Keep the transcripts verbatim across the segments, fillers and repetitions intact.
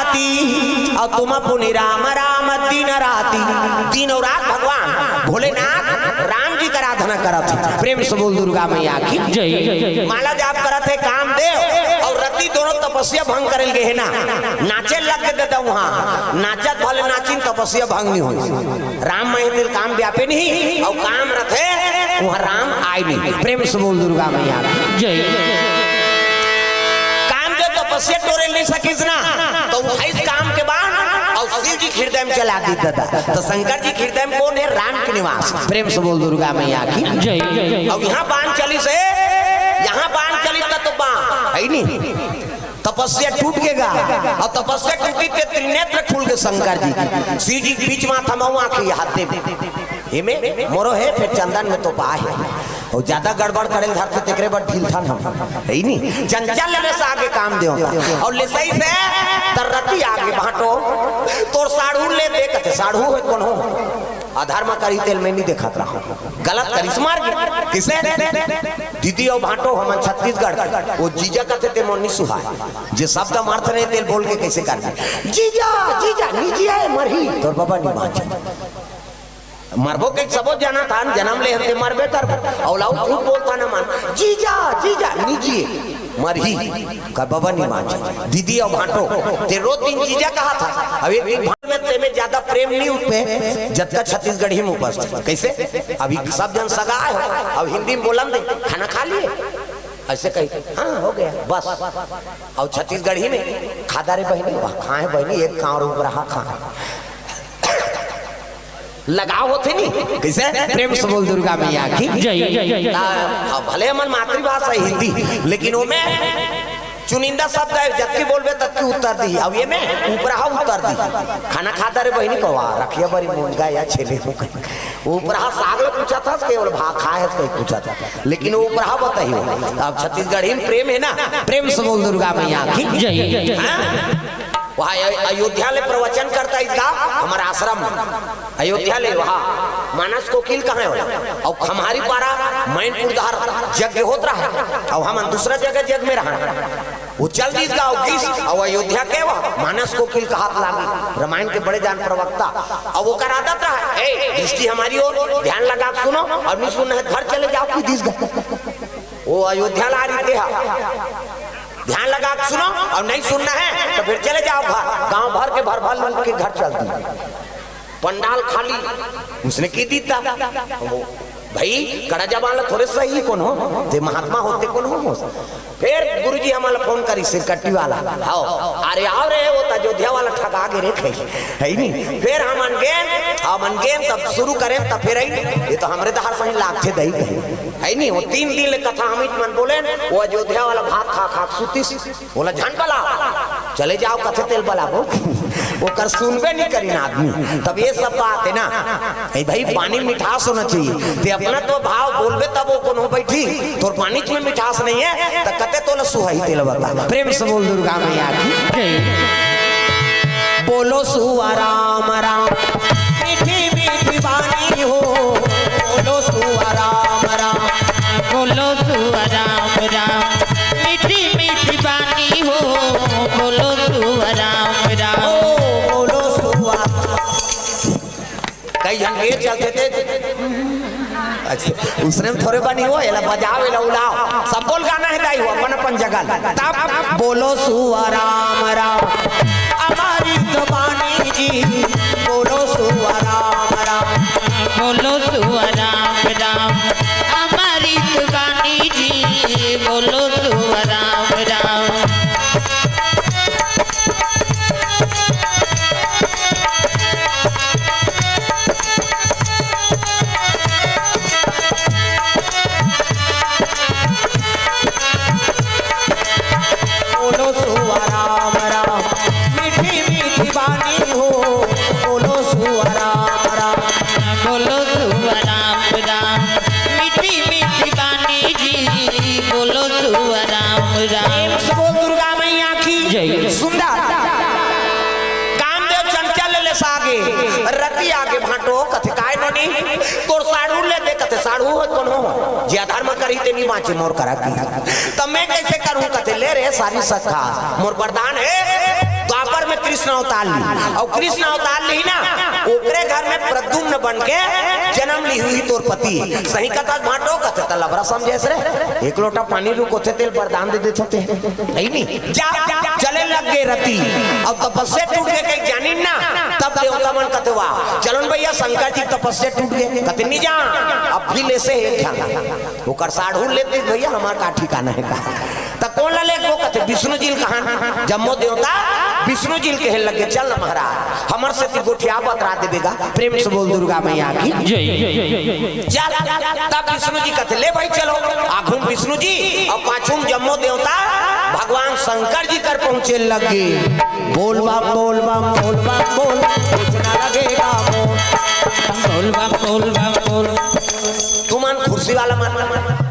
अउ तुम पुनि राम राम दिन राति। दिन अउ रात भगवान भोलेनाथ राम जी के आराधना करत हे। प्रेम से बोल दुर्गा मैया की। जय। माला जाप करत हे कामदेव अउ रति दोनों तपस्या भंग करे ल गे हे ना, नाचे लग गे ददा उहाँ। नाचत भले नाचिन, तपस्या भंग नहीं होय। राम मय तेल काम व्यापे नहीं, अउ काम रथे, उहाँ राम आय नहीं। प्रेम से बोल दुर्गा मैया की। जय। काम जो तपस्या टोरे नहीं सकिस ना, तो उठाइस काम के बाण अउ शिव जी के हृदय में चला दी ददा। तो शंकर जी के हृदय में कोन हे? राम के निवास। प्रेम से बोल दुर्गा मैया की। जय। अउ यहाँ बाण चलिस हे, यहाँ बाण चलिस त तो बाण हे नहीं। तपस्या टूट गे गा, अउ तपस्या टूटी ते त्रिनेत्र खुल गे शंकर जी के। शिव जी के बीच माथा में आँखी हाथ दे। एमे मोरो हे, फेर चंदन में तो पा हे। अउ ज्यादा गड़बड़ करे ल धरथे, तेकरे बर ढील थन हम। हे नहीं, चंचल ले से आगे काम देवता। अउ ले सही से त रति आगे भांटो, तोर साढ़ू ले दे कथे, साढ़ू हे कोन हो? अधर्म करी तेल में नहीं देखत रहा। गलत करिस मार गे। किसे? दीदी अउ भांटो हमन छत्तीसगढ़ के। वो जीजा कथे ते मोर नहीं सुहाय। जे शब्द मारत रहे तेल बोल के कैसे कर दे? जीजा, जीजा, निजी आए मरही। तोर बाबा नहीं बांचे। मरबो के सबो जाना था, जन्म ले हते मरबे करबो। अउ लाऊ खूब बोलता ना मन, जीजा, जीजा, निजी मरही। का बाबा नहीं बांचे। दीदी अउ भांटो, ते रोज दिन जीजा कहा था। अब एक दिन भांट में ते में ज्यादा प्रेम नहीं उपे, जतका छत्तीसगढ़ी में उपस्थित। कैसे? अभी सब जन सगा हो, अब हिंदी में बोलन दे, खाना खा लिए? ऐसे कही, हाँ, हो गया, बस। अउ छत्तीसगढ़ी में, खादा रे बहिनी, वाह, खाए बहिनी, एक कांवर ऊपर रहा, खाए। लगाव होथे नहीं? कैसे? प्रेम से बोल दुर्गा मैया की। जय। ता, अब भले हमर मातृभाषा हे हिंदी, लेकिन ओमे चुनिंदा शब्द हे, जतकी बोलबे ततकी उत्तर दी। अब ये में उपराहा उत्तर दी। खाना खाता रे बहिनी को, वाह, रखिया बड़ी मुंगा या छेले को। उपराहा साग ल पूछा था, केवल भाग खाए है, कहीं पूछा था। लेकिन वो उपराहा बताइए। अब छत्तीसगढ़ी में प्रेम हे ना, प्रेम से बोल दुर्गा मैया की। जय। हाँ? वहाँ अय-, अयोध्या ले प्रवचन करता इसका, हमर आश्रम में। अयोध्या ले वहाँ मानस कोकिल कहाँ हे? अउ खम्हारी पारा मैनपुर डहर यज्ञ होत रहा हे, अउ हमन दूसरा जगह यज्ञ में रहा। वो चल दिस गाँव किस, अउ अयोध्या के वहाँ मानस कोकिल कहात लागी, रामायण के बड़े जान प्रवक्ता। अउ ओकर आदत रहा, ए, दृष्टि हमारी ओर, ध्यान लगा के सुनो, अउ नहीं सुनना हे घर चले जाओ, कि दिस गा। वो अयोध्या ला रही थे, ध्यान लगा के सुनो, अउ नहीं सुनना हे तो फिर चले जाओ घर। गाँव भर के भर भर लोग के घर चल दी। पंडाल खाली, उसने की दीता। वो भाई, कड़ा जबान ला थोरे सही कोन हो, ते महात्मा होते कोन हो। फिर गुरुजी हमला फोन करी, सिरकट्टी वाला, हाव, अरे आव रे, वो त अयोध्या वाला ठगा गे रे, कही, हे नहीं? फिर हमन गेन, हमन गेन, तब शुरू करेन, तब फिर आई, ये तो हमरे डहर सही लागथे दई कही, हे नहीं? वो तीन दिन ले कथा हमीच मन बोलेन, वो अयोध्या वाला भात खा खा के सुतिस। बोला, "झन बला, चले जाओ, कथे तेल बला, वो ओकर सुनबे नहीं करिन आदमी।" तब ये सब बात हे ना, ए भाई, पानी मिठास होना चाहिए। ते अपना तो भाव बोलबे, तब वो कोनो बैठी, तोर पानी में मिठास नहीं हे, त कते तोला सुहाई तेल बता। प्रेम से बोल दुर्गा मैया की। जय। बोलो सुआ राम राम, मीठी मीठी बानी हो, बोलो सुआ राम राम। बोलो सुआ राम राम, मीठी मीठी बानी हो, बोलो सुआ राम राम। ओ, बोलो सुआ। कई झन ये चलते थे। अच्छा, उसने में थोरे बनी हो, एला बजाओ, एला उलाओ। सब बोल गाना हे दाई हो, अपन अपन जगह। तब बोलो सुआ राम राम। अमृत बानी जी, बोलो सुआ राम राम। बोलो सुआ राम राम, अमृत बानी जी, बोलो सुआ राम राम। बोलो सुआ राम राम, मीठी मीठी बानी हो, बोलो सुआ राम राम। बोलो सुआ राम राम, मीठी मीठी बानी जी, बोलो सुआ राम राम। प्रेम से बोल दुर्गा मैया की। जय। सुंदर। कामदेव चंचल ले सागे, रति आगे भांटो, कथे काय नोनी, तोर साढ़ू ले दे, कथे साढ़ू हो कोन हो, जे अधर्म करही ते नहीं बांचे मोर करा की। तब मैं कैसे करूं, कथे ले रे सारी सखा, मोर वरदान हे, द्वापर में कृष्ण अवतार ली, अउ कृष्ण अवतार ली ना, ओकरे घर में प्रद्युम्न बन के जन्म ली हुई तोर पति। सही कथा भांटो कथे त लबरा समझेस रे, एक लोटा पानी रुकोथे तेल वरदान दे देथे ते, नहीं नहीं जा, चले लग गए रति। अब तपस्या टूट के कहीं जानी ना, तब देवता मन कथे वाह, चलो न भैया शंकर जी तपस्या टूट गए, कथे नहीं जा, अब भी ले से एक ध्यान ओकर साढ़ू लेते भैया हमार का ठिकाना है का। त कोन ला लेगबो कथे विष्णु जी ल कहान, जम्मो देवता विष्णु जी ल कहे लगे, चल न महाराज, हमर से ती गोठिया बतरा देबे गा। प्रेम से बोल दुर्गा मैया की जय। चल, तब विष्णु जी कथे ले भाई चलो। आघू म विष्णु जी अउ पाछू म जम्मो देवता भगवान शंकर जी कर पहुंचे लगे। बोल बम बोल बम बोल बम बोल, कुछ ना लगेगा मोर। बोल बम बोल बम बोल। तुमन कुर्सी वाला मन,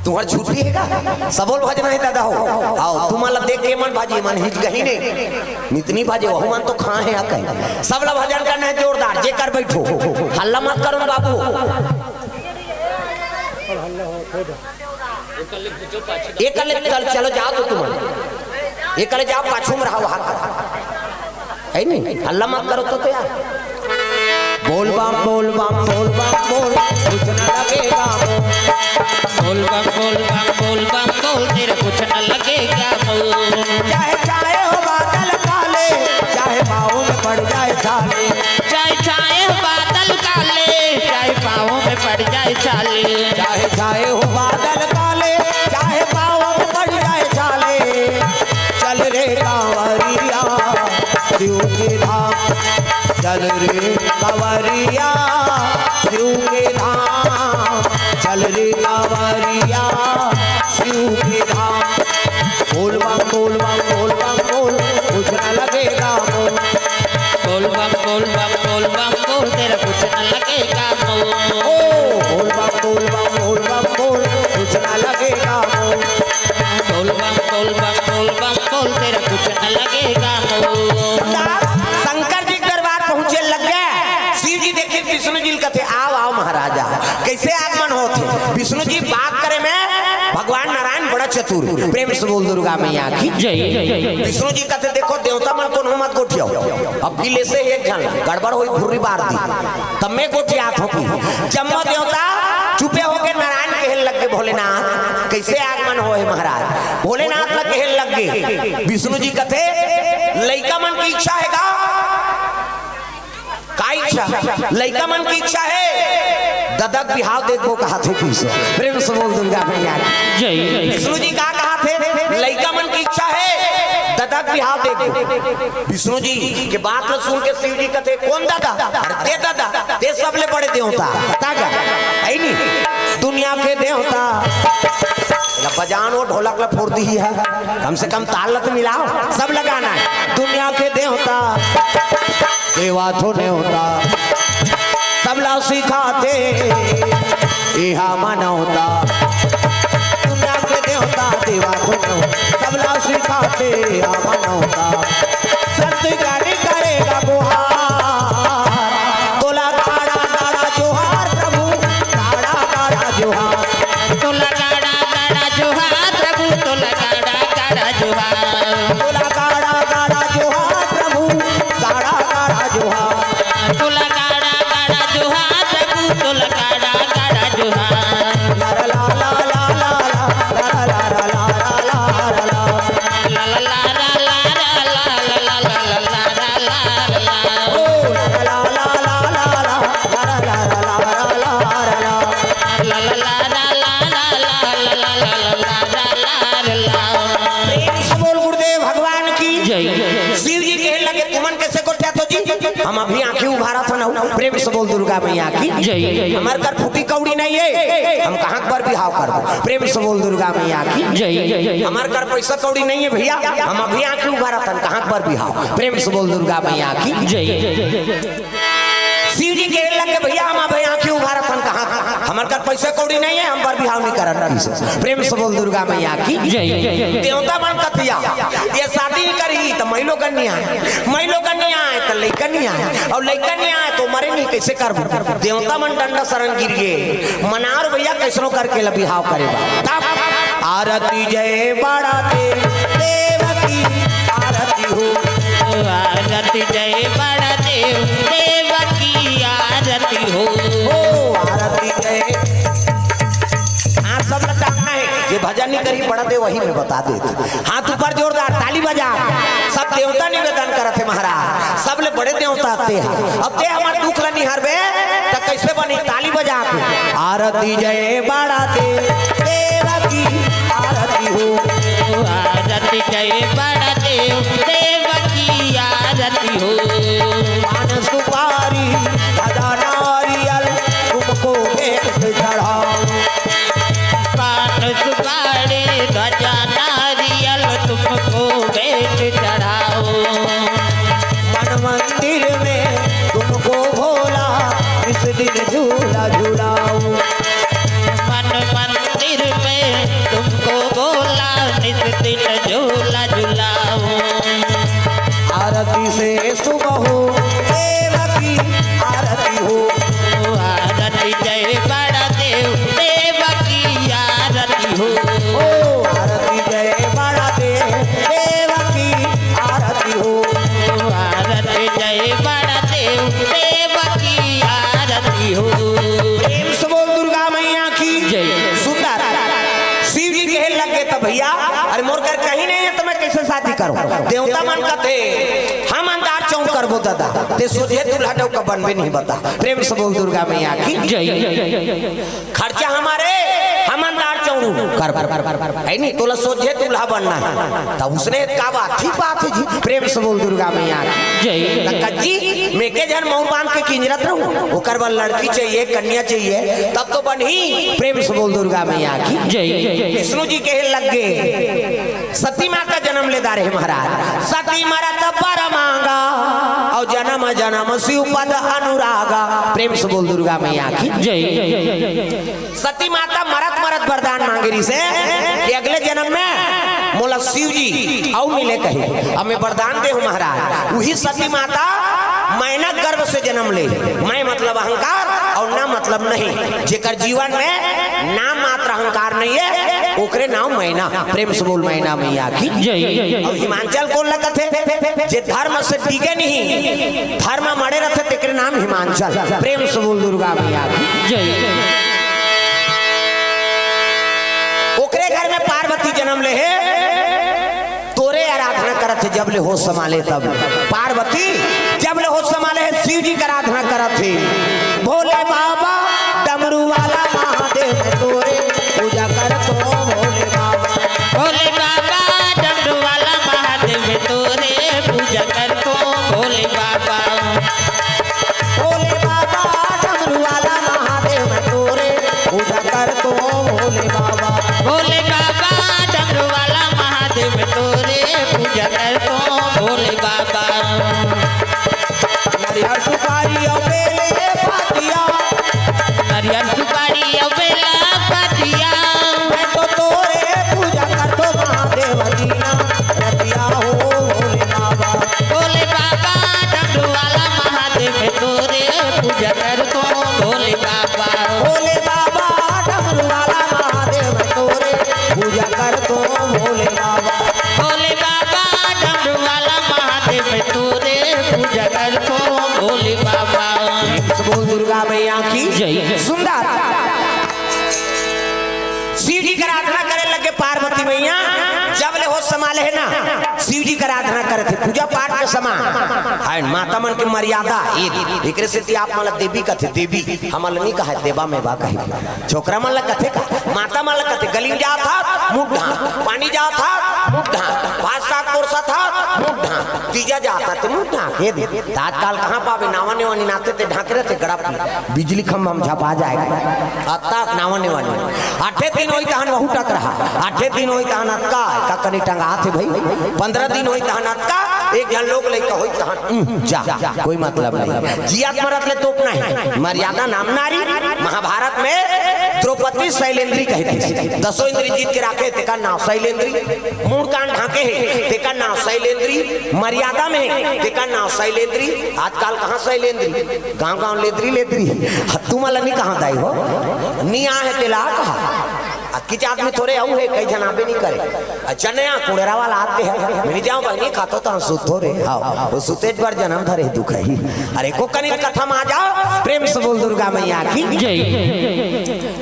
तुहर छुट्टी हे का? सबो ल भजना हे दादा हो। आओ, तुमन ला देख के मन भाजी, मन हिच गही ने। नितनी भाजी, वहू मन तो खा हे आ कहीं। सब ला भजन करना हे जोरदार, जे कर बैठो। हल्ला मत करो न बाबू। एक ले चल, चलो जाओ तो तुमन। एक ले जाओ, पाछू म रहा वहां। है नहीं, हल्ला मत करो तो, तो यार। बोल बम बोल बम बोल बम बोल, कुछ न लगेगा मोर। बोल बम बोल बम बोल बम बोल, तेरे कुछ न लगेगा मोर। चाहे छाए हो बादल काले, चाहे पाँव में पड़ जाए छाले। चाहे छाए हो बादल काले, चाहे पाँव में पड़ जाए छाले। चाहे छाए हो बादल काले, चाहे पाँव में पड़ जाए छाले। चल रे कांवरिया शिव के धाम, चल रे कांवरिया शिव के धाम, चल रे कांवरिया शिव के धाम। बोल बम बोल बम बोल बम बोल, कुछ ना लगेगा मोर। बोल बम बोल बम बोल बम बोल, तेरा कुछ ना लगेगा मोर। ओ बोल बम बोल बम बोल बम बोल, कुछ ना लगेगा मोर। बोल बम बोल बम बोल बम बोल, तेरा कुछ न लगेगा मोर। शंकर जी के दरबार पहुंचे लग गए। शिव जी देखे विष्णु जी ल कथे, "आओ, आओ महाराजा, कैसे आगमन होत हे?" विष्णु जी बात करे में भगवान नारायण बड़ा चतुर। प्रेम से बोल दुर्गा मैया की जय। विष्णु जी कथे, "देखो देवता मन कोनो मत गोठियाओ, अब भी ले से एक झन गड़बड़ होई, भुर्री बार दी।" तब मैं गोठियात हों कि जम्मो देवता चुपे होके नारायण कहे लग गे, "भोलेनाथ, कैसे आगमन होय हे महाराज?" भोलेनाथ ला कहे लग गे। विष्णु जी कथे, "लइका मन की इच्छा हे का?" "का इच्छा?" "लइका मन की इच्छा हे, ददा के बिहाव देखबो," कहाथे कृष्ण। प्रेम से बोल दुर्गा मैया की जय। विष्णु जी का कहाथे, "लइका मन की इच्छा हे, ददा के बिहाव देखबो।" विष्णु जी के बात ल सुन के शिव जी कथे, "कोन ददा?" "अरे ते ददा, ते सबले बड़े देवता, बता गा, है नी? दुनिया के देवता।" एला बजान वो ढोलक ला फोड़ दिही हे, कम से कम ताल ला तो मिलाओ, सब लगाना हे। दुनिया के देवता, देवा तो नेवता, सबला सिखाथे, एहा मनौता। दुनिया के देवता, देवा तो नेवता, सबला सिखाथे, एहा मनौता। संत ज्ञानी करेगा गुहार, तोला गाड़ा गाड़ा जोहार प्रभु, गाड़ा गाड़ा जोहार। तोला गाड़ा गाड़ा जोहार प्रभु, तोला गाड़ा गाड़ा जोहार। तोला गाड़ा गाड़ा जोहार प्रभु, गाड़ा गाड़ा जोहार। तोला गाड़ा गाड़ा जोहार प्रभु, तोला गाड़ा गाड़ा जोहार। ला ला ला ला ला ला। प्रेम से बोल गुरुदेव भगवान की जय। शिव जी कहे लगे, "तुमन कैसे गोठियाथो जी? हम अभी आंखी उघारत हन।" प्रेम से बोल दुर्गा मैया की जय। "हमर कर फूटी कौड़ी नहीं हे, हम कहाँ बर बिहाव करबो?" प्रेम से बोल दुर्गा मैया की जय। "हमर कर पैसा कौड़ी नहीं हे भैया, हम अभी आंखी उघारत हन, कहाँ बर बिहाव?" प्रेम से बोल दुर्गा मैया की जय। शिव जी कहे लगे, "भैया हम अभी आंखी उघारत हन, कहाँ हमर कर पैसा कौड़ी नहीं हे, हम बर बिहाव नहीं करन।" प्रेम से बोल दुर्गा मैया की जय। देवता मन कथे, "ये शादी नहीं करी तो मई लोगन नहीं आए, मई लोगन नहीं आए तो लइका नहीं आए, अउ लइका नहीं आए तो मरे नहीं, कैसे करबो?" देवता मन डंडा शरण गिर गे, मनार भैया कैसनो करके ल बिहाव करे बा। तब आरती जय बड़ा देव, देव की आरती हो। नहीं करी, बड़ा दे, वही में बता देत। हाथ ऊपर जोरदार, ताली बजा। सब देवता निवेदन करत हे महाराज, सब ले बड़े देवता ते ह। अब ते हमर दुख ला निहारबे, त कैसे बनी? ताली बजा के। आरती जय बड़ा देव, देव की आरती हो। आरती जय बड़ा देव, देव की आरती हो। पान सुपारी, ध्वजा नारियल, तुमको भेंट चढ़ाओ। पान सुपारी, ध्वजा नारियल, तुमको भेंट चढ़ाओ। मन मंदिर में तुमको भोला, इस दिन झूला झुलाओ। मन मंदिर में तुमको भोला, निस दिन झूला झुलाओ। आरती से शुभ हो, देव की आरती हो। आरती जय बड़ा देव, देव की आरती हो। ओ आरती जय बड़ा देव, देव की आरती हो। आरती जय बड़ा देव, देव की आरती हो। प्रेम से बोल दुर्गा मैया की जय। सुंदर। शिव जी कहे लग गए, "त भैया, अरे मोर कर कहीं नहीं है, त मैं कैसे शादी करूं?" देवता मन कथे, "हम अंधार चौक करबो दादा, ते सोझे दूल्हा डौका बनबे नहीं बता।" प्रेम से बोल दुर्गा मैया की जय। खर्चा हमारे, हम अंधार चौक कर, है नहीं, तोला सोझे दूल्हा बनना है। तब उसने का बात, ठीक बात है जी। प्रेम से बोल दुर्गा मैया की जय। त कज्जी, मैं के झन मऊर बांध के किंजरत रहूं, ओकर बर लड़की चाहिए, कन्या चाहिए, तब तो बनही। प्रेम से बोल दुर्गा मैया की जय। विष्णु जी कहे लग गए, सती माता जन्म ले डारे हे महाराज। सती मरत बर मांगा, और जन्म जन्म शिव पद अनुरागा। प्रेम से बोल दुर्गा मैया की जय। सती माता मरत मरत वरदान मांगे रहिसे कि अगले जन्म में मोला शिव जी अउ मिले कहे। अब मैं वरदान दे हूं महाराज। वही सती माता मैना गर्भ से जन्म ले। मैं मतलब अहंकार और ना मतलब नहीं। जेकर जीवन में नाम मात्र अहंकार नहीं है, ओकरे नाम मैना। प्रेम से बोल मैना मैया की जय। अब हिमांचल कौन लगत है? जे धर्म से डिगे नहीं, धर्म मड़े रहते, तेकरे नाम हिमांचल। प्रेम से बोल दुर्गा मैया की जय। ओकरे घर में पार्वती जन्म ले हे, तोरे आराधना करत हे, जब ले होश संभाले तब। पार्वती जब ले होश संभाले हे, शिव जी के आराधना करत हे। भोले बाबा डमरू वाला महादेव तोरे पूजा करत हो भोले बाबा। भोले बाबा डमरू वाला महादेव तोरे पूजा करत हो भोले बाबा। भोले बाबा डमरू वाला महादेव तोरे पूजा करत हो भोले बाबा। भोले बाबा डमरू वाला महादेव तोरे पूजा करत हो भोले बाबा। नरियर सुपारी अउ बेल ए पतिया। नरियर सुपारी अउ बेल ए पतिया। मैं तो तोरे पूजा करथो महादेव दीना रतिया हो भोले बाबा। भोले बाबा डमरू वाला महादेव तोरे पूजा करथो भोले बाबा। भोले बाबा डमरू वाला महादेव तोरे पूजा करथो भोले बाबा। भोले बाबा डमरू वाला महादेव तोरे पूजा करथो भोले बाबा। बोल दुर्गा मैया की जय। सुंदर। शिव जी के आराधना करे लगे पार्वती मैया, जब ले होश संभाले हे ना, शिव जी के आराधना करे थे, पूजा पाठ के समान। हाय, माता मन के मर्यादा, एक, एकरे सेती आप मन ला देवी कथे, देवी, हमन ला नहीं कहा, देवा में बा कही। छोकरा मन ला कथे का, माता मन ला कथे, गली में जात हा, मुंह ढांक, पानी जात हा, मुंह ढांक, भात साग परोसत हा, मुंह ढांक, तीजा जात हा, ते मुंह ढांक, हे दे। त आजकाल कहाँ पाबे, नावा नेवा निनाथे ते ढांके रहथे, गड़ा पी-, बिजली खंभा में झपा जाए। अतका नावा नेवा नहीं। आठे दिन होई तहन वहू टकरहा, आठे दिन होई तहन अतका, का कनी टंगाथे भाई, पंद्रह दिन होई तहन अतका, एक झन लोग लइका होई तहन, उम, जा, कोई मतलब नहीं। जियत मरत ले तोप नहीं। मर्यादा नाम नारी। महाभारत में द्रौपदी शैलेंद्री कहे थे, दसों इंद्री जीत के राखे, तेकर नाव शैलेंद्री। मूड़ कान ढांके हे, तेकर नाव शैलेंद्री। मर्यादा में हे, तेकर नाव शैलेंद्री। आजकाल कहाँ शैलेंद्री? गांव गांव लेद्री लेद्री। ह, तुमन ला नहीं कहा दाई हो, नहीं आ हे तेला कहा। आ किच आदमी थोरे अउ हे, कई झन आबे नहीं करे। अच्छा, नया कुड़ेरा वाला आते हैं, मैं नहीं जाऊँ भाई, नहीं खातो तो हम सुतो रे। हाँ, वो सुतेज बर जन्म धरे दुख ही। अरे को कनिक कथा में आ जाओ, प्रेम से बोल दुर्गा मैया की जय।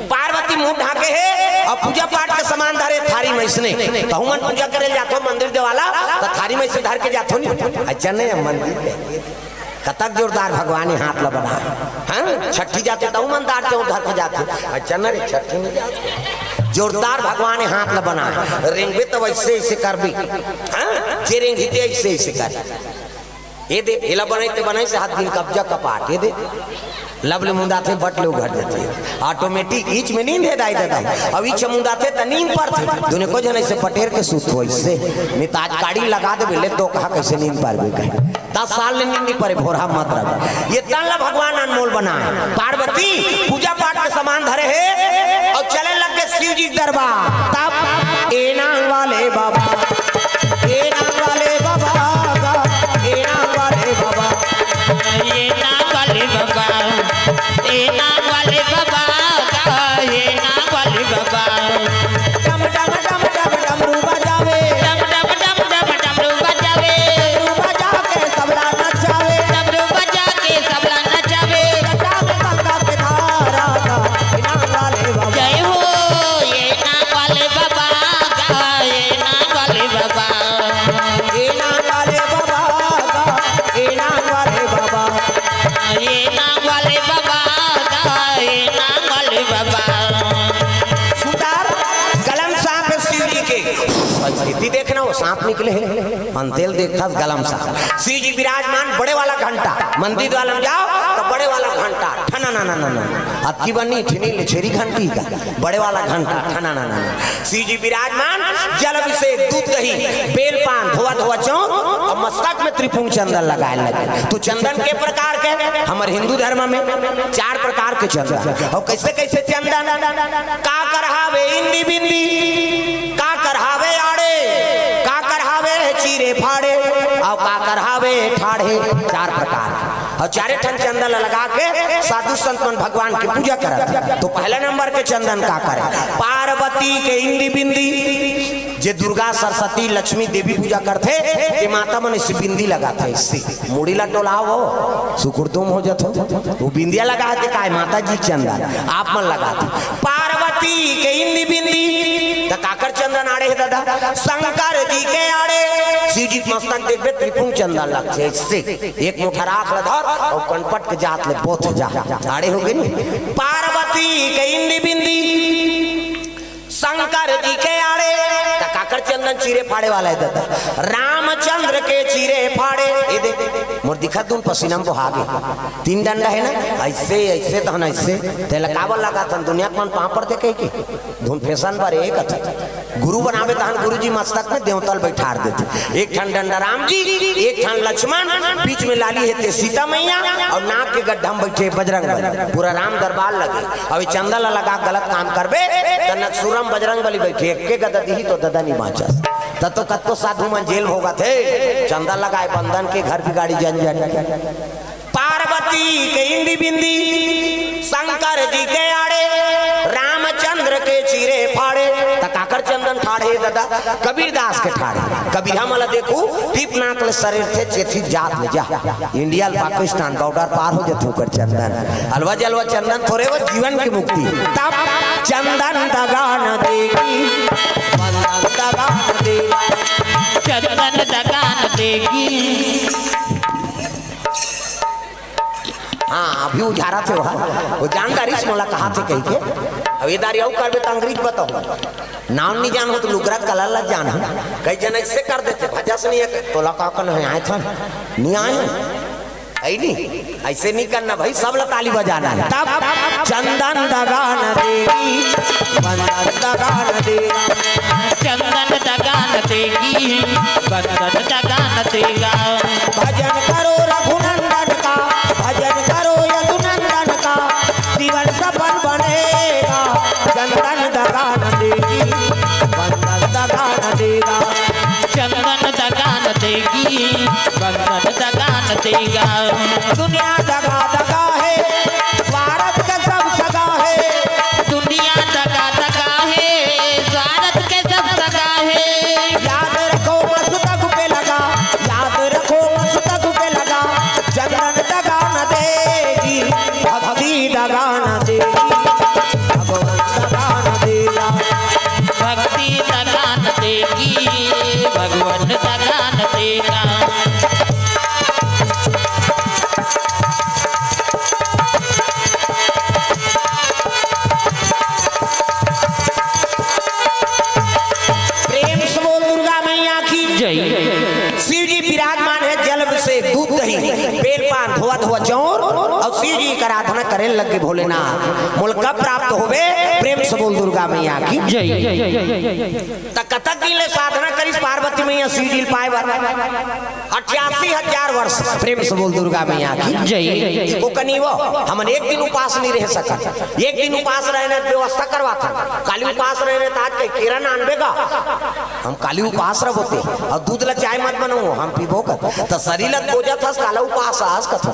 पार्वती मुंह ढांके हे अब पूजा पाठ के सामान धरे थारी में इसने, तहू मन पूजा करे जाथो मंदिर देवाला, त थारी में से धर के जाथो नहीं। अच्छा नहीं, हम मंदिर के कतक जोरदार भगवान ये हाथ ला बनाए। हाँ, छठी जाथे तहू मन दार के धर के जाथे। अच्छा न रे, छठी नहीं जाथे। जोरदार भगवान ये हाथ ला बनाए। रेंगबे त वैसे ऐसे करबे। हाँ, जे रेंगही ते ऐसे ऐसे कर। ये दे, एला बनाई ते बनाई से हाथ दिन कब्जा कपाट। ये दे, लब ले मुंदाथे, बट ले उघट जाथे। ऑटोमेटिक ईच में नींद हे दाई ददा। अब ईच मुंदाथे त नींद परथे। दुने को जन ऐसे पटेर के सूत हो इससे। नहीं त आज काड़ी लगा दे, ले तो कहा कैसे नींद पार भी कहे। दस साल ले नींद नहीं परे, भोरहा मत रख। ये तन ला भगवान अनमोल बनाए। पार्वती पूजा पाठ के सामान धरे हे और चले लग गए शिव जी के दरबार। तब ए नांग वाले बाबा, ए नांग वाले बाबा, ए नांग वाले बाबा। ए नांग वाले बाबा, ए नांग वाले बाबा, ए नांग वाले बाबा। डम डम डम डम डमरू बजावे। डम डम डम डम डमरू बजावे। डमरू बजा के सबला नचावे। डमरू बजा के सबला नचावे। जटा में गंगा के धारा का, ए नांग वाले बाबा। जय हो, ए नांग वाले बाबा का, ए नांग वाले बाबा। ए नांग वाले बाबा का, ए नांग वाले बाबा। ए नांग वाले बाबा का, ए नांग वाले बाबा। सुतार गलम सांप हे शिव जी के। पंचरीति देखना, वो सांप निकले हे। अंतेल देखा गलम सांप। शिव जी विराजमान, बड़े वाला घंटा। मंदिर वाला में जाओ तो बड़े वाला घंटा, ठना ना ना ना ना। अतकी बनी ठिनी ले छेरी घंटी का, बड़े वाला घंटा, ठना ना ना ना। शिव जी विराजमान, जल अभिषेक, दूध दही, बेल पान, धोवा धोवा चौक, और मस्तक में त्रिपुंड चंदन लगाए लगे। तो चंदन के प्रकार के, हमर हिंदू धर्म में चार प्रकार के चंदन। और कैसे कैसे चंदन? काकर हावे इंदी बिंदी, काकर हावे आड़े, काकर हावे चीरे फाड़े, और काकर हावे ठाढ़े। चार प्रकार। और चारे ठन चंदन लगा के साधु संत मन भगवान के पूजा करत। तो पहला नंबर के चंदन काकर हे? पार्वती के इंदी बिंदी। जे दुर्गा, सरस्वती, लक्ष्मी, देवी पूजा करथे, ते माता मन इसे बिंदी लगाथे, इसे मुड़ी ला डोलाओ, सुकुड़तुम हो जाथो। वो बिंदिया लगाथे काय? माता जी चंदन आप मन लगाथे। पार्वती के इंदी बिंदी, त काकर चंदन आड़े हे ददा? शंकर जी के आड़े। शिव जी के मस्तक देखबे, त्रिपुंड चंदन लगथे, इसे एक मुठा राख ल धर और कनपट के जात ले बोथ जा। आड़े हो गे नी? पार्वती के इंदी बिंदी, शंकर जी के आड़े। त काकर चंदन चीरे फाड़े वाला हे ददा? रामचंद्र के चीरे फाड़े। ये दे, मोर दिखत दुन पसीना में बोहा गे। तीन डंडा हे ना, ऐसे, ऐसे तहन ऐसे। तेला काबर लगाथन? दुनिया के मन पांव पड़थे कहिके। धुन फैशन बर एक अथे। गुरु बनावे तहन गुरु जी मस्तक में देवता ल बैठार देथे। एक ठन डंडा राम जी, एक ठन लक्ष्मण, बीच में लाली हे ते सीता मैया, और नाक के गड्ढा में बैठे बजरंग बली। पूरा राम दरबार लगे। अब ये चंदन ला लगा गलत काम करबे, त नकसुरम बजरंग बली बैठे, एक के गदा दिही तो ददा नहीं बांचस। त तो कतको साधु मन जेल भोगत हे, चंदन लगाए बंदन के घर बिगाड़ी जन जन के। पार्वती के इंदी बिंदी, शंकर जी के आड़े, रामचंद्र के चीरे फाड़े। त काकर चंदन ठाढ़े ददा? कबीरदास के ठाढ़े। कबीरा मला देखू, टीप नाक ले सरेर थे चेथी जात ले जा। इंडिया ल पाकिस्तान बॉर्डर पार हो जथे ओकर चंदन। अलवा जलवा चंदन थोरे वो जीवन की मुक्ति। तब चंदन दगा न देगी, चंदन दगा न देगी। चंदन दगा न देगी। हाँ, अभी उझारथे वह। वो जानदारी से मोला कहाथे कहिके। अब ये दारी अउ करबे त अंग्रेज बताओ। नाम नहीं जान हो तो लुगरा कलर लग जान हो। कई जन ऐसे कर देथे, भजस नहीं हे, तोला का कन हे, आए था, नहीं आए हो। है नहीं? ऐसे नहीं करना भाई, सब ला ताली बजाना हे। तब चंदन दगा न देगी, बंदन दगा न देगा। चंदन दगा न देगी, बंदन दगा न देगा। भजन करो रघुनंदन का, भजन करो यदुनंदन का, जीवन सफल बनेगा। चंदन दगा न देगी, बंदन दगा न देगा। चंदन दगा न देगी, बंदन दगा न देगा। दुनिया दगा दगा हे, स्वार्थ के सब सगा हे। दुनिया दगा दगा हे, स्वार्थ के सब सगा हे। याद रखो मस्तक पे लगा, याद रखो मस्तक पे लगा। चंदन दगा न देगी, भक्ति दगा न देगी, भगवान दगा न देगा। होवत हुआ चौर और शिव जी कर आराधना करे लग गे भोलेनाथ। मोला कब प्राप्त होबे? प्रेम से बोल दुर्गा मैया की। जय। त कतक दिन ले साधना करिस पार्वती मैया शिव जी ल पाए बर? अठासी हजार वर्ष। प्रेम से बोल दुर्गा मैया की। जय। एको कनी वो, हमन एक दिन उपास नहीं रह सकत। एक दिन उपास रहने व्यवस्था करवाथन। काली उपास रहने त आज के किरण आनबे गा। हम काली उपास रह बोते और दूध ला चाय मत बनाओ, हम पीबो कर। त शरीर ला खोजत हस, काला उपास आस कथन।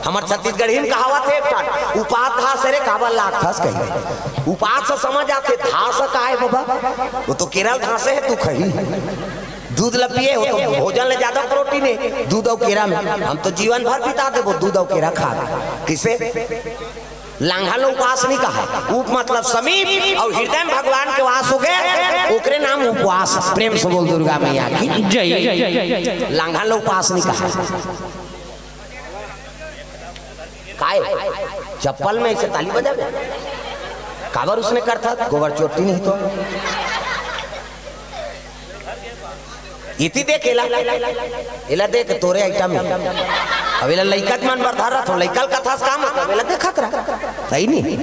हमर छत्तीसगढ़ी में कहावत हे एक ठन, "उपास धास रे काबर लागथस?" कही। उपास से समझ आथे, धास काय बाबा? वो तो केरल धासे है, तू खही। दूध ल पिए, वो तो भोजन ले ज्यादा प्रोटीन है दूध और केरा में। हम तो जीवन भर बिता देबो दूध और केरा खा के। किसे? लांघा ल उपास नहीं कहा। उप मतलब समीप और हृदय में भगवान के वास हो गए, ओकरे नाम उपवास। प्रेम से बोल दुर्गा मैया की। जय। लांघा ल उपास नहीं कहा। काय? चप्पल में ऐसे ताली बजा दे। काबर उसने करथा? गोबर चोटी नहीं तो। इति देख एला, एला देख तोरे आइटम में। अब एला लइका मन बर धर रहा, लइका ल कथस काम, अब एला देखत रहा। सही नहीं?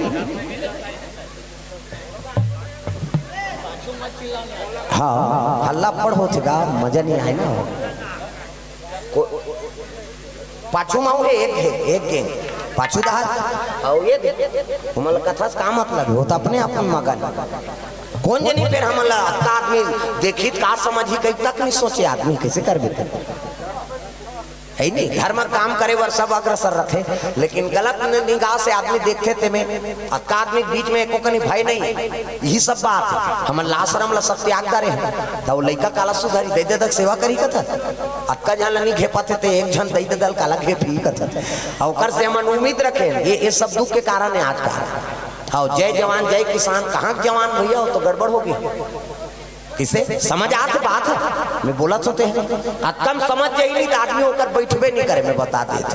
हाँ, हल्ला पड़ होथे गा, मजा नहीं आए ना। को-, पाछू मा हे, एक हे, एक गेंग। पाछू डहर, अउ ये दे। हमन ला कथस का मतलब हे? वो तो अपने आप में मगन। कोन जनी फेर हमन ला अतका आदमी देखही त का समझही, कहीं तक नहीं सोचे आदमी, कैसे करबे ते? है नहीं, धर्म काम करे बर सब अग्रसर रथे, लेकिन गलत नि-, निगाह से आदमी देखथे तेमे। अतका आदमी के बीच में एको कनी भय नहीं, यही सब बात हे। हमन ला आश्रम ला सब त्याग करे हन, त वो लइका काला सुधारी, दे दे तक सेवा करी कथन। अतका झन ला नहीं घेपत हे, ते एक झन दई दे दल काला घेपही कथन। अउ ओकर से हमन उम्मीद रखे हन। ये, ये सब दुख के कारण हे आज का। हाँ, जय जवान जय किसान, कहाँ के जवान भैया, वो तो गड़बड़ हो गया। किसे समझ आत बात हे? मैं बोला तो ते, अतका म समझ जाही नहीं त आदमी ओकर बैठबे नहीं करे, मैं बता देत।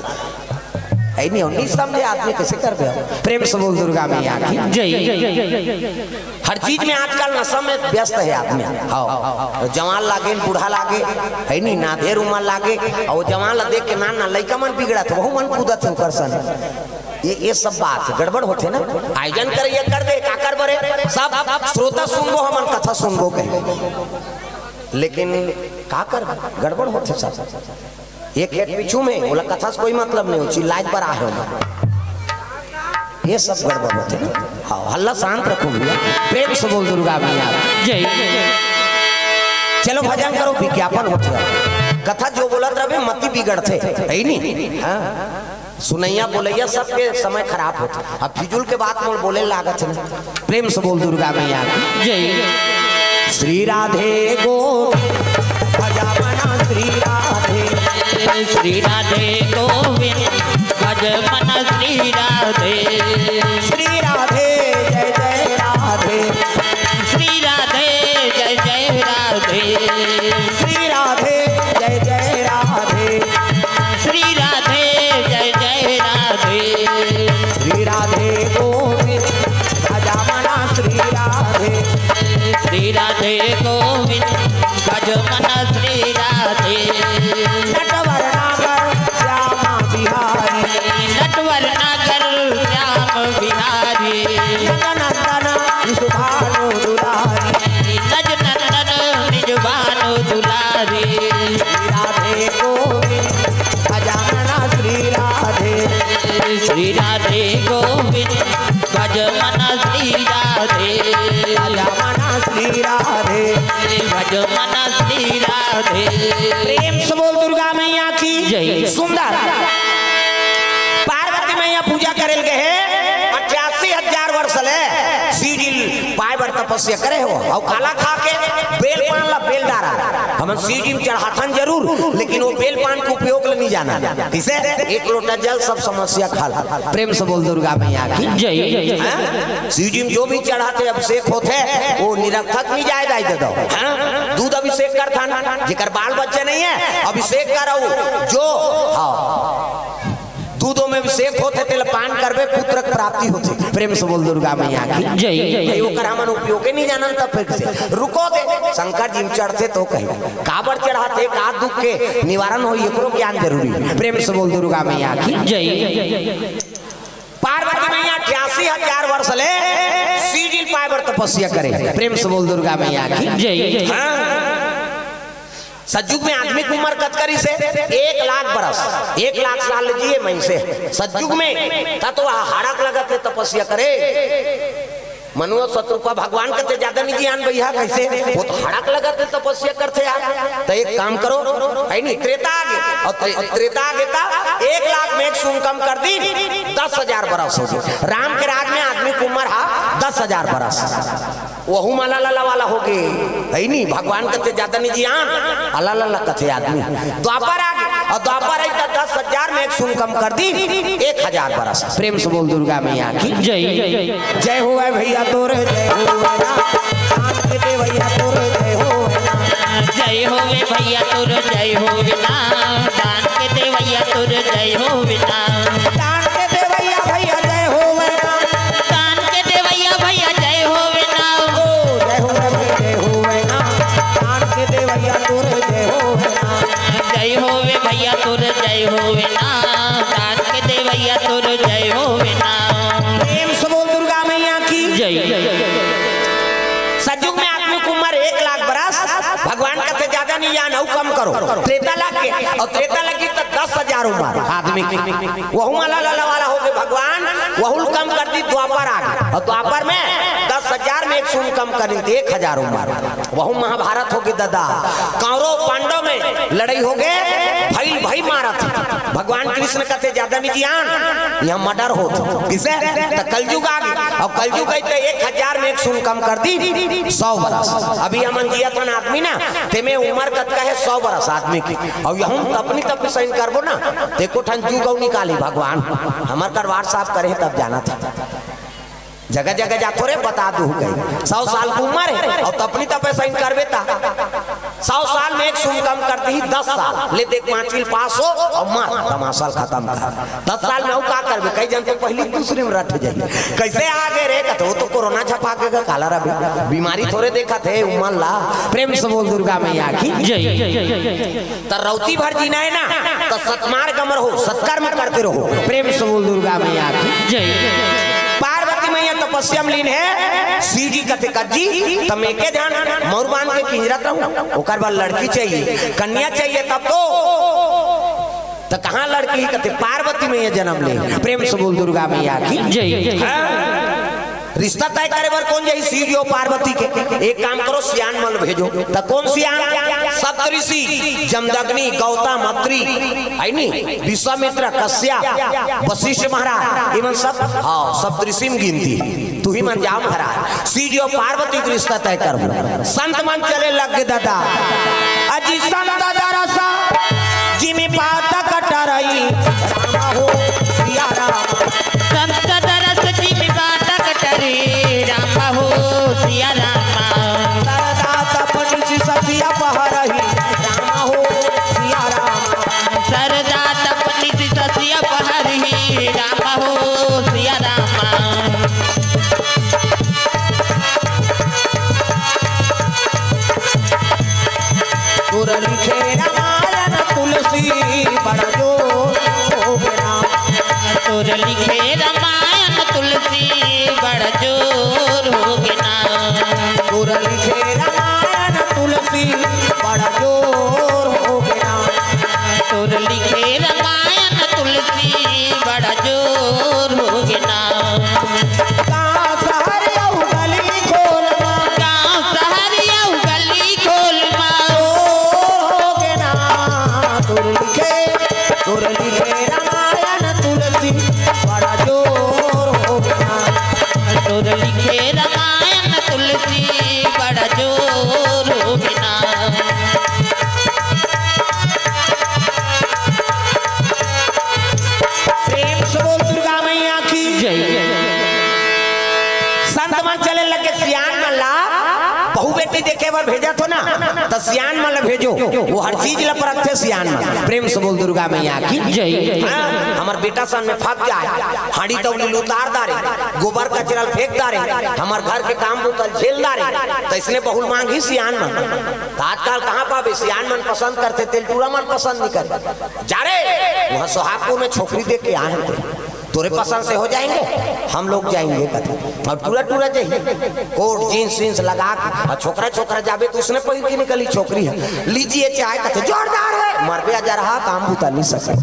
है नहीं, नहीं समझे आदमी कैसे करबे? प्रेम से बोल दुर्गा मैया की। जय। हर चीज में आजकल नशा में व्यस्त हे आदमी। हाँ, जवान लागे, बूढ़ा लागे, है नहीं, नाधेर उमर लागे, अउ जवान ला देख के नान नान लइका मन बिगड़त हे, वहू मन कूदत हे ओकर सन। ये, ये सब बात हे, गड़बड़ होथे ना। आयोजन करइया कर दे, काकर बरे? सब श्रोता सुनबो, हमन कथा सुनबो कहे, लेकिन का कर, गड़बड़ होथे सब। एक, एक पीछू में, ओला कथा से कोई मतलब नहीं हो, चिल्लाए बर आहे हो। ये सब गड़बड़ होथे ना। हाँ, हल्ला शांत रखो भैया, प्रेम से बोल दुर्गा मैया। जय। चलो भजन करो, विज्ञापन होथे। कथा जो बोलत रहे, मति बिगड़थे, है नहीं? हाँ। सुनैया बोलैया सबके समय खराब होथे। अब फिजूल के बात मोल बोले लागत हे ना। प्रेम से बोल दुर्गा मैया की। जय। श्री राधे गोविंद, भजा मना श्री राधे। श्री राधे गोविंद, भज मन श्री राधे। श्री राधे जय जय राधे। श्री राधे जय जय राधे। श्री राधे जय जय राधे। श्री राधे जय जय राधे। श्री राधे गोविंद, भजा मना श्री राधे। श्री राधे गोविंद, भज मन श्री राधे। नटवर नागर श्याम बिहारी। नटवर नागर श्याम बिहारी। नंद नंदन निज भानु दुलारी। नज नंदन निज भानु दुलारी। श्री राधे गोविंद, भजा मना श्री राधे। श्री राधे गोविंद, भज मन श्री राधे। भजा मना श्री राधे। भज मन श्री राधे। प्रेम से बोल दुर्गा मैया की। जय। सुंदर। पार्वती मैया पूजा करे ल गे हे, अठासी हजार वर्ष ले शिव जी ल पाए बर तपस्या करे हो, अउ काला खा के? बेल पान ला, बेल डारा। हमन शिव जी म चढ़ाथन जरूर, लेकिन वो बेल पान के उपयोग ल नहीं जाना। किसे? एक लोटा जल सब समस्या खा ला। प्रेम से बोल दुर्गा मैया की। जय। हाँ? शिव जी म जो भी चढ़ाथे, अभिषेक होथे, वो निरर्थक नहीं जाए, जाए दे दो। हाँ? दूध अभिषेक करथन, जेकर बाल बच्चे नहीं है, अभिषेक करो, जो, हाँ, दूधों में अभिषेक होथे, तेला पान करबे, पुत्र के प्राप्ति होथे। प्रेम से बोल दुर्गा मैया की जय। भाई, ओकर हमन उपयोगे नहीं जानन, तब फिर से रुको दे, शंकर जी में चढ़थे तो कही, काबर चढ़ाथे, का दुख के निवारण होही, एकरो ज्ञान जरूरी हे। प्रेम से बोल दुर्गा मैया की जय। पार्वती मैया अठासी हजार वर्ष ले शिव जी ल पाए बर तपस्या करे। प्रेम से बोल दुर्गा मैया की जय। हाँ। सतयुग में आदमी के उम्र कतका रिहिसे? एक लाख बरस, एक लाख साल जिए मइनसे। सतयुग में त तो वह हड़क लगत ले तपस्या करे। मनुआ शतरूपा भगवान कथे ज्यादा नहीं जियान भैया, कैसे? वो तो हड़क लगत ले तपस्या करथे यार। त एक काम करो, है नहीं, त्रेता आगे, और त्रे-, त्रेता आगे त एक लाख में एक शून्य कम कर दी, दस हजार बरस हो गे। राम के राज में आदमी के उम्र हा दस हजार बरस। वहू म अला लला वाला हो गे, है नी? भगवान कथे ज्यादा नहीं जियान, अला लला कथे आदमी। द्वापर आ गे, और द्वापर आई त दस हजार में एक शून्य कम कर दी, एक हजार बरस। प्रेम से बोल दुर्गा मैया की जय। जय होवे भैया तोर, जय होवे ना, दान के देवैया तोर, जय होवे ना। जय होवे भैया तोर, जय होवे ना, दान के देवैया तोर, जय होवे ना। दान के देवैया भैया जय होवे ना। दान के देवैया भैया जय होवे ना। ओ, जय होवे भैया, जय होवे ना। दान के देवैया तोर जय होवे ना। जय होवे भैया तोर जय होवे ना। दान के देवैया तोर जय होवे ना। प्रेम से बोल दुर्गा मैया की जय। सतयुग में आदमी के उम्र एक लाख बरस, भगवान कथे ज्यादा नहीं जान, अउ कम करो। त्रेता लग गे, और त्रेता लगी त दस हजार उम्र आदमी की। वहू म अला लला वाला हो गे भगवान, वहू ल कम कर दी, द्वापर आ गे। और द्वापर में दस हजार में एक शून्य कम कर दी, एक हजार उम्र। वहू महाभारत हो गे ददा। कौरव पांडव में लड़ाई हो गे, भइल भई मारत। भगवान कृष्ण कथे ज्यादा नहीं जियान, यहाँ मर्डर होत। किसे? त कलयुग आ गे। और कलयुग आई त एक हजार में एक शून्य कम कर दी, सौ बरस। अभी हमन जियत हन आदमी ना, तेमे उम्र कतका हे? सौ बरस आदमी की। और यहू तपनी तपनी सही करबो ना, त एको ठन जुग अउ निकाली भगवान। हमर कर WhatsApp करे हे तब जानत हे। जगह जगह जाथो रे, बता दू कही। सौ साल के उम्र हे, और तपनी तपे सही करबे ता। सौ साल में एक शून्य कम कर दी, दस साल। ले देख, पांचवी पास हो, और मार, तमाशा ल खतम कर। दस साल में अउ का करबे? कई झन तो पहली दूसरी में रट जाही। कैसे आ गे रे? कथे, वो तो कोरोना झपा के गा, काला रबे। बीमारी थोरे देखत हे उमन ला। प्रेम से बोल दुर्गा मैया की जय। त रौती भर जीना हे ना, त सतमार्ग म रहो, सत्कर्म करते रहो। प्रेम से बोल दुर्गा मैया की जय। पार्वती मैया तपस्या में लीन हे, शिव जी कथे कज्जी, त मैं एके झन मउर बांध के किंजरत रहूं, ओकर बर लड़की चाहिए, कन्या चाहिए, तब तो त कहाँ लड़की ही कथे, पार्वती मैया जन्म ले। प्रेम से बोल दुर्गा मैया की जय। हाँ। रिश्ता तय करे बर कोन जाही? शिव जी अउ पार्वती के। एक काम करो, सियान मन भेजो। त कोन सियान? सप्तऋषि, जमदग्नि, गौतम, अत्रि, है नी, विश्वामित्र, कश्यप, वशिष्ठ महाराज, इमन सब, हाँ, सप्तऋषि में गिनती। तुही मन जाव महाराज, शिव जी अउ पार्वती के रिश्ता तय करबो। संत मन चले लग गे ददा। अजी संत दरस जिमि पातक टरई, राम हो सिया राम। संत दरस जिमि पातक टरई, राम हो सिया राम। सरदा तप निशि शशि अपहरही, राम हो सिया राम। सरदा तप निशि शशि अपहरही, राम हो सिया राम। तोर लिखे रामायण तुलसी बड़ जोर हो गे ना। तोर लिखे रामायण तुलसी बड़ जोर हो गे ना। तोर लिखे रामायण तुलसी बड़ जोर हो गे ना। तोर लिखे रामायण तुलसी बड़ जोर हो गे ना। गाँव शहर अउ गली खोल मा। गाँव शहर अउ गली खोल मा। जोर हो गे ना। तोर लिखे, तोर लिखे रामायण तुलसी बड़ा जोर हो गे ना। तोर लिखे रामायण तुलसी बड़ा जोर हो गे ना। प्रेम से बोल दुर्गा मैया की जय। संत मन चले लगे सियान मन ला, बहू बेटी देखे पर भेजत हो ना, त सियान मन ल भेजो, वो हर चीज ल परखथे सियान मन। प्रेम से बोल दुर्गा मैया की जय। हाँ, हमर बेटा सन में फंस जाए, हाड़ी तौली ल उतार डारे, गोबर कचरा ल फेंक डारे, हमर घर के काम बूता ल झेल डारे, त इसने बहू ल मांगही सियान मन। त आजकल कहाँ पाबे, सियान मन पसंद करथे, तेल टूरा मन पसंद नहीं करे। जा रे, वहाँ सोहागपुर में छोकरी देख के आए हैं, तोरे पसंद से हो जाएंगे, हम लोग जाएंगे कथे। और टूरा टूरा जाही, कोट जींस वींस लगा के, और छोकरा छोकरा जाबे तो उसने पहिर के निकली, छोकरी है, लीजिए चाय कथे, जोरदार है, मरबे अजरहा, काम बूता नहीं सके।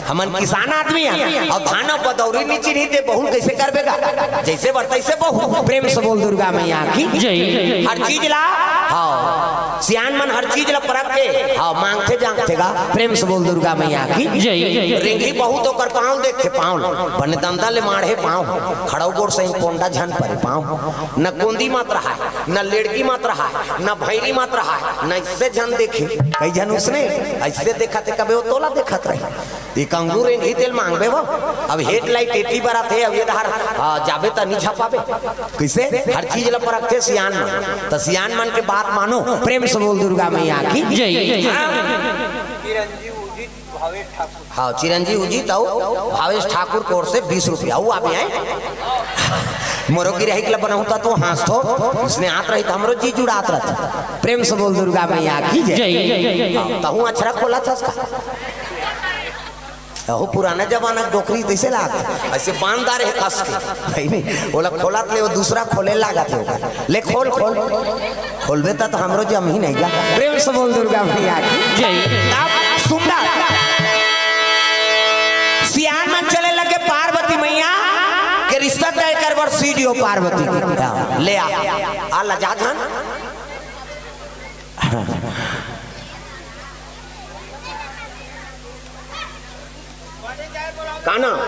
हमन किसान आदमी है, और धान और बदौरी नहीं चिन्ही ते, बहू ल कैसे करबे गा, जैसे बर तैसे बहू। प्रेम से बोल दुर्गा मैया की जय। हर चीज ला, हाँ, सियान मन हर चीज ला परख के, हाँ, मांगथे जांगथे गा। प्रेम से बोल दुर्गा मैया की जय। रेंगही बहू तो ओकर पाँव ल देखथे, पाँव ल, बने दंदा ले माढ़े पाँव, खड़ऊ गोड़ सही पोंडा झन परे पाँव, न कोंदी मत रहाय, न लेड़की मत रहाय, न भैरी मत रहाय, न इससे झन देखे। कई झन उसने ऐसे देखत हे, कबे वो तोला देखत रही। एक अंगूर रेंगही तेल मांगबे वो। अब हेडलाइट एती बरत हे, अब ये धार, आ, जाबे त नहीं झपाबे। कैसे? हर चीज ल परखथे सियान मन। त सियान मन के बात मानो। प्रेम से बोल दुर्गा मैया की जय। चिरंजीव उदित भावेश ठाकुर। हाँ, चिरंजीव उदित अउ भावेश ठाकुर कोर से बीस रुपया। वो आप आए। मोरो गिरहिक ल बनाहूं त तो हंसथो। इसने आत रही त हमरो जी जुड़ात रहत। प्रेम से बोल दुर्गा मैया की जय। जय। हाँ, तहूं अछरा खोलथस का? अहो, पुराना जमाना के डोकरी तैसे लागथे, ऐसे बांध डारे हे कस के, है नहीं? ओला खोलत ले वो दूसरा खोले लागत हे ओकर। ले खोल, खोल, खोलबे त तो हमरो जमही नहीं गा। प्रेम से बोल दुर्गा मैया की जय। तब सुंदर सियान मन चले लगे पार्वती मैया के रिश्ता तय कर बर सीडियो पार्वती के। ले आ, आ लजा धन। का नाम?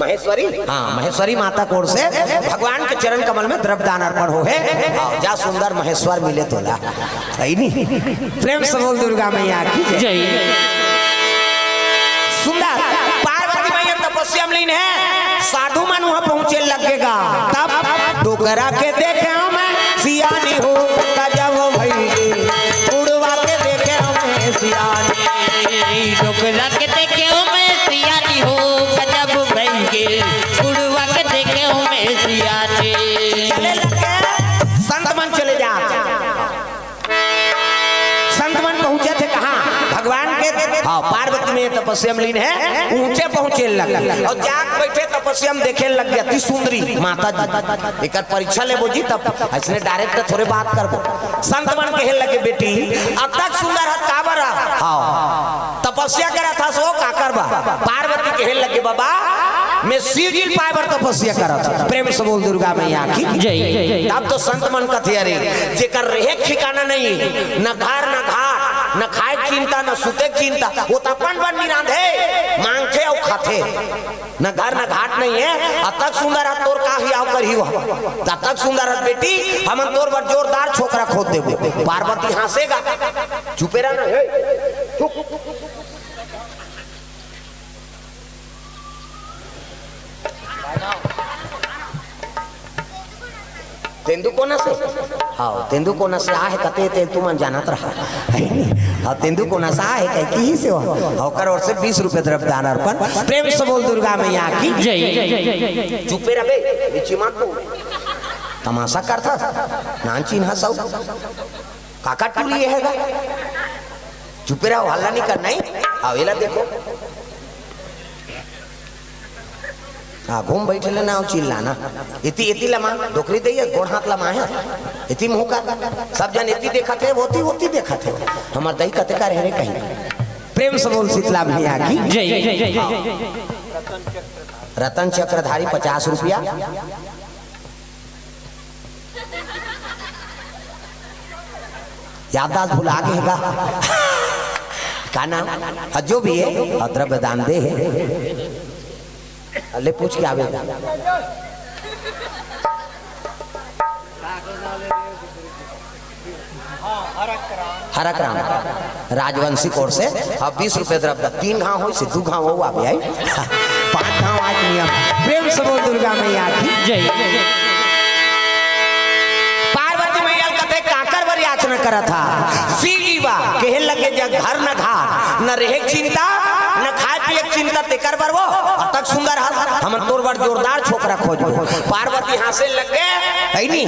महेश्वरी। हाँ, महेश्वरी माता कोर से भगवान के चरण कमल में द्रव्य दान अर्पण हो हे। हाँ, जा सुंदर महेश्वर मिले तोला। है नी? प्रेम से बोल दुर्गा मैया की जय। जय। सुंदर पार्वती मैया तपस्या में लीन हे, साधु मन वहां पहुंचे लगेगा। तब डोकरा के देखे मैं सियानी हो, गजब भई गे। उड़वा के देखे मैं सियानी। डोकरा के देखे मैं सियानी हो, गजब भई गे। उड़वा के देखे मैं सियानी। चले लगे, संत मन चले जा। संत मन पहुंचे थे कहाँ? भगवान के। हाँ, पार्वती में तपस्या में लीन हे, ऊंचे पहुंचे लग और जाग बैठे तपस्या में देखे लग गया थी सुंदरी माता जी। एकर परीक्षा लेबो जी, तब ऐसने डायरेक्ट थोड़े बात करबो। संत मन कहे लगे, "बेटी, अतक सुंदर हस काबर?" हाँ, तपस्या करत हस वो काकर बर? पार्वती कहे लगे, "बाबा, मैं शिव जी ल पाए बर तपस्या करत हंव।" प्रेम से बोल दुर्गा मैया की जय। तब तो संत मन कथे, "अरे, जेकर रेहे के ठिकाना नहीं, न घर, न घाट, न खाए के चिंता, न सुते के चिंता, वो तो अपन बर नहीं रांधे, मांगथे अउ खाथे।" न घर न घाट नहीं हे, अतक सुंदर हस तोर का हियाव करही वो। अतक सुंदर हस बेटी, हमन तोर बर जोरदार छोकरा खोज देबो। पार्वती हंसेगा। चुपे रह ना, हे, चुप। तेंदू कोना से? हाँ, तेंदू कोना से आहे कथे तेल तुमन जानत रहा। हाँ, तेंदू कोना से आहे कहे किहिस हे वो। ओकर ओर से बीस रुपये द्रव्य दान अर्पण। प्रेम से बोल दुर्गा मैया की जय। चुपे रह बे, बिची मत बोल। तमाशा करथस, नान चिन्हस अउ। काका टूरी हे गा। चुपे रहो, हल्ला नहीं करना ही। आओ, एला देखो। हाँ, घूम बैठे ले ना, चिल्लाना। इति, इति लमा, डोकरी दइया, गोड़ हाथ लमा हे। इति मुंह का, सब जन इति देखत हे, वोती, वोती देखत हे। हमर दही कते का रहे रे कहीं। प्रेम से बोल शीतला मैया की जय। रतन चक्रधारी पचास रुपया। याददाश्त भुला गे हे का? का नाम? अ, जो भी हे, अ, द्रव्य दान दे हे। ले पूछ के आवे। हरक राम राजवंशी कोर से, हाँ, बीस रुपये द्रव्य, तीन घाव होइसे, दू घाव वो आवे आई। पाँच घाव आज नियम। प्रेम से बोल दुर्गा मैया की जय। पार्वती मैया कथे काका याचना करत हा। शिव जी बा, कहे लगे, जग घर न घर, न रहे के चिंता, न खाए पिए के चिंता, तेकर बर वो अतक सुंदर हस। हमन तोर बर जोरदार छोकरा खोजबो। पार्वती हाँसे लगे, है नी?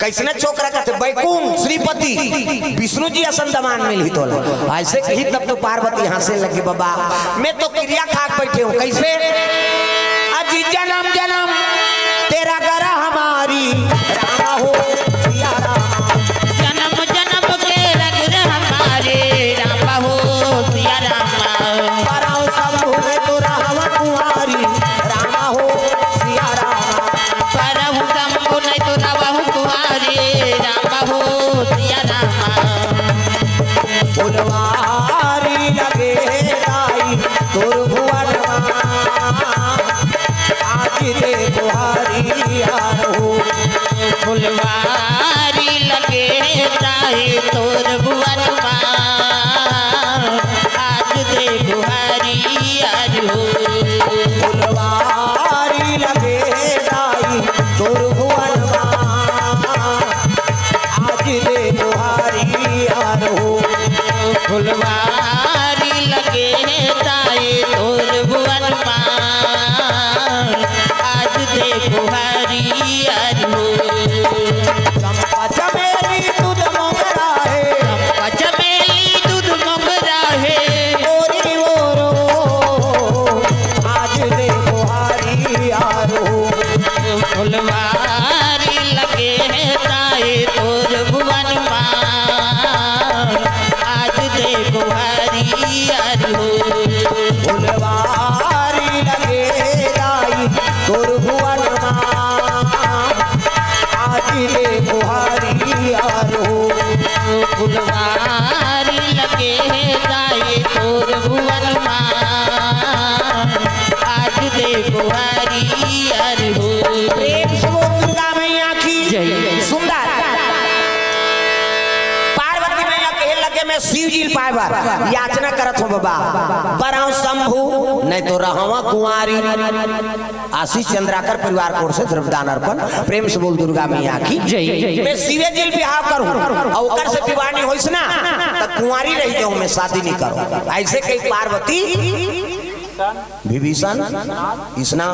कइसने छोकरा कथे, बैकुंठ श्रीपति विष्णु जी असन दमान मिलही तोला। अइसे कही तब तो पार्वती हाँसे लगे, बाबा, मैं तो किरिया खा के बैठे हूँ। कइसे? अजी जन्म जन्म तेरा गरा हमारी, रामा हो सिया रामा। जन्म जन्म के रग रे हमारे, रामा हो सिया रामा। परम शंभु में तो रहवा कुंवारी, रामा हो सिया रामा। परम शंभु नहीं तो रहवा कुंवारी, रामा हो सिया रामा। फुलवारी लगे दाई तोर भुवन मा, आज दे बुहारी यार हो। फुलवारी लगे दाई तोर भुवन मा, आज दे बुहारी यार हो। फुलवारी लगे दाई तोर भुवन मा, आज दे बुहारी यार हो। फुलवारी लगे ताए तोर भुवन मा, आज दे बुहारी यार हो। चंपा चमेली दूध मोगरा है, चंपा चमेली दूध मोगरा है, ओरी ओरो, आज दे बुहारी यार हो। फुलवारी लगे है ताए तोर भुवन मा, आज दे बुहारी यार हो। फुलवारी लगे दाई तोर भुवन मा, आज दे बुहारी यार हो। फुलवारी लगे दाई तोर भुवन मा, आज दे बुहारी यार हो। प्रेम से बोल दुर्गा मैया की जय। सुंदर। पार्वती मैया कहे लगे, मैं शिव जी ल पाए बर याचना करत हूँ बाबा, बरहूँ शंभु, नहीं तो रहवा कुंवारी। आशीष चंद्राकर परिवार की ओर से द्रव्यदान अर्पण। प्रेम से बोल दुर्गा मैया की जय। मैं शिवे जी ल बिहाव करूँ अउ ओकर से विवाह नहीं होइस ना, त कुंवारी रह जाऊँ, मैं शादी नहीं करूँ। अइसे कही पार्वती विभीषण, इसना,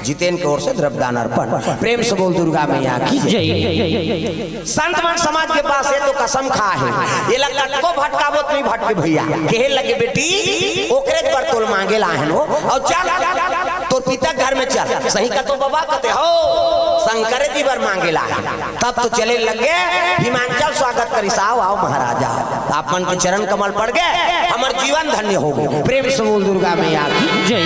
जितेन की ओर से द्रव्यदान अर्पण। प्रेम से बोल दुर्गा मैया की जय। संत मन समाज के पास ये तो कसम खा है, ये लग को भटकावत नहीं भटके भैया। कहे लगे, बेटी, ओकरे बर तोल मांगे ला है नो, अउ चल तोर पिता घर में चल। सही कतो बाबा कथे हो, शंकर जी बर मांगे ला है। तब तो चले लगे, हिमांचल स्वागत करिस, आओ, आओ महाराजा। आप मन के चरण कमल पड़ गए, हमर जीवन धन्य हो गए। प्रेम से बोल दुर्गा मैया की जय।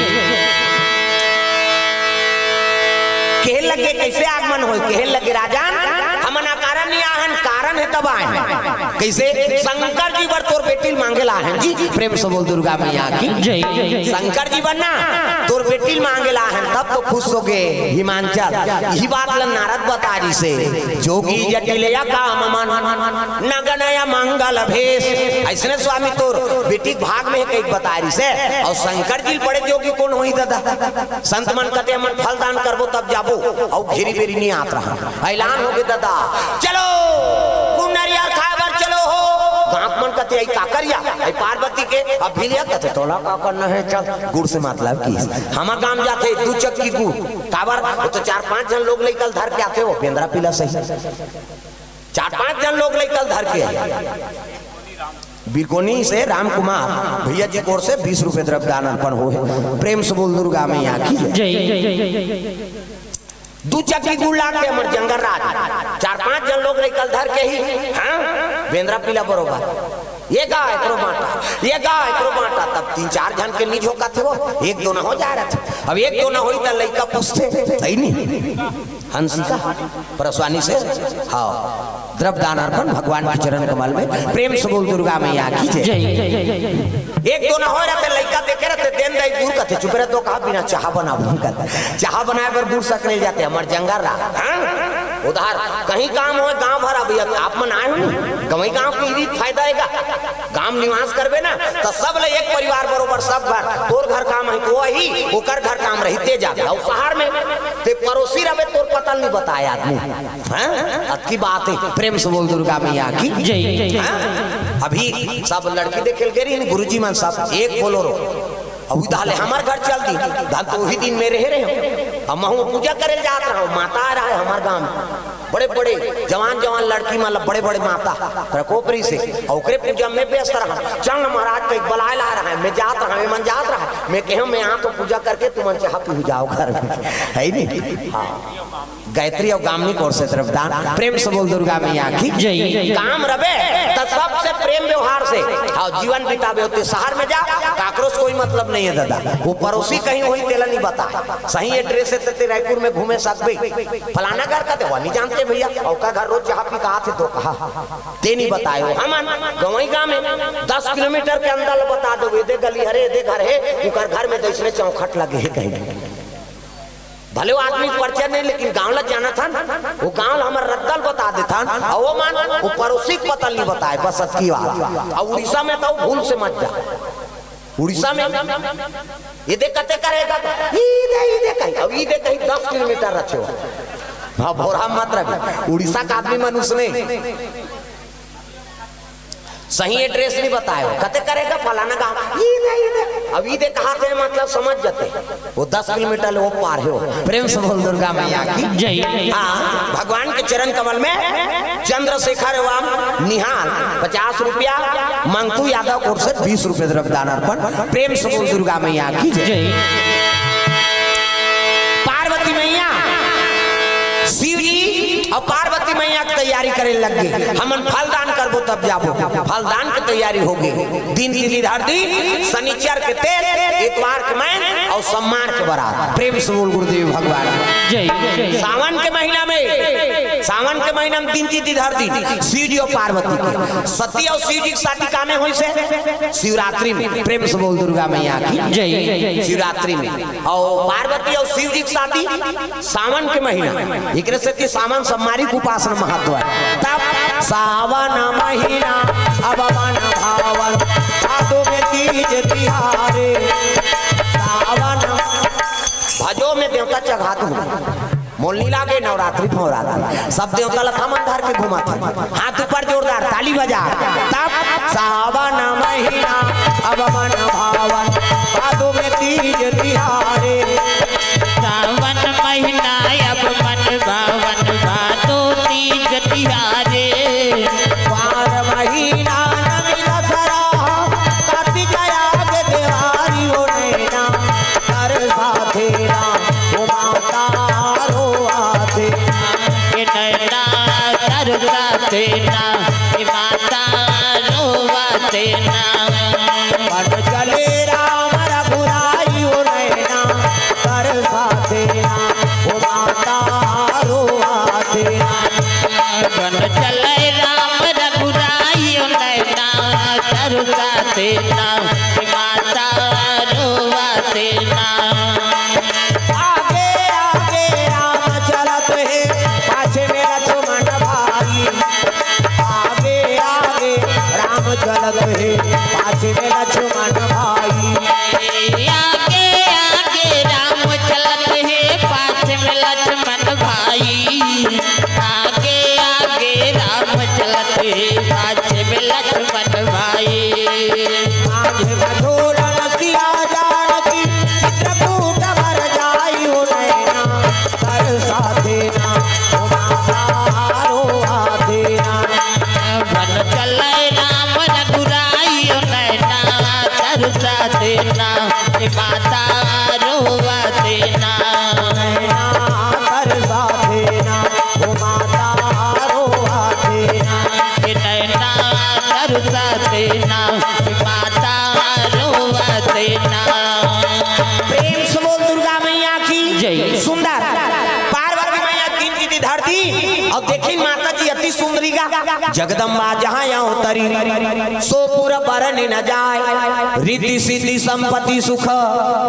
कहे लगे, कैसे आगमन होय? कहे लगे, राजन, हमन अकारण नहीं आहन, कारण है तब आए हैं। कैसे? शंकर जी बर तोर बेटी ल मांगे ला आहन जी। प्रेम से बोल दुर्गा मैया की जय। शंकर जी बर ना तोर बेटी ल मांगे ला आहन, तब तो खुश हो गए हिमांचल। यही बात ल नारद बता रहिसे, जोगी जटिल या काम मन, नगन या मंगल भेष। अइसने स्वामी तोर बेटी के भाग में कही बता रहिसे। अउ शंकर जी ल बड़े जोगी कोन होही दादा? संत मन कथे, हमन फल दान करबो तब जाबो, अउ घेरी बेरी नहीं आत रहा। ऐलान हो गे दादा, चलो कुन नरियर खाए बर चलो हो। गाँव मन कथे, आई काकर या, आई पार्वती के। अब भी लिया कथे, तोला का करना है, चल। गुड़ से मतलब की हमर गाँव जाथे दू चक्की गुड़, काबर? वो तो चार पांच झन लोग लइका ल धर के आथे, वो बेंदरा पीला सही। चार पांच झन लोग लइका ल धर के आए। बिरकोनी से राम कुमार भैया जी की ओर से बीस रुपए द्रव्य दान अर्पण हो है। प्रेम से बोल दुर्गा मैया की जय। जय। दू चक्की गुड़ लाके हमर जंगल राज, चार पांच झन लोग लइका ल धर के ही, हाँ, बेंदरा पीला बरोबर। ये गा एकरो बांटा, ये गा एकरो बांटा, तब तीन चार झन के नी झोंकत हे वो, एक दो ना हो जा रहा था। अब एक दो ना होई त लइका पूछथे, सही नहीं? हंसिका परसवानी से, हाँ, द्रव्य दान अर्पण भगवान के चरण कमल में। प्रेम से बोल दुर्गा मैया की जय। जय। एक दो ना हो रहते, लइका देखे रहते, देन दाई गुड़ कथे, चुप रह तो कहा बिना चाह बना भूल कर। चाह बनाए बर गुड़ सकने जाते, हमर जंगल रहा। हाँ? उधार कहीं काम होय, गांव भर अभी आप मन आए हो ना, गंवई गांव की भी फायदा हैगा। गांव निवास करबे ना, तो सब ले एक परिवार बरोबर, सब घर, तोर घर काम है तो वही, ओकर घर काम रहिते जाते। अउ शहर में ते पड़ोसी रहबे, तोर पता नहीं बताए आदमी। हाँ? अतकी बात है। प्रेम से बोल दुर्गा मैया की। जय। हाँ? अभी सब लड़की देखे ल गे रहिन गुरुजी मन, सब एक बोलोरो। अब उधाले हमर घर चल दी, धन तो वही दिन में रहे रहे हो। अब महू पूजा करे जात रहा हूँ, माता आ रहा है हमार गांव में। बड़े बड़े जवान जवान लड़की मन ला बड़े बड़े माता प्रकोप रही से, और ओकरे पूजा में व्यस्त रहा। चल महाराज के बलाए ला रहा है, मैं जात रहा, मैं मन जात रहा है, मैं कहे मैं यहाँ तो पूजा करके तुमन चाह पी जाओ घर में, है नहीं? हाँ। गायत्री और गामनी कोर से तरफ दान। प्रेम से बोल दुर्गा मैया की। जय। काम रबे त सबसे प्रेम व्यवहार से, हाँ, जीवन बिताबे होते शहर में जा, काकरो से कोई मतलब नहीं है दादा। वो पड़ोसी कहीं होही तेला नहीं बता। सही एड्रेस है ते रायपुर में घूमे सकबे। फलाना घर का देवा नहीं जानते भैया, और का घर रोज चाह पी का आथे तो कहा, ते नहीं बताए हो। हमन गंवई गांव में दस किलोमीटर के अंदर ल बता दो, ये दे गली हरे, ये दे घर है, उकर घर में दसवें चौखट लगे है कहीं। भले वो आदमी के परिचय नहीं, लेकिन गांव ला जानत हन, वो गांव ला हमर रद्दा ल बता देथन, और वो मन वो पड़ोसी के पता नहीं बताए, बस अतकी बात। और उड़ीसा में तो भूल से मत जा, उड़ीसा में ये दे कते करेगा, ई दे, ई दे कहीं, अब ई दे कहीं दस किलोमीटर रखे हो। हाँ, भोरा मत रही, उड़ीसा का आदमी मन उसने सही एड्रेस नहीं बताए हो, कते करेगा फलाना गांव, ई दे, ई दे। अब ई दे कहा थे, मतलब समझ जाते, वो दस किलोमीटर ले वो पार हो। प्रेम से बोल दुर्गा मैया की। जय। हाँ, भगवान के चरण कमल में चंद्रशेखर एवं निहाल पचास रुपया, मंगतू यादव कोर से बीस रुपये द्रव्य दान अर्पण। प्रेम से बोल दुर्गा मैया की। जय। पार्वती मैया, शिव जी और पार्वती मैया की तैयारी करे लग गए। हमन फल दान करबो तब जाबो। फल दान की तैयारी हो गई। दिन तिथि धर दी, शनिचर के तेल, इतवार के मैं और सोमवार के बरात। प्रेम से बोल गुरुदेव भगवान। जय। सावन के महीना में, सावन के महीना में दिन तिथि धर दी शिव जी और पार्वती की। सती और शिव जी की शादी कामे होइसे? शिवरात्रि में। प्रेम से बोल दुर्गा मैया की। जय। शिवरात्रि में। और पार्वती और शिव जी की शादी सावन के महीना, एकरे सेती सावन सोमवारी के उपासना महत्व है। तब सावन महीना अब मन भावन, भादो में तीज तिहारे। सावन भजो में देवता चघात हूँ, मोल नी लागे नवरात्रि फवरात्रि, सब देवता लथा मन धर के घुमात हूँ। हाथ ऊपर जोरदार ताली बजा। तब सावन महीना अब मन भावन, भादो में तीज तिहारे। सावन महीना अब मन भावन, भादो तीज तिहारे। बार महीना नमी दसरा, कातिक आगे देवारी हो नैना, तरसा थे ना, ओ माता रोआ थे। ये नैना तरसा थे ना, ये माता रोआ थे ना। बन चले राम रघुराई ओ नैना, तरसा थे ना, ओ माता रोआ थे ना। बन चले राम रघुराई ओ नैना, तरसा थे ना, ए माता रोआ थे ना। आगे आगे राम चलत हे, पाछे में लक्ष्मण भाई। आगे आगे राम चलत हे, पाछे में लक्ष्मण भाई। आगे आगे राम चलत हे, पाछे में लक्ष्मण भाई। आगे आगे राम चलत हे, पाछे में लक्ष्मण भाई। आगे मधुर रसिया जानकी, चित्रकूट वर जाई हो नैना, तरसा थे ना, ओ माता रोआ थे ना। बन चले राम रघुराई ओ नैना, तरसा थे ना, ए माता रोआ थे ना। नैना तरसा थे ना, ओ माता रोआ थे ना। ए नैना तरसा थे ना, ए माता रोआ थे ना। प्रेम से बोल दुर्गा मैया की। जय। सुंदर। पार्वती मैया तीन की धरती और देखी माता जी अति सुंदरी का। जगदम्बा जहाँ अवतरी, सो पुर बरनि न जाय। रिद्धि सिद्धि संपत्ति सुख,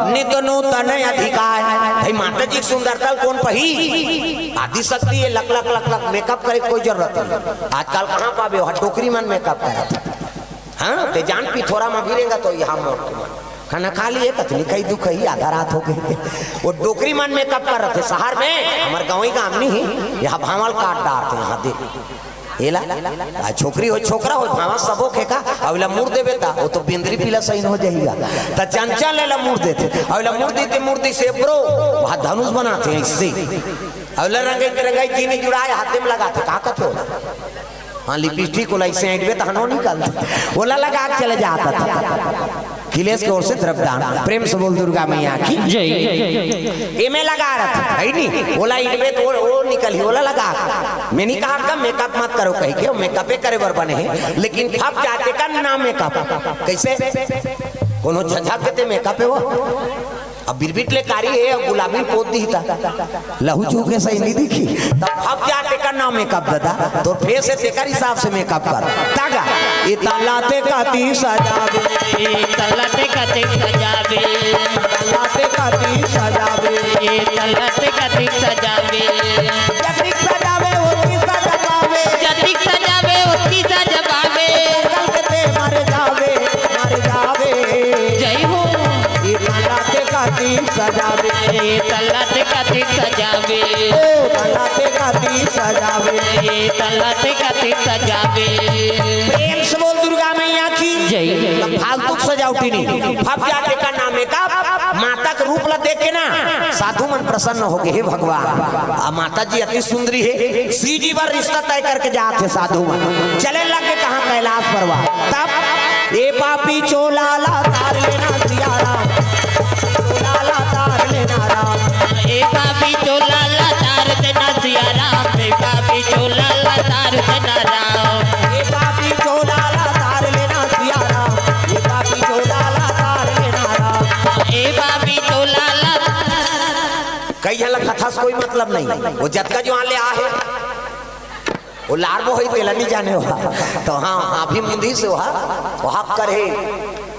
नित नूतन अधिकार। भाई माता जी की सुंदरता कौन पही? आदि शक्ति है, लक लक लक लक मेकअप करे कोई जरूरत नहीं। आजकल कहाँ पाबे हो, टोकरी मन मेकअप करे। हाँ, ते जान पिथोरा में भी रहेगा तो यहाँ मोर खाना खा लिए, कतनी खाई, दू खाई, आधा रात हो गई। वो डोकरी मन मेकअप कर रहे थे शहर में, हमर गंवई गाम नहीं, यहाँ भांवल काट डारथे, यहाँ दे। एला, आ छोकरी हो, छोकरा हो, भांवा सबो खेका, अउ एला मुड़ देबे ता, वो तो बेंदरी पीला सही हो जाएगा। त चंचल एला मुड़ देथे, अउ एला मुड़ देथे, मुड़ दी से ब्रो, वहाँ धनुष बनाथे इससे। अउ एला रंगाई, रंगाई जीनी जुड़ाए, हाथे में लगाथे, का कथे ओला? हाँ, लिपस्टिक ओला इसे ऐंठबे त हनो निकलथे। ओला लगा के चले जात हे। अखिलेश के ओर से द्रव्यदान। प्रेम से बोल दुर्गा मैया की। जय। एमे लगा रथ, है नी? ओला इनबे तो वो निकलही, ओला लगा। मैं नहीं कहा का मेकअप मत करो कही के, मेकअपे करे बर बने हे, लेकिन फप जाथे का ना मेकअप। कैसे? कोनो झझक के ते मेकअप हे वो? अब बिरबिट ले कारी हे, अब गुलाबी पोत दी ता। लहू चूके सही नहीं दिखी। तब फप जाथे का ना मेकअप दादा, तोर फेस हे तेकर हिसाब से मेकअप कर। तागा, ए तला ते काती सजावे। ए तला ते काती सजावे। तला ते काती सजावे। ए तला ते काती सजावे। जतिक सजावे, ओतिक सजा पावे। जतिक सजावे, ओतिक सजा पावे। जंगल के ते मर जावे, मर जावे। जय हो। ए तला ते काती सजावे। ए तला ते काती सजावे। ओ तला ते काती सजावे। ए तला ते काती सजावे। प्रेम से बोल दुर्गा मैया की। जय। तब फालतू के सजावटी नहीं। फप जाथे का ना मेकअप, माता के रूप ला देख के ना साधु मन प्रसन्न हो गए, हे भगवान, आ माता जी अति सुंदरी हे। शिव जी बर रिश्ता तय करके जात हे साधु मन। चले लगे कहाँ? कैलाश पर्वत। तब ए पापी चोला ला तार लेना सिया राम, चोला ला तार लेना राम। ए पापी चोला ला तार देना सिया राम, ए पापी चोला ला तार देना राम। ए पापी चोला ला तार लेना सिया राम, ए पापी चोला ला तार लेना राम। ए पापी चोला ला। कई झन ला कथा से कोई मतलब नहीं, वो जतका जो आले आ हे, वो लार वो होई तेला नहीं जाने हो। तो हाँ, हाँ, अभी मुंदी से हो, वो हक कर हे।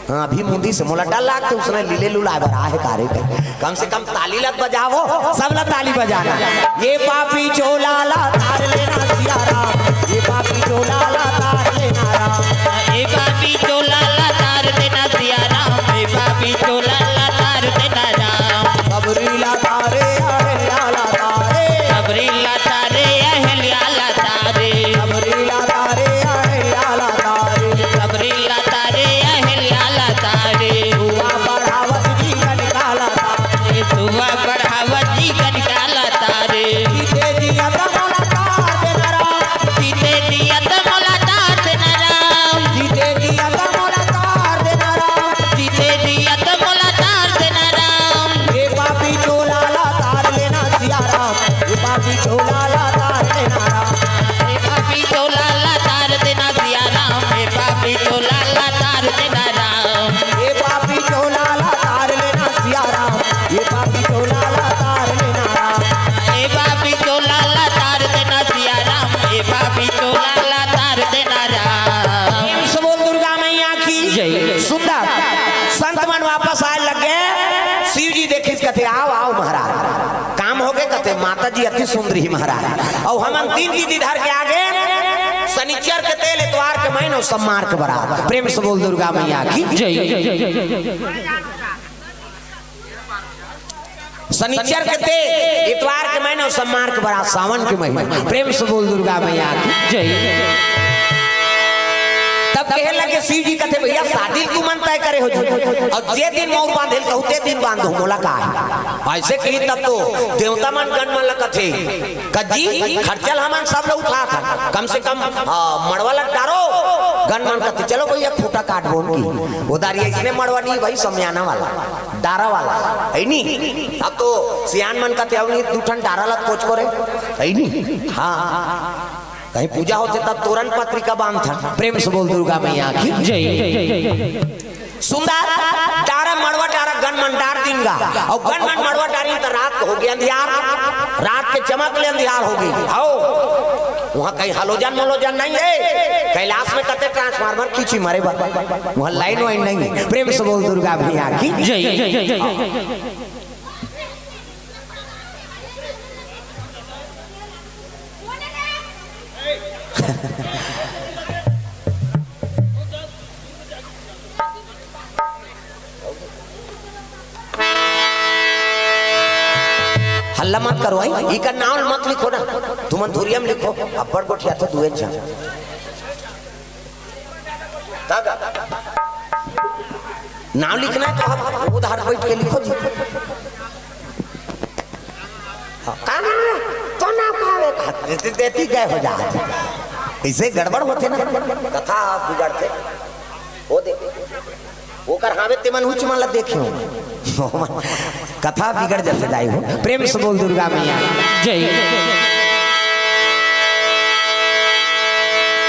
हाँ, अभी मुंदी से मोला डर लागथे, उसने लीले लुलाए बर आहे कारे पे। कम से कम ताली लग बजावो, सब ला ताली बजाना। ये पापी चोला ला तार लेना सिया राम, ये पापी चोला ला तार लेना राम। ए पापी चोला ला तार देना सिया राम, ए पापी चोला ला तार देना राम। सबरी ला तारे, अहल्या ला तारे। सबरी ला तारे, अहल्या ला तारे। सबरी ला तारे, अहल्या ला तारे। सबरी ला तारे, अहल्या ला तारे। दुआ बढ़ावत जी कनिका ला तारे। दुआ बढ़ावत जी कनिका ला तारे। जीते जी अतमोला तार देना राम। जीते जी अतमोला तार देना राम। जीते जी अतमोला तार देना राम। जीते जी अतमोला तार देना राम। ये पापी चोला ला तार लेना सिया राम। ये पापी चोला ला तार देना राम। ए पापी चोला ला तार देना सिया राम, ए पापी चोला ला तार देना राम। ए पापी चोला ला तार लेना सिया राम, ए पापी चोला ला तार लेना राम। ए पापी चोला ला तार देना सिया राम, ए पापी चोला ला तार देना राम। प्रेम से बोल दुर्गा मैया की जय। सुंदर संत मन वापस आए लग गए। शिव जी देखिस कथे, "आओ, आओ महाराज।" काम हो गए कथे, माता जी अति सुंदर ही महाराज। अउ हमन तीन दीदी धर के आगे, शनिचर के तेल, एतवार के महीना, सम्मार के बरात। प्रेम से बोल दुर्गा मैया की जय। शनिचर के तेल, एतवार के महीना, सम्मार के बरात, सावन के महीना। प्रेम से बोल दुर्गा मैया की जय। तब कहे लगे शिव जी कथे, "भैया शादी तुमन तय करे हो जी, अउ जे दिन मौर बांधे ल कहू ते दिन बांधो, मोला का हे?" ऐसे कही तब तो देवता मन गण मन ल कथे, "कज्जी, खर्चा ल हमन सब ल उठात हन, कम से कम, आ, मड़वा ल डारो।" गण मन कथे, "चलो भैया खूंटा काट बोन की, ओ दारी इसने मड़वा नहीं भाई, समियाना वाला, डारा वाला, है नी?" अब तो सियान मन कथे, "अब नहीं, दू ठन डारा ल कोच करे, है नी?" हाँ। कहीं पूजा होथे तब तोरन पत्रिका बांधथन। प्रेम से बोल दुर्गा मैया की जय। सुंदर डारा मड़वा डारा गन मन डार दिन गा। अउ गन मन मड़वा डारिन त रात के हो गे अंधियार। रात के चमक ले अंधियार हो गे। हव। उहाँ कहीं हलोजन मलोजन नहीं हे। कैलाश में कते ट्रांसफार्मर खींची मरे बर। उहाँ लाइन वाइन नहीं हे। प्रेम से बोल दुर्गा मैया की जय। हल्ला मत करो, आई। इकर नाम मत लिखो ना, तुमन धुरिया म लिखो। अब्बड़ गोठियाथो दुए झन। तब नाम लिखना है तो हम उधर बैठ के लिखो जी। हाँ, का नाम है? तो नाम का है? दे-, दे-, देती गए हो जा। इसे गड़बड़ होथे ना, कथा बिगड़थे। वो दे, ओकर हावे तेमन उच मन ला देखे हो। कथा बिगड़ जाथे दाई हो। प्रेम से बोल दुर्गा मैया। जय।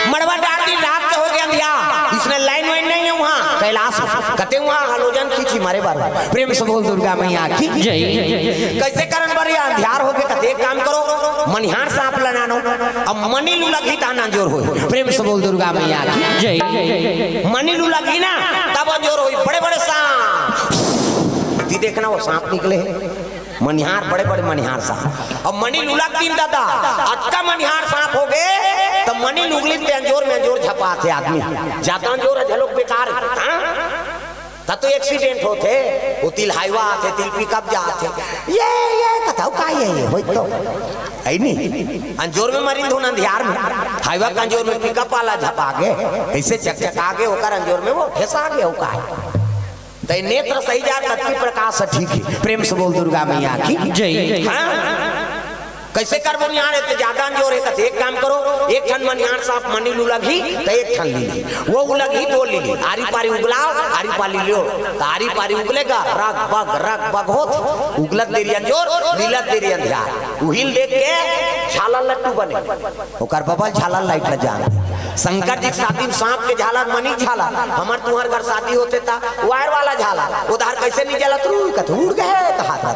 मड़वा डाल दी, रात के हो गया अंधियार, इसने लाइन वाइन नहीं है वहाँ कैलाश में। कते वहाँ हलोजन खींची मारे बार। प्रेम से बोल दुर्गा मैया की। जय। कैसे करन बर ये अंधियार हो गए? कते एक काम करो, मनिहार सांप ला नानो, अब मनी लू लगही तान अंजोर होई। प्रेम से बोल दुर्गा मैया की। जय। मनी लू लगही ना, तब अंजोर होई। बड़े बड़े सांप, दी देखना वो सांप निकले हैं। मनिहार, बड़े बड़े मनिहार सांप। अब मनी लू लग दिन दादा, अतका मनिहार सांप हो गए, तब मनी लुगली ते अंजोर में अंजोर झपाथे आदमी। जाता अंजोर है, झलोक बेकार है। हाँ? तब तो एक्सीडेंट होथे, वो तिल हाईवा आथे, तिल पिकअप जाथे। ये, ये कथाऊ का ये, ये होई तो। है नी? अंजोर में मरिन धुन अंधियार में। हाईवा के अंजोर में पिकअप वाला झपा गे, ऐसे चकचका गे, ओकर अंजोर में वो ठेसा गे, वो का है? तै नेत्र सही जा, तत्की प्रकाश ठीक है। प्रेम से बोल दुर्गा मैया की। जय। हाँ? कैसे करबो निहार है, तो ज्यादा अंजोर है, तो एक काम करो, एक ठन मनिहार सांप मनी लू लगही, तो एक ठन ली ली। वो उलगही, दो ली ली। आरी पारी उगलाओ, आरी पारी लियो। तो आरी पारी उगलेगा, रग बग, रग बग होत। उगलत देरी अंजोर, लीलत देरी अंधियार। उहिल देख के झालर लट्टू बने। ओकर बबल झालर लाइट ल जान। शंकर जी के शादी में सांप के झालर, मनी झालर। हमर तुहर घर शादी होथे ता वायर वाला झालर। उधार कैसे नहीं जलत रू, कथे उड़ गए, कहा था।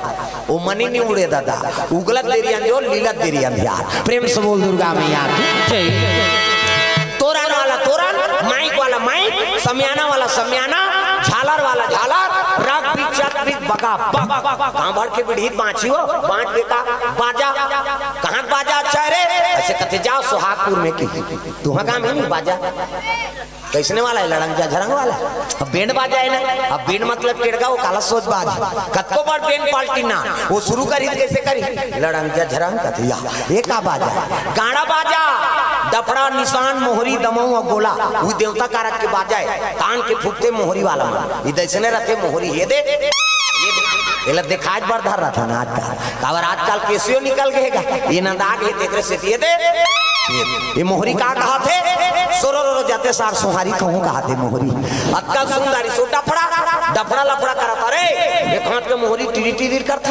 वो मनी नहीं उड़े दादा। उगलत देरी अंजोर, लीलत देरी अंधियार। प्रेम से बोल दुर्गा मैया की। जय। तोरन वाला तोरन, माइक वाला माइक, समियाना वाला समियाना, झालर वाला झालर, रग बिग चक बिग बगा बग। कहाँ भर के बिढ़ीत बाँची हो, बाँट के का बाजा, कहाँ के बाजा अच्छा है रे? ऐसे कथे जाओ सोहागपुर में की, तुहाँ गाँव में नहीं बाजा। कैसने वाला है? लड़ंग जा झरंग वाला। अब बैंड बाजा है ना, अब बैंड मतलब टेड़गा, वो काला सोच बाज। कतको बार बैंड पार्टी ना, वो शुरू करी तो कैसे करी? लड़ंग जा झरंग कथे या, ये का बाजा है? गाड़ा बाजा, डफड़ा, निशान, मोहरी, दमऊ और गोला, वो देवता कारक के बाजा है। तान के फूटते मोहरी वाला मन। ये दैसने रहते मोहरी, ये दे, ये दे। ये ला दिखाए बर धर रहा था ना आजकल। काबर आजकल केसियो निकल गए गा। ये नंदा गए, तेकरे से ये दे। ये मोहरी का कहा थे? सोरो रो रो जाते सार सोहारी कहूँ कहा थे मोहरी। अतका सुंदर सो डफड़ा, डफड़ा लफड़ा करत रे। एक हाथ के मोहरी टिरी टिरी करत।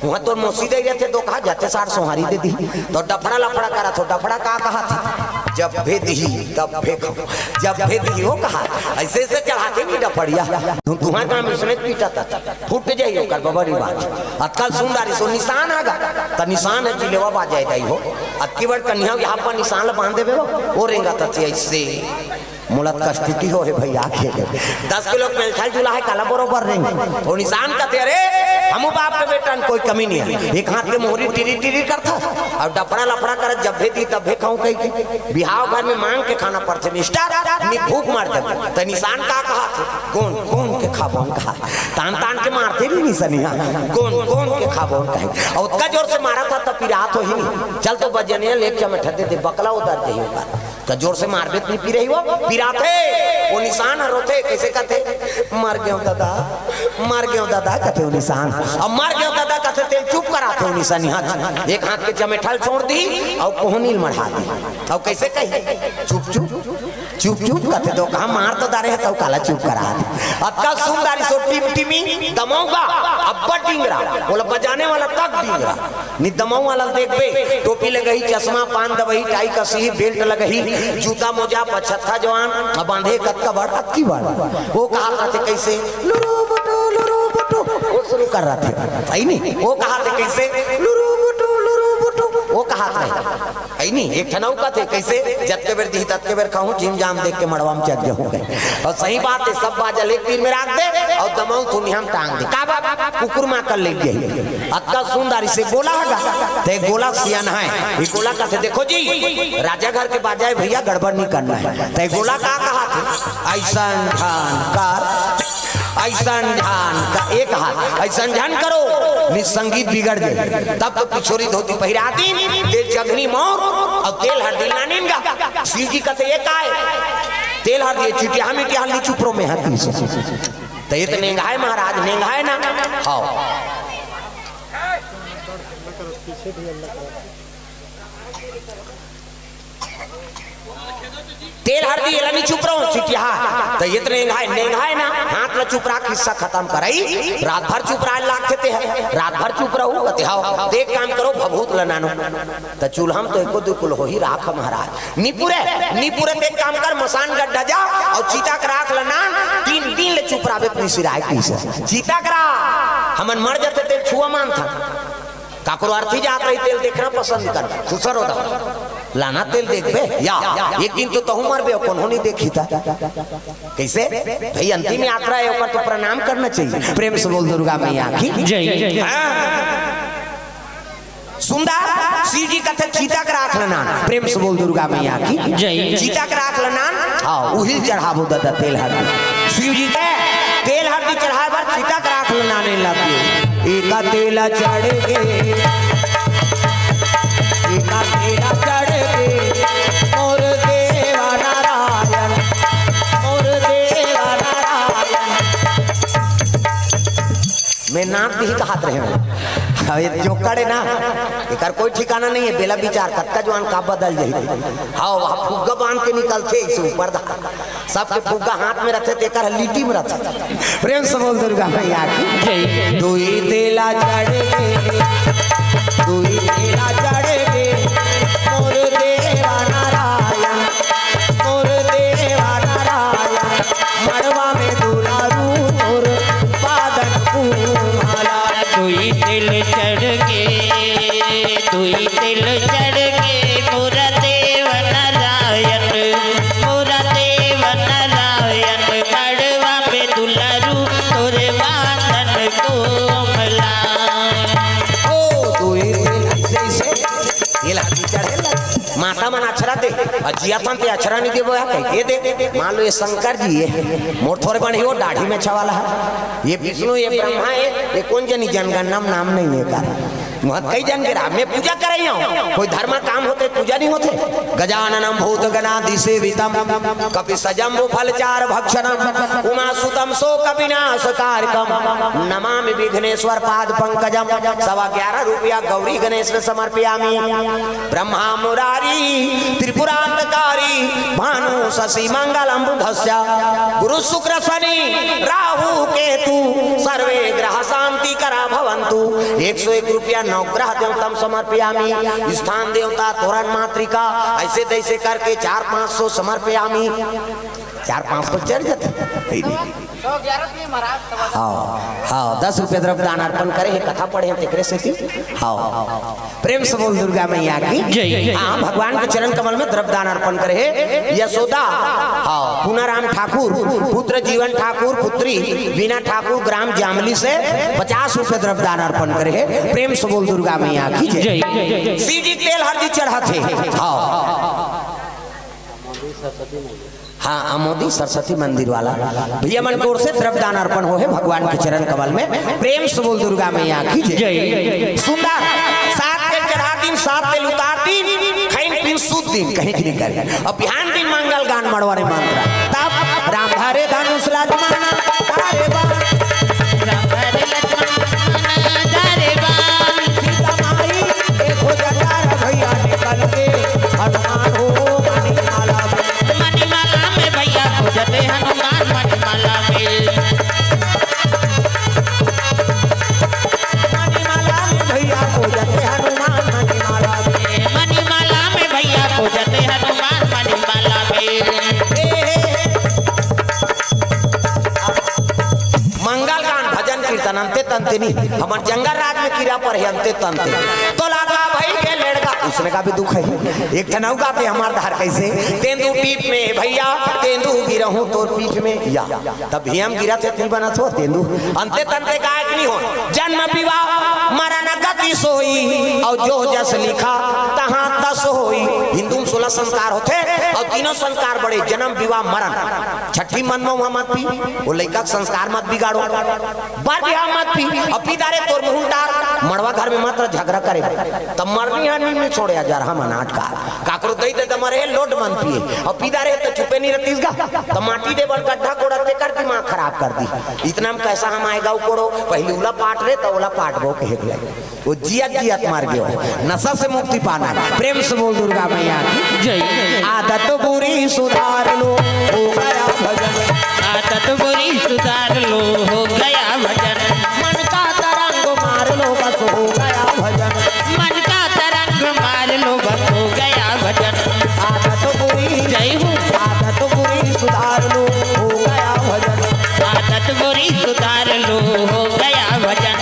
वहाँ तोर मौसी दे रहे थे, दो कहा जाते सार सोहारी दे दी। तो डफड़ा लफड़ा करत हो, डफड़ा का कहा थे? जब भेद ही तब फेंको, जब भेद ही हो कहा। ऐसे ऐसे चढ़ाते नहीं डफड़िया। तुम, तुम्हारे काम इसने पीटा था। फूट जाई ओकर बबरी बात। अतका सुंदर सो निशान आगा, त निशान है जिलेवा बाजाए दाई हो। अतकी बड़ कन्या यहाँ पर निशान ल बांध देबे हो, वो रेंगा तथी ऐसे। मोला कष्टुटी हो हे भैया, खेले दस किलो के मेलछल जुला है, काला बरोबर रेंगे। वो निशान कथे, "अरे, हमू बाप के बेटा न, कोई कमी नहीं है।" एक हाथ के मोहरी टिरी टिरी करता और डफड़ा लफड़ा कर, "जब भेदी तब भे खाऊं" कही के। बिहाव घर में मांग के खाना पड़थे मिस्टर, नहीं भूख मर जाबे। त निशान का कहा थे? "कौन, कौन के खाबो?" कहा तान तान के मारथे भी निसनिया, "कौन, कौन के खाबो?" कहे। और उतका जोर से मारा था त पिरात हो ही नहीं। चल तो बजनिया ले चमेठा दे दे, बकला उतर जाही ओकर। त जोर से मारबे त नहीं पिरही वो, पिराथे। वो निशान हर होथे, कैसे कथे? "मर गयो दादा, मर गयो दादा," कथे वो निशान। अब "मर गयो दादा" कथे तेल चुप कराथे वो निशानिया। एक हाथ के चमेठल छोड़ दी और कोहनी ल मढ़ा दी। और कैसे कही? "चुप चुप, चुप चुप" कथे, तो कहा मार तो दारे है, तो काला चुप करा दे। अतका सुंदर सो टिमटिमी दमऊगा, अब्बड़ डिंगरा, बोला बजाने वाला तक डिंगरा। नि दमऊ वाला देखबे, टोपी लगही, चश्मा, पान दबही, टाई कसही, बेल्ट लगही, जूता मोजा, पछत्था जवान, अब बांधे कतका बड़, अतकी बड़। वो कहा कथे कैसे? "लुरु बुटु, लुरु बुटु", वो शुरू कर रहा थे, सही नहीं? वो कहा थे कैसे? "लुरु बुटु, लुरु बुटु", वो कहा थे। है नी, एक ठन अउ कथे, कैसे? "जतके बेर दिही, ततके बेर खाहूं, जिम जाम देख के मड़वा में चढ़ जाहूं।" और सही बात है, सब बाजा ले तीर में राख दे और दमऊ थुनिया में टांग दे। का बात? कुकुर मां कर ले गई। अतका सुंदर इसे बोला हगा, ते गोला सियान है। ये गोला कथे, "देखो जी, राजा घर के बाजा है भैया, गड़बड़ नहीं करना है।" ते गोला का कहा थे? "ऐसा ठान कर अइसन झन का एक हाथ, अइसन झन करो, नित संगीत बिगड़ जाय। तब तो पिछोरी धोती पहिरा दिन, तेल चघनी मौर अउ तेल हरदी लानेन गा। शिव जी कथे, "ये काय?" "तेल हरदी चिटिहा मिटिहा ली चुपरो में हती से।" त ये त नेंगाय महाराज, नेंगाय ना। हव। तेल हरदी एला नी चुपरो, चिटिहा। त ये त नेंगाय, नेंगाय ना, हाथ ला चुपरा, किस्सा खतम करई। रात भर चुपराय लागथे ते ह, रात भर चुप रहू, कथे, "हव।" त एक काम करो, भभूत ल नानो। त चूल्हा म तो एको दू कुल होही राख महाराज। नी पुरे, नी पुरे, त एक काम कर, मसान गड्ढा जा अउ चिता के राख ल नान, तीन दिन ले चुपराबे, पुरी सिराय कइसे। चिता के राख, हमन मर जथे तेल छुआ मानथन। काकरो अर्थी जात रही, तेल देखना पसंद कर, सुसर होता। लाना तेल देखबे, या, एक दिन तो तहूँ मरबे, कोनो नी देखी था। कइसे? भाई, अंतिम यात्रा हे, ओकर तो प्रणाम करना चाहिए। प्रेम से बोल दुर्गा मैया की। जय। हाँ। सुंदर, शिव जी कथे चिता के राख ल नान। प्रेम से बोल दुर्गा मैया की। जय। चिता के राख ल नान। हाँ, उही ल चढ़ाबो ददा तेल हरदी। शिव जी के तेल हरदी चढ़ाय बर चिता के राख ल नाने लगे। एका तेला चढ़ गे, एका तेला चढ़ गे, मोर देवा नारायण, मोर देवा नारायण। मैं नाक भी कहत रहे हूँ। अब ये जोकड़ हे ना, एकर कोई ठिकाना नहीं हे। बेला विचार कतका जुवान का बदल जाही। हाँ, वहाँ फुग्गा बांध के निकलथे, इसे ऊपर दा। सबके फुग्गा हाथ में रथे, तेकर ह लीटी में रथे। प्रेम से बोल दुर्गा मैया की। जय। दुई तेला चढ़ गे, दुई तेला चढ़ गे, मोर देवा नारायण, मोर देवा नारायण, मड़वा में दुलारू मोर पादन कुम्हाला। दुई तेल चढ़ गे, दुई तेल चढ़ गे, मोर देवा नारायण, मोर देवा नारायण, मड़वा में दुलारू तोर पादन कुम्हाला। ओ, दुई तेल अइसे, अइसे, तेल हाथी चढ़े लगे। माता मन अछरा दे, अउ जियाथन ते अछरा नी देबो या कहिके दे। मान लो ये शंकर जी हे, मोर थोरे बन हे, वो दाढ़ी में छवाला हे। ये विष्णु, ये ब्रह्मा हे, ये कोन जनी जनगणना में नाम नहीं हे का। वहाँ कई जन के राम में पूजा करई हूँ, कोई धर्म काम होथे, पूजा नहीं होथे। गजाननम भूत गणादि सेवितम, कपि सजम्बु फल चार भक्षणम, उमा सुतम शोक विनाश कारकम, नमामि विघ्नेश्वर पाद पंकजम। सवा ग्यारह रुपया गौरी गणेश में समर्पयामी। ब्रह्मा मुरारी त्रिपुरांतकारी भानु शशि मंगलम बुधस्य गुरु शुक्र शनि राहु केतु सर्वे ग्रह शांति करा भवंतु। एक सौ एक रुपया नवग्रह देवतम समर्पयामी। स्थान देवता तोरण मातृका ऐसे तैसे करके चार पाँच सौ समर्पयामी। चार पाँच सौ चढ़ जाथे। हाँ, हाँ, दस रुपया द्रव्य दान अर्पण करे हे, कथा पढ़े हे, तेकरे सेती। हाँ, प्रेम से बोल दुर्गा मैया की। जय। हाँ, भगवान के चरण कमल में द्रव्य दान अर्पण करे हे यशोदा, हाँ, पूनाराम ठाकुर, पुत्र जीवन ठाकुर, पुत्री वीना ठाकुर, ग्राम जामली से पचास रुपया द्रव्य दान अर्पण करे हे। प्रेम से बोल दुर्गा मैया की जय। जय। शिव जी तेल हरदी चढ़ाथे। हाँ। हाँ, आमोदी सरस्वती मंदिर वाला भैया मन के ओर से द्रव्य दान अर्पण हो हे भगवान के चरण कमल में। प्रेम से बोल दुर्गा मैया की जय। जय। सुंदर सात तेल चढ़ा दिन, सात तेल उतार दिन, खैन पीन सूत दिन, कहीं की नहीं करे। अब बिहान दिन मंगल गान मड़वारे मंत्र। तब राम धरे धनुष लक्ष्मण धरे बाण। राम धरे लक्ष्मण धरे बाण। सीता माई देखो जटार भैया निकल के हनुमान हो मणिमाला में। मणिमाला में भैया खोजते हनुमान मणिमाला में। मणिमाला में भैया खोजते हनुमान मणिमाला में। मणिमाला में भैया खोजते हनुमान मणिमाला में। ए, ए, ए। कीर्तन अंते तंते नहीं, हमर जंगल राज में कीरा पर हे अंते तंते। तो लागा भाई के लेड़गा, उसने का भी दुख है। एक ठन अउ गाते हमार धार कैसे, तेंदू टीप में भैया, तेंदू गिरहूं तोर पीठ में या। तब भी हम गिरा थे, तू बना थो तेंदू। अंते तंते गायक नहीं हो। जन्म विवाह मरण गति सोई, और जो जस लिखा तहाँ तस होई। हिंदू में सोलह संस्कार होते, और तीनों संस्कार बड़े, जन्म विवाह मरण। छठी मन में वहाँ मत पी, वो लइका के संस्कार मत बिगाड़ो। बर बिहाव मत पी, अब पी डारे तोर मुंह डार, मड़वा घर में मत रह, झगड़ा करे। तब मरनी है नींद में छोड़े हजार हम अनाज का, काकरो दई दे दमर हे लोट मन पिए, अब पी डारे तो चुपे नहीं रहतीस गा, तब माटी दे बर गड्ढा कोड़ा ते कर दिमाग खराब कर दी। इतना में कैसा हम आएगा कोड़ो, पहली उला पाट रे तो उला पाट बो कहे के लगे। वो जियत जियत मर गयो। नशा से मुक्ति पाना है। प्रेम से बोल दुर्गा मैया की। जय। आदत बुरी सुधार लो, हो गया भजन। आदत बुरी सुधार लो, हो गया भजन। मन का तरंग मार लो, बस हो गया भजन। मन का तरंग मार लो, बस हो गया भजन। आदत बुरी, जय हो। आदत बुरी सुधार लो, हो गया भजन। आदत बुरी सुधार लो, हो गया भजन।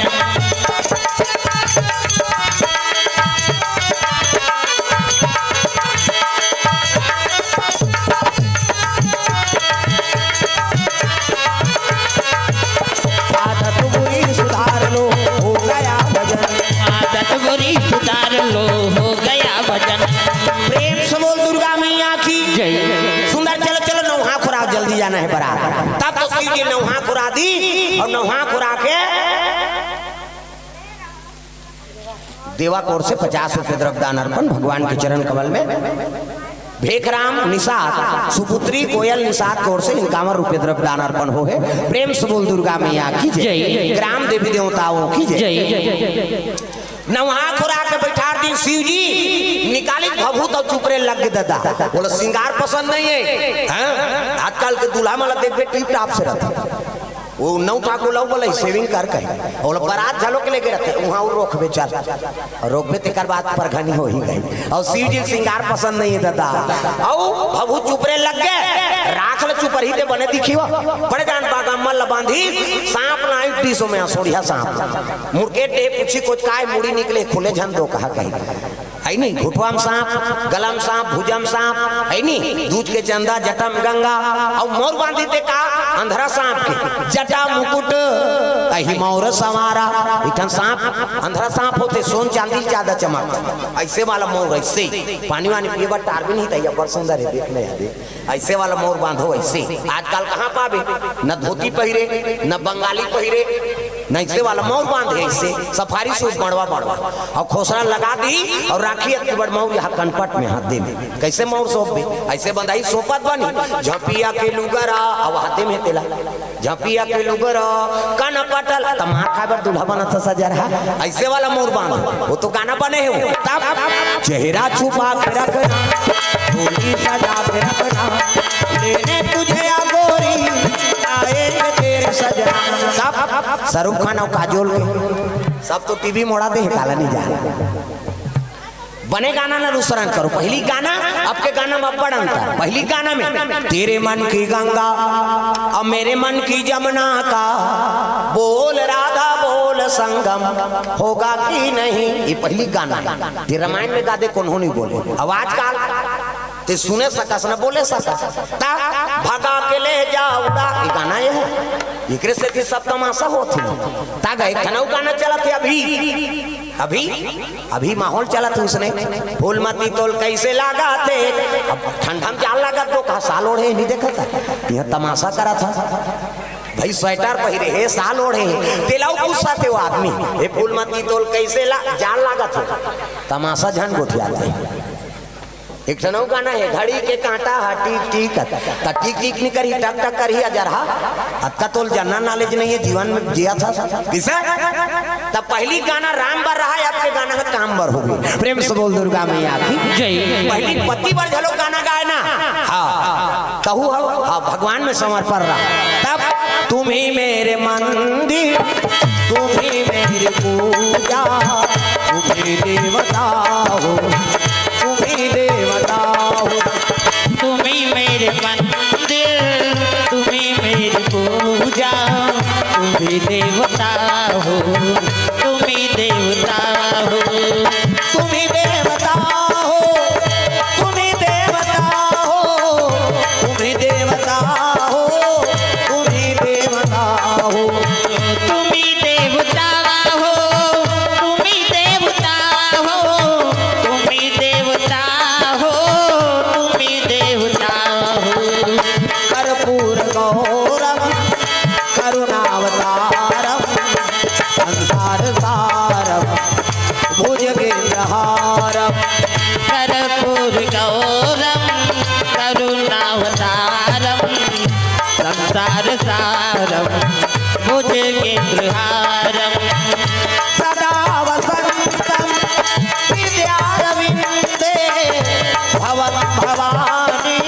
आदत बुरी सुधार लो, हो गया भजन। आदत बुरी सुधार लो, हो गया भजन। प्रेम से बोल दुर्गा मैया की। जय। सुंदर, चलो, चलो, नौहा खुराओ, जल्दी जाना है बारात। तब तो शिव जी नौहा खुरा दी और नौहा खुरा के देवा कोर से पचास रुपये द्रव्य दान अर्पण भगवान के चरण कमल में। भेखराम निषाद, सुपुत्री कोयल निषाद कोर से इक्यावन रुपये द्रव्य दान अर्पण हो है। प्रेम से बोल दुर्गा मैया की जय। जय। ग्राम देवी देवताओं की जय। जय। नौहा खुरा के बैठार दिन शिव जी निकाली भभूत और चुपरे लग गए दादा। बोला, श्रृंगार पसंद नहीं है, हैं? आजकल के दूल्हा मला देखबे टिप टाप से रहता। वो नौ ठाकुर लौ बोले, सेविंग कर कहे। और बारात झलोक लेके रहते, वहाँ और रोकबे चल। और रोकबे तेकर बाद परघनी हो ही गई। और शिव जी श्रृंगार पसंद नहीं है दादा। और भभूत चुपरे लग गए, राख ल चुपरही ते बने दिखी हो। बड़े जान बागा मल बांधी, सांप लाई बीसों में असोड़िया सांप। मुड़के डे पूछी कुछ काय मुड़ी निकले, खुले झन दो कहा कही। है नी? घुटवा में सांप, गला में सांप, भुजा में सांप, है नी? दूध के चंदा, जटा में गंगा, और मौर बांधी ते का? अंधरा सांप के जटा मुकुट, अही मौर संवारा। इठन सांप, अंधरा सांप होते, सोन चांदी ज्यादा चमक। ऐसे वाला मौर, ऐसे पानी वानी पिए बर टार भी नहीं था, ये बड़ सुंदर है, देख ले, देख। ऐसे वाला मौर बांधो ऐसे। आजकल कहाँ पाबे? न धोती पहिरे, न बंगाली पहिरे, न ऐसे वाला मौर बांधे ऐसे। सफारी सूट मड़वा मड़वा। और खोसरा लगा दी और राखी अतकी बड़ मौर यहाँ कनपट में हाथ दे में। कैसे मौर सौंप दे? ऐसे बंधाई सौंपत बनी। झपिया के लुगरा, अब हाथे में तेला। झपिया के लुगरा, कनपटल, त मार खाए बर दूल्हा बनत सजर है। ऐसे वाला मौर बांध, वो तो गाना बने है वो। तब चेहरा छुपा के रखना, डोली सजा के रखना, लेने तुझे या गोरी, आएंगे तेरे सजना। सब शाहरुख खान और काजोल के, सब तो टीवी मोड़ा दे, काला नहीं जा रहा। बने गाना ला अनुसरण करो। पहली गाना, अब के गाना में अब्बड़ अंतर। पहली गाना में तेरे मन की गंगा और मेरे मन की जमुना का बोल राधा बोल संगम होगा कि नहीं, ये पहली गाना है। ये रामायण में गा दे, कोनो नहीं बोले। अब आजकल ते सुने सकस न बोले सकस, ता भगा के ले जाओगा, ये गाना ये है। एकरे से भी सब तमाशा होत है। ता गए खनऊ गाना चलत है अभी, अभी, अभी माहौल चलत है उसने। फूलमती तोल कैसे लागा थे, अब ठंडा में जाल लागत दो कहा साल ओढ़े नहीं देखा था, यह तमाशा करा था। भाई स्वेटर पहिरे हे, साल ओढ़े हे, तेलाऊ गुस्सा थे वो आदमी। हे फूलमती तोल कैसे ला, जाल लागत हो, तमाशा झन गोठिया थे। एक ठन अउ गाना है, घड़ी के कांटा हा टीक टीक, त टीक टीक नहीं करी, टक टक करी अजरहा। अतका तोल जनरल नॉलेज नहीं है, जीवन में जिया था किसे? तब पहली गाना राम बर रहा है, अब के गाना है काम बर हो गई। प्रेम से बोल दुर्गा मैया की जय। पहली पति बर झलो गाना गाए ना, हाँ, कहू हो, हाँ, भगवान में समर्पण रहा। तब तुम ही मेरे मंदिर, तुम ही मेरी पूजा, तुम ही देवता हो, तुम ही देवता हो। तुम ही मेरे मंदिर, तुम ही मेरी पूजा, तुम ही देवता हो, तुम्ही देवता हो, तुम्ही देवता हो, तुम्ही देवता हो, तुम्ही देवता हो, तुम्ही देवता हो, तुम्ही देवता हो, तुम्ही देवता हो, तुम्ही देवता हो, तुम्ही देवता हो। कर्पूर गौरम करुणावतारम संसार सारम भुजगेंद्रहारम। कर्पूर गौरम करुणावतारम संसार सारम भुजगेंद्रहारम। सदा वसंतम हृदयारविंदे भवम भवानी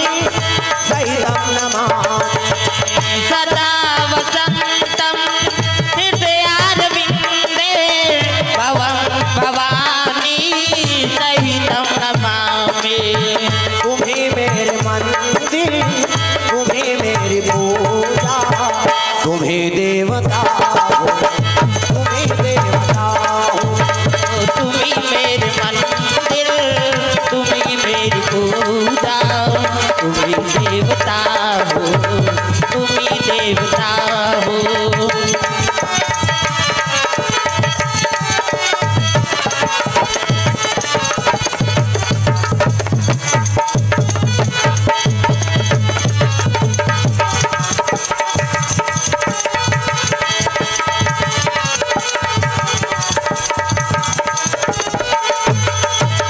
सहितं नमामि। सदा वसंतं हृदयारविंदे भवं भवानी सहितं नमामि। तुम्ही मेरे मंदिर, तुम्ही मेरी पूजा, तुम्ही देवता हो, तुम्ही देवता हो। तुम्ही मेरे मंदिर, तुम्ही मेरी पूजा, तुम्ही देवता हो, तुम्ही देवता हो।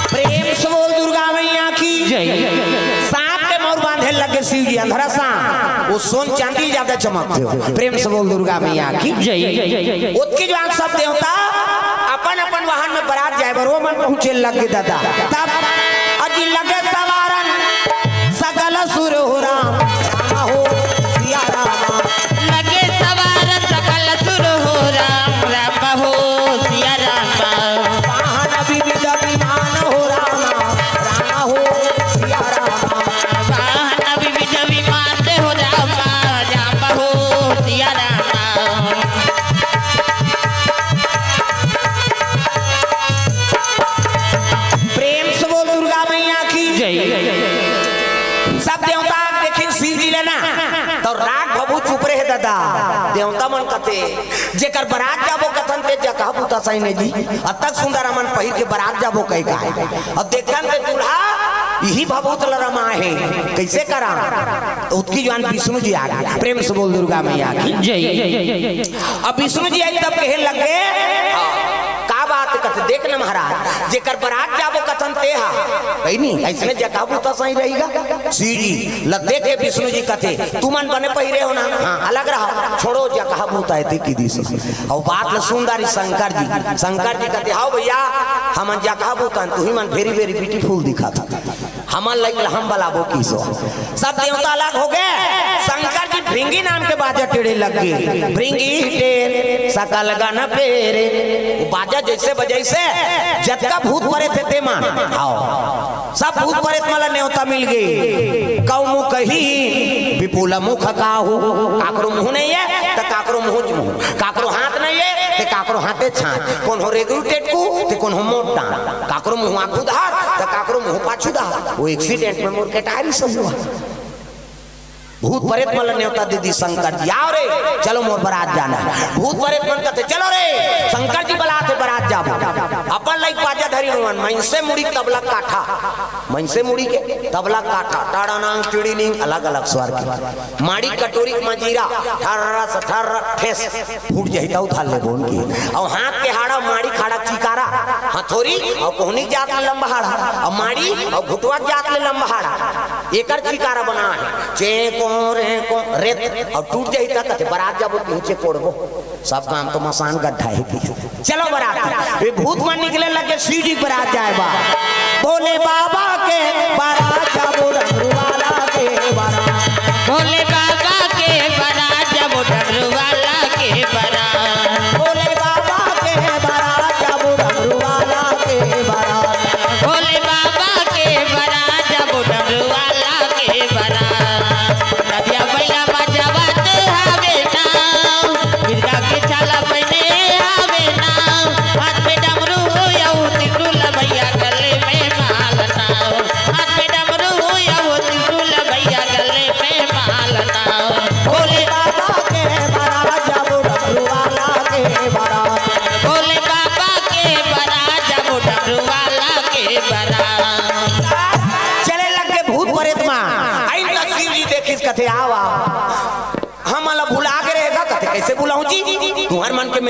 प्रेम से बोल दुर्गा मैया की जय। सांप के मौर बांधे लगे शिव जी, अंधरा सांप, वो सोन चांदी ज्यादा चमकते हो। प्रेम से बोल दुर्गा मैया की जय। ओतकी जुवार सब देवता अपन अपन वाहन में बरात जाए बर ओमन पहुंचे लगे दादा। तब अजी लगे सवारन सकल सुर हो राम, राम हो सिया राम। लगे सवार सकल सुर हो राम, राम हो सिया राम। वाहन विविध विमान हो राम, राम हो सिया राम। वाहन विविध विमान हो राम, राम हो सिया राम। प्रेम से बोल दुर्गा मैया की जय। सब देवता देखिन शिव जी ले ना, तो राग भभूत चुप रहे दादा। देवता मन कथे, जेकर बरात जाबो कथन ते जगह बुता सही नहीं जी। अतक सुंदर हमन पहिर के बरात जाबो कहे का है। अब देखन ते दूल्हा यही भभूत ल रमा है, कैसे करा? तो ओतकी जुवार विष्णु जी आ गए। प्रेम से बोल दुर्गा मैया की जय। अब विष्णु जी आई तब कहे लगे, का बात कथे, देख न महाराज, जेकर बरात जाबो कथन ते हा, कही नहीं, ऐसने जगह बुता सही रहेगा। शिव जी ल देख के विष्णु जी कथे, तुमन बने पहिरे हो ना? हाँ, अलग रहा, छोड़ो जगह बुता है ते की दिस। और बात ल सुन डारिस शंकर जी। शंकर जी कथे, हाव भैया, हमन जगह बुता हन, तुही मन very very beautiful दिखत हो। हमन लइक ल हम बलाबो किसो। सब देवता अलग हो गए। शंकर जी भृंगी नाम के बाजा टेढ़े लग गए। भृंगी टेर सकल गण पेरे। वो बाजा जैसे बजैसे जतका भूत परेत हे ते मन, हाव, सब भूत परेत मन ला नेवता मिल गए। कौमुखहीन विपुल मुख काहू। काकरो मुंह नहीं है तो काकरो मुंह च मुंह, काकरो हाथ नहीं है ते काकरो हाथे छाछ, कोनो रेगरू टेटकू ते कोनो मोट डांट। काकरो मुंह आगू डहर त काकरो मुंह पाछू डहर। वो accident में मोर के टायरी सब हुआ। भूत परेत मन ल नेवता दे दिस शंकर जी, आओ रे, चलो मोर बरात जाना है। भूत परेत मन कथे, चलो रे, शंकर जी बलाथे, बरात जाबो। अपन लइक बाजा धरी हुवन, मइनसे मुड़ी तबला काठा, मइनसे मुड़ी के तबला काठा, टाड़ा नांग टिड़ी निंग, अलग अलग स्वर के। माड़ी कटोरी के मजीरा, ठर्रा से ठर्रा, ठेस। फूट जाही त उधार ले बोन की। अउ हाथ के हाड़ा, माड़ी खाड़ा चिकारा, हथौरी अउ कोहनी के जात ले लंबा हाड़ा, अउ माड़ी अउ घुटवा के जात ले लंबा हाड़ा, एकर चिकारा बना है। चेंको रेंको रेत, अउ टूट जाही त कथे बरात जाबो पीछे कोड़बो। सब काम तो मसान गड्ढा है कि। चलो बरात, ये भूत मन निकले लगे, शिव जी बरात जाए बा। भोले बाबा के बरात जाबो, डमरू वाला के बरात। भोले बाबा के बरात जाबो, डमरू वाला के बरात। भोले बाबा के बरात जाबो, डमरू वाला के बरात। भोले बाबा के बरात जाबो, डमरू वाला के बरात। नदिया बैला बजावत हवे ना, मिर्गा के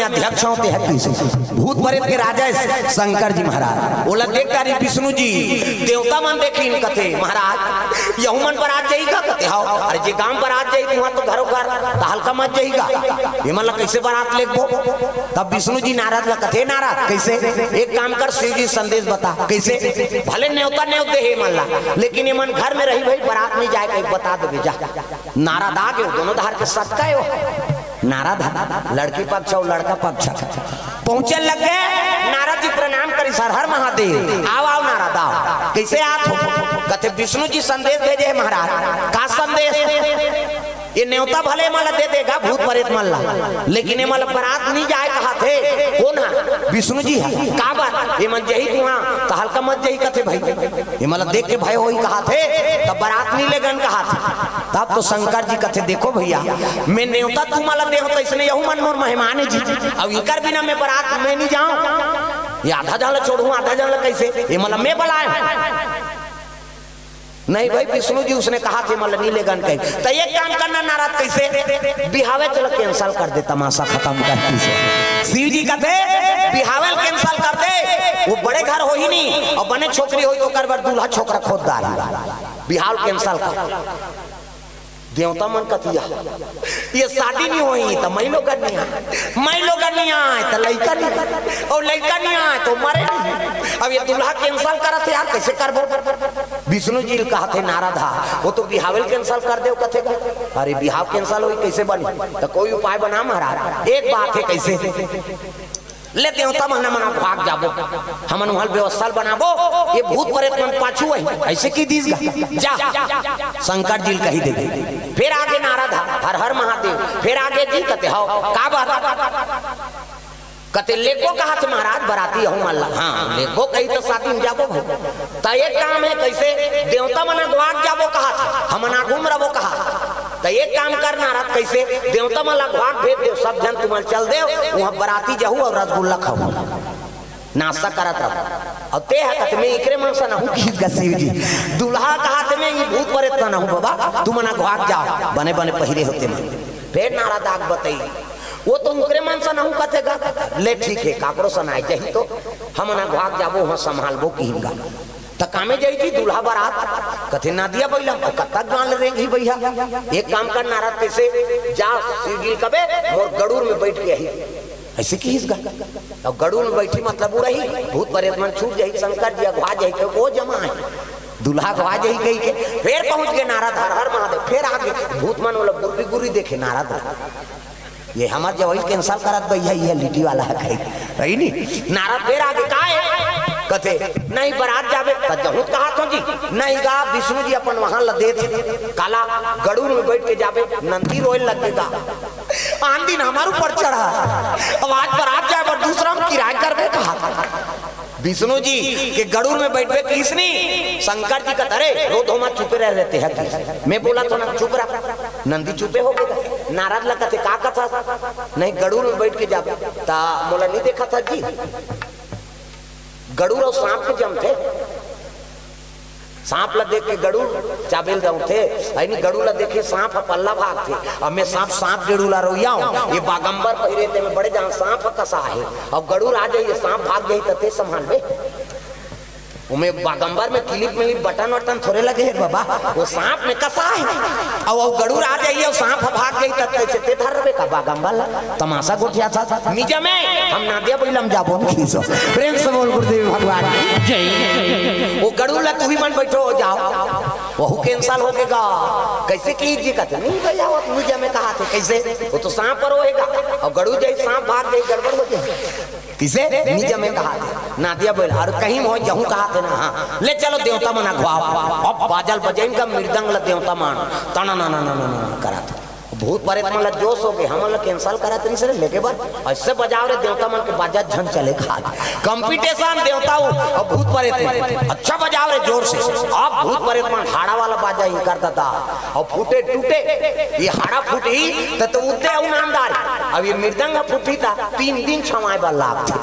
अध्यक्ष हों, तेहा किहिस, भूत प्रेत के राजा हे शंकर जी महाराज। ओला देख डारिस विष्णु जी, देवता मन देखिन, कथे, "महाराज, यहू मन बरात जाही का?" कथे, "हव।" "अरे, जे गांव बरात जाही, तुहां तो घरो घर, त हल्का मच जाही का? एमन ला कइसे बरात लेगबो?" तब विष्णु जी नारद ला कथे, "नारद, कइसे? एक काम कर, शिव जी संदेश बता।" "कइसे?" "भले नेवता नेवत दे हे एमन ला, लेकिन एमन घर में रही भई, बरात नइ जाय कहिके बता देबे, जा।" नारद आगे, दोनों धार के सतका हे ओ। नारद ह, लड़की पक्ष अउ लड़का पक्ष ह। पहुंचे लगे, नारद जी प्रणाम करिस, "हर हर महादेव, आव, आव नारद, आव।" "कइसे आत हो?" कथे, "विष्णु जी संदेश भेजे हे महाराज।" "का संदेश?" "ये नेवता भले एमन ला दे देगा, भूत प्रेत मन ला, लेकिन एमन ला बरात नइ जाय कहाथे।" "कोन ह?" "विष्णु जी ह।" "काबर?" "एमन जाही तुहां, त हल्का मच जाही कथे भई, एमन ला देख के भय होही कहाथे, त बरात नइ लेगन कहाथे।" तब तो शंकर जी कथे, "देखो भइया, मैं नेवता तुमन ला देहूं, त अइसने यहू मन मोर मेहमान हे जी। अब इंकर बिना मैं बरात में नइ जांव, ये आधा झन ला छोड़हूं, आधा झन ला कइसे? एमन ला मैं बलाय हंव।" "नहीं भई, विष्णु जी उसने कहाथे, एमन ला नइ लेगन कहिके। त एक काम करना नारद, कइसे? बिहावे च ला cancel कर दे, तमाशा खतम कर दे।" शिव जी कथे, "बिहावे ला cancel कर दे, ओ बड़े घर होही नहीं, अउ बने छोकरी होही, त ओकर बर दूल्हा छोकरा खोज डारहूं, बिहाव ला cancel कर।" देवता मन कथे, "ये शादी नइ होही, त माईलोगन नइ आय, माईलोगन नइ आय, त लइका नइ आय, अउ लइका नइ आय, त मरे नइ।" अब ये दूल्हा cancel करत हे यार, कइसे करबो? विष्णु जी ल कहाथे नारद ह, "ओ तो बिहावे ल cancel कर दे," कथे गा। "अरे, बिहाव cancel होही, कइसे बनही? त कोई उपाय बना महाराज।" "एक बात हे, कइसे?" "ले देवता मन, हमन अघवाक जाबो, हमन उहां ल व्यवस्था ल बनाबो, ये भूत प्रेत मन पाछू आही।" अइसे कहि दिस गा, "जा, शंकर जी ल कहि देबे।" फेर आगे नारद ह, "हर हर महादेव।" फेर आगे जी कथे, "हव, काबर?" कथे, "लेगबो कहाथे महाराज बराती यहू मन ला।" "हां, लेगबो कही त शादी में जाबो भई। त एक काम हे, कइसे? देवता मन अघवाक जाबो कहाथे, हमन आघू में रबो कहाथे। त एक काम कर नारद, कइसे? देवता मन ला अघवाक भेज देव, सब झन तुमन चल देव, उहां बराती जाहू अउ रसगुल्ला खाहू, नाश्ता करत रहू।" अउ तेहा कथे, "मैं इंकरे मन सन हूं," कहिस गा शिव जी। दूल्हा कहाथे, "मैं ये भूत प्रेत सन हूं बाबा, तुमन अघवाक जाव, बने बने पहिरे हो तेमन।" फेर नारद आके बताइस, "ओ तो उंकरे मन सन हूं," कथे गा। "ले ठीक हे, काकरो सन आय जाही त हमन अघवाक जाबो, उहां संभालबो," कहिन गा। "त कामे जाही जी दूल्हा बरात?" कथे, "नदिया बइला म।" "अउ कतका जान ले रेंगही भइया?" "एक काम कर नारद, कइसे? जा शिव जी ल कबे, मोर गड़ूर में बइठ के आही।" अइसे कहिस गा। "अउ गड़ूर में बइठही मतलब उड़ही, भूत प्रेत मन छूट जाही, शंकर जी अघवा जाही, कहिके ओ जमा आही, दूल्हा अघवा जाही," कहिके। फेर पहुंच गे नारद, "हर हर महादेव।" फेर आगे भूत मन ओला गुर्री गुर्री देखे नारद ला, "ये हमर जवई ल cancel करत बइहा, ये लिट्टी वाला ह," कहिके। रही नी? नारद फेर आगे, "काय?" कथे, "नहीं बरात जाबे?" "त जहूं त कहाथंव जी।" "नहीं गा, विष्णु जी अपन वाहन ल देथे।" "काला?" "गड़ूर में बइठ के जाबे।" नंदी रोय लगे गा, "आन दिन हमर ऊपर चढ़ा, अब आज बरात जाय बर दूसरा म किराय करबे कहा।" विष्णु जी के गड़ूर में बइठबे कहिस नी, शंकर जी कथे, "अरे, रो धो मत, चुपे रह रहते हैं।" मैं बोलत हंव ना, "चुप रह।" नंदी चुपे हो गे। नारद ला कथे, "का कथस?" "नहीं, गड़ूर में बइठ के जाबे।" "त मोला नइ देखत हस जी, गड़ूर अउ सांप के जमथे।" सांप ला देख के गड़ूर चाबे ल दउड़थे, अइनी गड़ूर ला देखे सांप ह पल्ला भागथे। अब मैं सांप, सांप गेड़ू ला रोइया हंव, ये बागंबर पहिरे ते में बड़े जान सांप ह कसा हे। अब गड़ूर आ जाही, ये सांप भाग जाही त तें संभालबे? ओमे बागंबर में clip मिलिप बटन वटन थोरे लगे हे बाबा, ओ सांप में कसा हे। अउ, अउ गड़ूर आ जाही अउ सांप ह भाग जाही त कइसे तें धरबे का बागंबर ला? तमाशा गोठियाथस। निजा में हम नांदिया बइला म जाबो न खींचो। प्रेम से बोल गुरुदेव भगवान की जय। ओ गड़ूर ला तुही मन बइठो हो जाव। वहू cancel हो गे गा। कइसे कही जी कथे, "नहीं भइया, ओ निजा में कहाथे।" "कइसे?" "ओ तो सांप पर होही गा। अउ गड़ूर जाही, सांप भाग जाही, गड़बड़ हो जाही।" "कइसे?" "निजा में कहाथे।" नांदिया बइला, "अउ कहीं म होही, जहूं कहाथे ना।" "हां, ले चलो देवता मन अघवाव।" अब बाजा ल बजाइन गा, मृदंग ला देवता मन टना ना ना ना ना ना करत। भूत प्रेत मन ला जोश हो गे, हमन ला cancel करत रहिस रे लेगे बर, अइसे बजाव रे देवता मन के बाजा झन चले खात। Competition देवता अउ, अउ भूत प्रेत मन, अच्छा बजाव रे जोर से। अब भूत प्रेत मन हाड़ा वाला बाजा इंकर ददा, अउ फूटे टूटे, ये हाड़ा फूटही त, त उद्दे अउ नांदार। अब ये मृदंग फूटही त तीन दिन छमाय बर लागथे।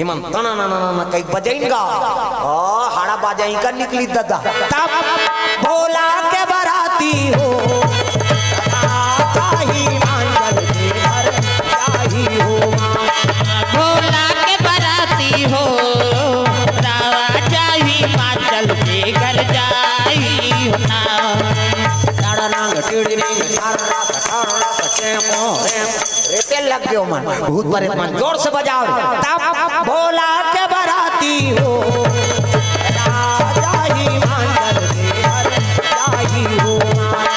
एमन तना ना ना ना ना कहिके बजाइन गा। आ, हाड़ा बाजा इंकर निकलिस ददा। तब भोला के बराती हो, ताही मांगल देवर, ताही हो। हो, राजा हिमाचल के घर जाई हो ना। टाड़ा नांग टिड़ी निंग, टाड़ा सा, टाड़ा सा, चें, को, रे। रेते लग गयो मन, भूत प्रेत मन, जोर से बजाओ रे। तब भोला के बराती हो, राजा हिमाचल के घर जाई हो ना।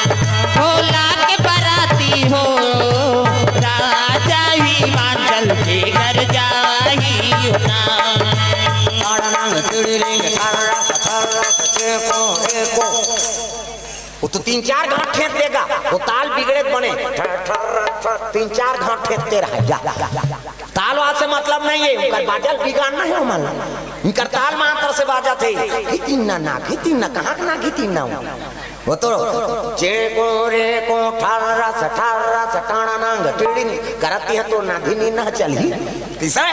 भोला के बराती हो, राजा हिमाचल के घर जाई हो ना। टाड़ा नांग टिड़ी निंग, टाड़ा सा, टाड़ा सा, चें, को, रे, को। वो तो तीन चार घाट ठेंस देगा, वो ताल बिगड़े बने, ठर, ठर, ठर, तीन चार घाट ठेंसते रहे, जा। ताल वाल से मतलब नहीं है, उनकर बाजल बिगाड़ना है हमारा। इनकर ताल मात्र से बाजथे। घितिन्ना ना, घितिन्ना, कहाँ के ना घितिन्ना हो? वो तो चें, को, रे, को, ठर्रस, ठर्रस, टाड़ा नांग टिड़ी निंग करती है तो ना धिनी ना चली। कैसा है?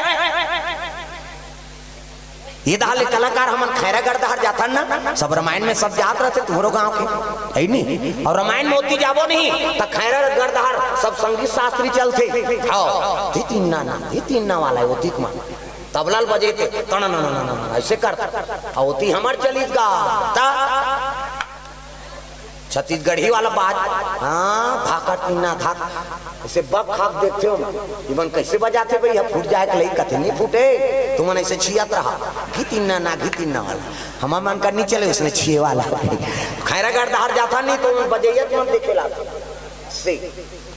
ये दहा ले कलाकार हमन खैरागढ़ दहा जाथन ना, सब रामायण में सब जात रहते तुम्हरो गांव के, है नी? और रामायण में ओती जाबो नहीं, त खैरागढ़ दहा सब संगीत शास्त्री चलथे। हाँ, घितिन्ना ना, घितिन्ना वाला है ओती के मन। तबला ल बजेथे, तन, न, न, ऐसे करथे। और ओती हमर चलिस गा, त छत्तीसगढ़ी वाला बात, हाँ, धाका टिन्ना धाक, ऐसे बक खाक देखते हो ना, इमन कैसे बजाते भाई, फूट जाए के लई कथे, नहीं फूटे, तुमन ऐसे छियत रहा, घितिन्ना ना, घितिन्ना वाला, हमर मन का नहीं चले, उसने छिए वाला। खैरागढ़ धार जाता नहीं, तो बजैया तुमन देखे ला से।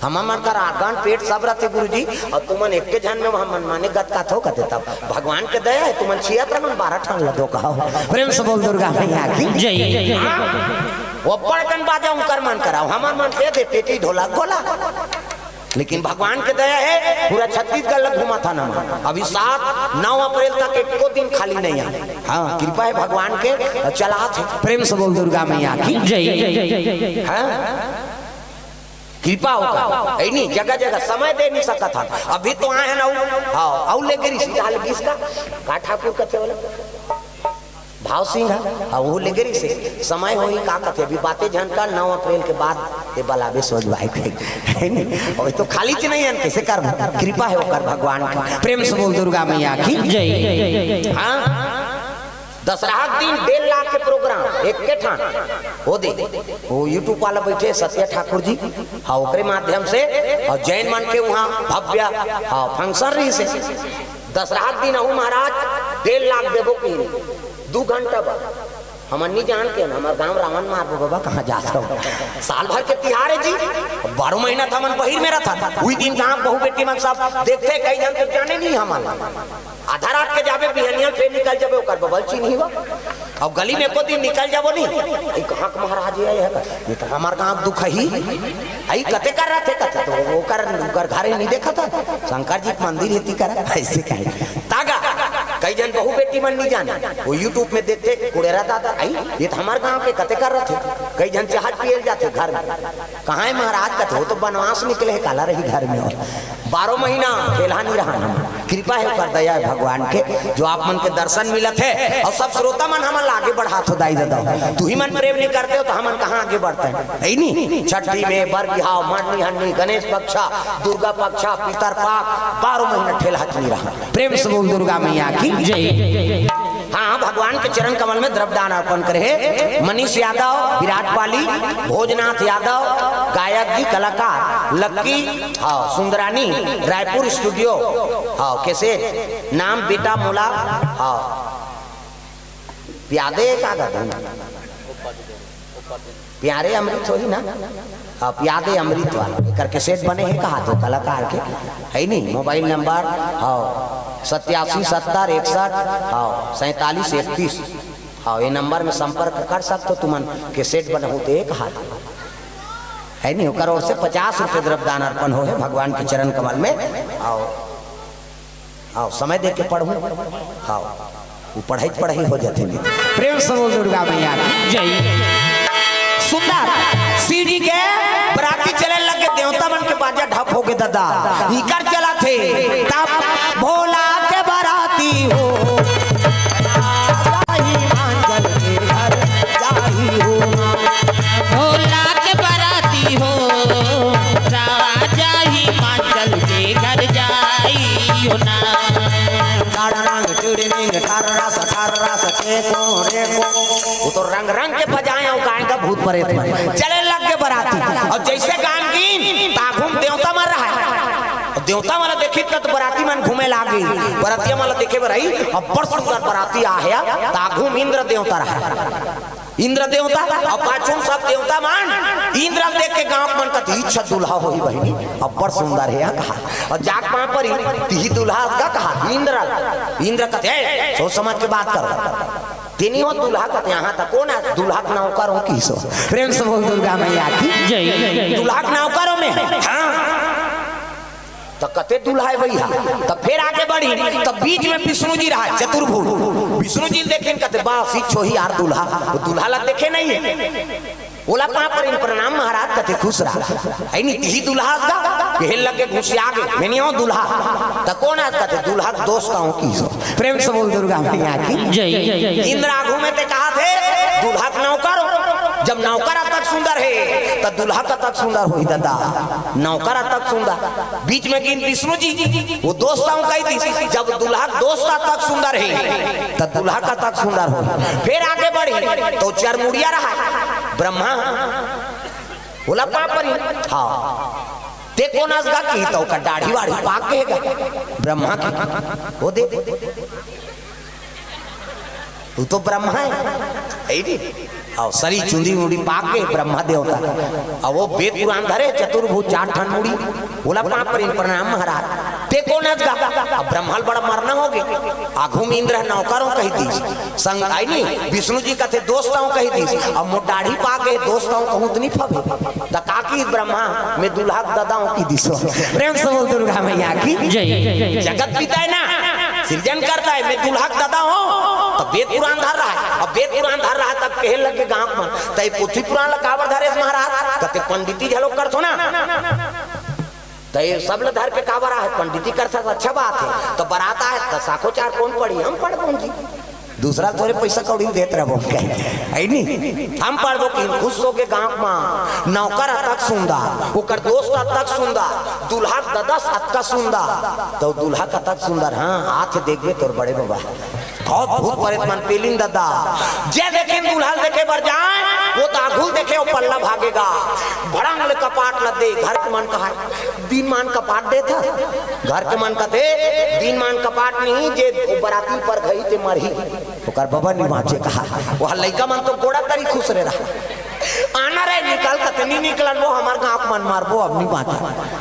हमर मन कर आंगन पेट सब रहते गुरुजी, और तुमन एक के झन में वहाँ मनमाने गत का थो कहते, तब भगवान के दया है, तुमन छियत रहन बारह ठान लदो कहो। प्रेम से बोल दुर्गा मैया की। जय। वो बड़कन बाजा उनकर मन कराओ, हमर मन दे दे पेटी ढोलक गोला। लेकिन भगवान के दया है, पूरा छत्तीसगढ़ लग घुमा था ना। अभी सात नौ अप्रैल तक एको दिन खाली नहीं आया। हाँ, कृपा है भगवान के, चला थे। प्रेम से बोल दुर्गा मैया की। जय। हाँ? कृपा होगा। ऐ नहीं, जगह जगह समय दे नहीं सकत हन। अभी तो आए हैं ना, हाँ, आऊ लेके रिसी चाल बीस का, का ठाकुर कथे वाला? भाव सिंह है, हाँ, वो लेके रिसी। समय होई का कथे, अभी बातें झन का, नौ अप्रैल के बाद ये बलाबे सोच भाई के। है नहीं? और तो खाली च नहीं है, कैसे कर? कृपा है ओकर भगवान की। प्रेम से बोल दुर्गा मैया की। जय। हाँ? दसरहा के दिन डेढ़ लाख के प्रोग्राम, एक के ठान। वो दे, वो YouTube वाला बैठे सत्या ठाकुर जी, हाँ, ओकरे माध्यम से, और जैन मन के वहाँ भव्य, हाँ, function रहिसे। दसरहा के दिन अहू महाराज डेढ़ लाख देबो की, दू घंटा बाद। हमन नहीं जान के, हमर गांव रावण मारबो बाबा, कहाँ जात हो? साल भर के तिहार है जी, बारह महीना त हमन बहिर में रहथन। उही दिन गांव बहू बेटी मन सब देखथे, कई झन तो जाने नहीं हमन। आधा रात के जाबे, बिहनिया फेर निकल जाबे, ओकर बबल चिन्ही बा। अब गली में एको दिन निकल जाबो नहीं, "ई कहाँ के महाराज हे, ये तो हमार गांव दुख ही, ई कते कर रहा थे, कते तो ओकर, ओकर घरे नहीं देखा था, शंकर जी के मंदिर हे ती कर।" ऐसे कहे। तागा, कई झन बहू बेटी मन नहीं जाने, वो YouTube में देखथे, "कुड़ेरा दादा, आई, ये तो हमार गांव के कते कर रहा थे।" कई झन चाहत पियल जाथे घर में, "कहाँ है महाराज?" कथे, "वो तो बनवास निकले है, काला रही घर में।" और बारह महीना ठेलहा नहीं रहा हम। कृपा है, ओकर दया है भगवान के, जो आप मन के दर्शन मिलत है और सब श्रोता मन हमन ला आगे बढ़ात हो। दाई ददा, तुही मन प्रेम नहीं करते हो तो हमन कहाँ आगे बढ़ते हैं? है नहीं? छठी में, बर बिहाव, माननी हन्नी, गणेश पक्षा, दुर्गा पक्षा, पितर पाक, बारह महीना ठेलहा नहीं रहा। प्रेम से बोल दुर्गा मैया की। जय। हाँ, भगवान के चरण कमल में द्रव्य दान अर्पण करे हे मनीष यादव, विराट पाली, भोजनाथ यादव, गायक जी, कलाकार लक्की, हाँ, सुंदरानी, रायपुर स्टूडियो, हाँ, कैसेट, नाम बेटा मोला, हाँ, प्यादे का गा धुन? प्यारे अमृत होही ना? हाँ, प्यादे अमृत वाला। एकर कैसेट बने हे, कहा तो कलाकार के, है नहीं? मोबाइल नंबर, हाँ, सत्यासी सत्तर इकसठ, हाँ, सैंतालीस इकतीस। हाँ, ये नंबर में संपर्क कर सकते हो तुमन, कैसेट बनहू तो एक हाथ, है नहीं? ओकर ओर से पचास रुपये द्रव्य दान अर्पण हो है भगवान के चरण कमल में। आओ, आओ, समय दे के पढ़ू। आओ, वो पढ़ाई पढ़ाई हो जाते नहीं। प्रेम से बोल दुर्गा मैया की। जय। सुंदर शिव जी के बराती चले लगे, देवता मन के बाजा ढप हो गए दादा, इकर चला थे तब भोला के बराती हो। जाही मांगल के घर जाही हो। भोला के बराती हो, राजा हिमाचल के घर जाई हो ना। काड़ा नांग टिड़ी वो तो रंग रंग के बजाए अउ गाए गा भूत प्रेत मन। चले लग गे बराती। अउ जइसे गान गीन, त आघू म देवता मन रहय। अउ देवता मन ला देखिस त बराती मन घूमे लागे। बरातिया मन ला देखे बर आई, अब्बड़ सुंदर बराती आहे, त आघू म इंद्र देवता रहय। इंद्र देवता अउ पाछू म सब देवता मन इंद्र ल देख के गाँव मन कथे, "इच्छा दूल्हा होही बहिनी, अब्बड़ सुंदर हे," कहा। अउ जाके पाँव परी, "तिही दूल्हा हस गा?" कहा इंद्र ल। इंद्र कथे, "ए, सोच समझ के बात करो, तें नइ हो दूल्हा?" कथे, "हाँ, त कोन आय?" "दूल्हा के नौकर हों," किहिस। प्रेम से बोल दुर्गा मैया की। जय। "दूल्हा के नौकर हों मैं।" "हाँ।" त कथे, "दूल्हा हे भइया।" त फेर आगे बढ़िन, त बीच में विष्णु जी रहय, चतुर्भुज। विष्णु जी ल देखिन, कथे, "बस, इच्छा होही यार दूल्हा।" वो दूल्हा ला देखे नइ हे। ओला पाँव परीन, "प्रणाम महाराज।" कथे, "खुश रह।" "अइ नइ, तिही दूल्हा हस गा?" कहे लगे, घुसिया गे, "मैं नइ हों दूल्हा।" "त कोन आय?" कथे, "दूल्हा के दोस्त हों," किहिस। प्रेम से बोल दुर्गा मैया की। जय। इंद्र आघू में ते कहत हे, "दूल्हा के नौकर हों।" जब नौकर अतक सुंदर हे, त दूल्हा कतक सुंदर होही ददा। नौकर अतक सुंदर। बीच में गीन विष्णु जी, वो दोस्त हों कहि दिस। जब दूल्हा के दोस्त अतक सुंदर हे, त दूल्हा कतक सुंदर होही। फेर आगे बढ़िन, त चरमुड़िया रहय, ब्रह्मा। ओला पाँव परीन, "हाँ, तें कोन हस गा?" किहिस, "त ओकर दाढ़ी वाढ़ी पाक गे हे गा, ब्रह्मा के।" वो दे, वो तो ब्रह्मा हे, हे नी? अउ सरी चुंदी मुड़ी पाक गे ब्रह्मा देवता। अउ वो बेंत पुरान धरे, चतुर्भुज, चार ठन मुड़ी, ओला पाँव परीन, "प्रणाम महाराज।" "तें कोन हस गा?" अब ब्रह्मा ल बड़ा मरना होगे। आघू म इंद्र ह नौकर हों कहि दिस। संग, अइ नी, विष्णु जी कथे, "दोस्त हों," कहि दिस। अब मोर दाढ़ी पाक गे, "दोस्त हों" कहूँ त नइ फबे। त का किहिस ब्रह्मा, "मैं दूल्हा के ददा हों," किहिस। प्रेम से बोल दुर्गा मैया की। जय। जगत पिता हे ना, सिरजन करता हे, "मैं दूल्हा के ददा हों।" त बेंत पुरान धर रहय, अब बेंत पुरान धर रहय, तब कहे लगे गाँव मन, "त ए पोथी पुरान ला काबर धरेस महाराज?" कथे, "पंडिती घलो करथों ना।" त ए सब ल धर के काबर आहे, पंडिती करथस, अच्छा बात हे। त बरात आहे, त साखोचार कोन पढ़ही? हम पढ़बो जी। दूसरा ल थोरे पइसा कौड़ी देत रहिबो कहे। हे नी? हम पढ़बो कि खुश होगे गाँव म। नौकर अतक सुंदर, ओकर दोस्त अतक सुंदर, दूल्हा के ददा अतका सुंदर। त दूल्हा कतक सुंदर, हाँ, आथे देखबे तोर बड़े बबा। बहुत भूत प्रेत मन पेलिन ददा। जे देखिन दूल्हा ल देखे बर जाय, वो त आघू ल देखे, वो पल्ला भागे गा। भड़ंग ले कपाट ल दे, घर के मन कहय, "दिनमान कपाट देथस?" घर के मन कथे, "दिनमान कपाट नहीं, जे बराती परघाही ते मरही।" ओकर बबा नइ बाँचे कहा। वो लइका मन तो गोड़ा तरी खुसरे रहय। आना रे, निकल, कथे नइ निकलन, वो हमर गाँव के मन मरबो, अब नइ बाँचे।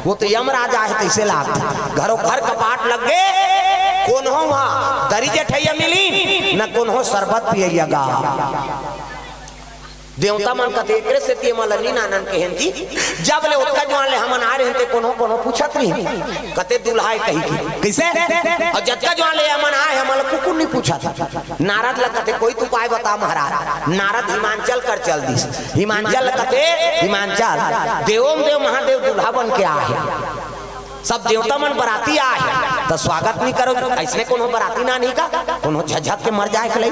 वो तो यमराज आहे, तइसे लागथे। घरो घर कपाट लग गे, कोनो हा दरी जठइया मिली, न कोनो शरबत पियइया गा। देवता मन कथे, "एकरे सेती एमन ल नइ नानन कहेन जी, जब ले ओतका जुवान ले हमन आए रहेन ते कोनो कोनो पूछत नहीं, कते दूल्हा हे कहि के।" कइसे? अउ जतका जुवान ले हमन आए, हमन ल कुकुर नइ पूछत। नारद ल कथे, "कोई तो उपाय बता महाराज।" नारद हिमांचल कर चल दिस। हिमांचल ल कथे, हिमांचल, देवों देव महादेव दूल्हा बन के आए हे। सब देवता मन बराती आए हे, त स्वागत नइ करो? अइसने कोनो बराती ना नहीं का? कोनो झझक के मर जाए के लई?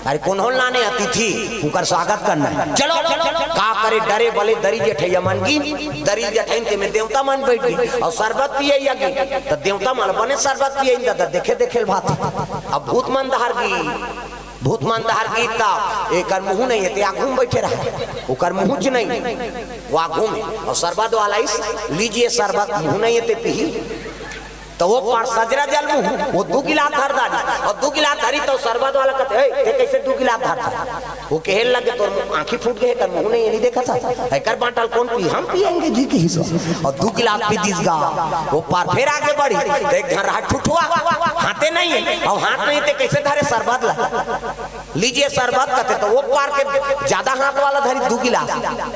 अरे कोनो लाने अतिथि, उनकर स्वागत करना हे। चलो, का करे, डरे बले दरी जठइया मन गिन, दरी जठइन ते में देवता मन बइठ गिन, अउ शरबत पियइया गिन, त देवता मन बने शरबत पियइन, त देखे देखे ल भात। अब भूत मन डहर गिन, भूत मन डहर गिन, त एकर मुँह नहीं हे, ते आगू में बइठे रहा, ओकर मुँह च नहीं, वो आगू में, अउ शरबत वाला अइस, "लीजिए शरबत," मुँह नहीं हे, ते पीही। त वो पार सजरा जल मुँह, वो दू गिलास धर डारी, अउ दू गिलास धरी त शरबत वाला कथे, "ए, ते कइसे दू गिलास धर डारी?" वो कहे लगे, "तोर आँखी फूट गे, एकर मुँह नहीं हे, नइ देखत हस? एकर बाँटल कोन पी? हम पियेंगे जी," किहिस। अउ दू गिलास पी दिस गा, वो पार फेर आगे बढ़ी, त एक झन रहा ठुठुआ, हाथे नहीं हे, अउ हाथ नहीं हे ते कइसे धरे शरबत ला? "लीजिए शरबत," कथे, त वो पार के जादा हाथ वाला धरी दू गिलास,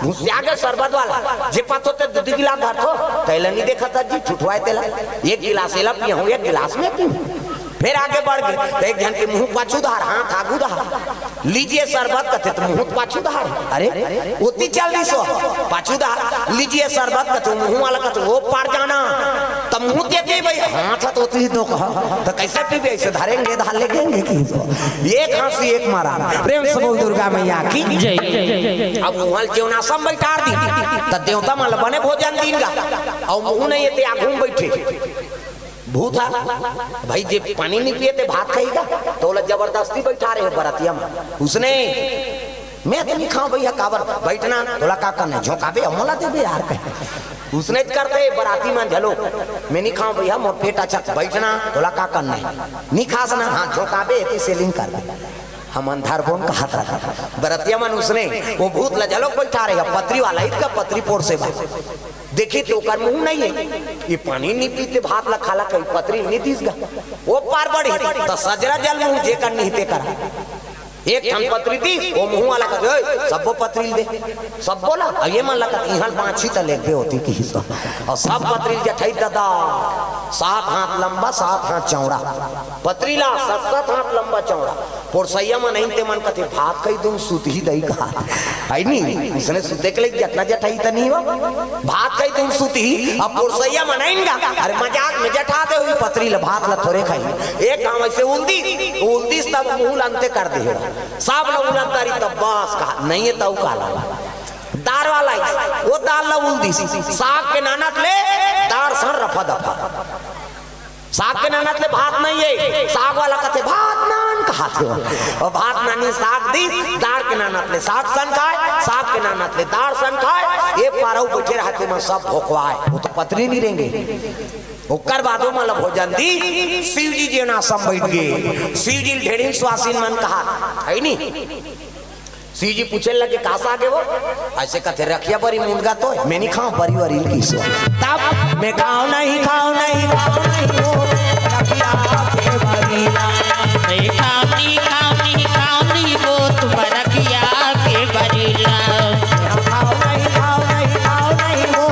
घुसिया गे शरबत वाला, जे पाथो ते दू दू गिलास धरथो, तेला नइ देखत हस जी, ठुठुआ हे तेला, एक गिलास एला पीहूँ, एक गिलास मैं पीहूँ। फेर आगे बढ़ गे, त एक झन के मुँह पाछू डहर, हाथ आगू डहर, "लीजिए शरबत," कथे, त मुँह पाछू डहर, अरे, ओती चल दिस वो, पाछू डहर, "लीजिए शरबत," कथे, मुँह वाला कथे, "वो पार जाना।" त मुँह देखे भाई, हाथ ह तो ओती दो कहा, त कइसे पीबे? अइसे धरेंगे, धार लेगेंगे कि तो। एक हाँसी, एक मारा। प्रेम से बोल दुर्गा मैया की। जय। अब उहाँ ल जेवनासम बइठार दिस, त देवता मन ल बने भोजन दीन गा। अउ मुँह नहीं हे ते आगू में बइठे। भूत हा, भाई, जे पानी नहीं पिए ते भात खाई का? तो ओला जबरदस्ती बैठा रहे बरतिया में। उसने, "मैं तो नहीं खाऊं भैया।" "काबर?" "बैठना।" "तोला का करना है?" "झोंकाबे, मोला देबे यार," कहे। उसने करते बराती मन घलो, "मैं नहीं खाऊं भैया, मोर पेट अच्छा।" "बैठना।" "तोला का करना है?" "नहीं खास ना।" "हाँ, झोंकाबे, एती सेलिंग कर दे।" हमन धरबोन कहत रहता। बरतिया मन उसने, वो भूत ला घलो बैठा रहे, पतरी वाला, इतका पतरी पोर से बा। देखी तो ओकर मुंह नहीं है, ये पानी नहीं पीते, भात ला खाला, कहीं पतरी नहीं दिस गा। वो पार बढ़ी, तो सजरा जल मुंह जेकर नहीं ते करा। एक ठन पतरी दिस, वो मुंह वाला कथे, "ओए, सब्बो पतरी दे, सब्बो ला।" और ये मन लगत, "इहाँ पाँच ही त लेबे होती की हिस्सा।" और सब पतरी जठई दादा, सात हाथ लंबा, सात हाथ चौड़ा। पतरी ला, सात, सात हाथ लंबा चौड़ा। पोरसैया मन आइन ते मन कथे, "भात कई तुम सुतही दई कहा।" है नी? उसने सुते के लिए जतना जठाई त नहीं हो। "भात कई तुम सुतही।" अब पोरसैया मन आइन गा, अरे मजाक में जठा दे हुई पतरी ल, भात ल थोरे खाई। एक काम ऐसे उलदी, उलदीस तब मुंह ल अंते कर दे। सब ल उलंतारी तब बस कहा, नहीं है तऊ काला। दार वाला ही, वो दार ल उलदीस। साग के नानत ले, दार सर रफा दफा। साग के नानत ले भात नहीं है, साग वाला कथे, "भात नान" कहाथे। और भात नानी साग दी, दार के नानत ले साग सन खाए, साग के नानत ले दार सन खाए, ये पारऊ बैठे रहते मन सब भोकवाए, वो तो पतरी नहीं रहेंगे। ओकर बादो मन ल भोजन दी, शिव जी जेन आसम बैठ गए, शिव जी ढेरिन सुवासिन मन कहा, है नी? शिव जी पूछे लगे, "कहाँ से आगे वो?" ऐसे कथे, "रखिया बरी मुनगा तो मैं नहीं खाऊं, बरी वरी की सो।" तब मैं खाऊं नहीं, खाऊं नहीं, खाऊं नहीं वो, रखिया के बरी ला। मैं खाऊं नहीं, खाऊं नहीं, खाऊं नहीं वो, तुम रखिया के बरी ला। मैं खाऊं नहीं, खाऊं नहीं, खाऊं नहीं वो,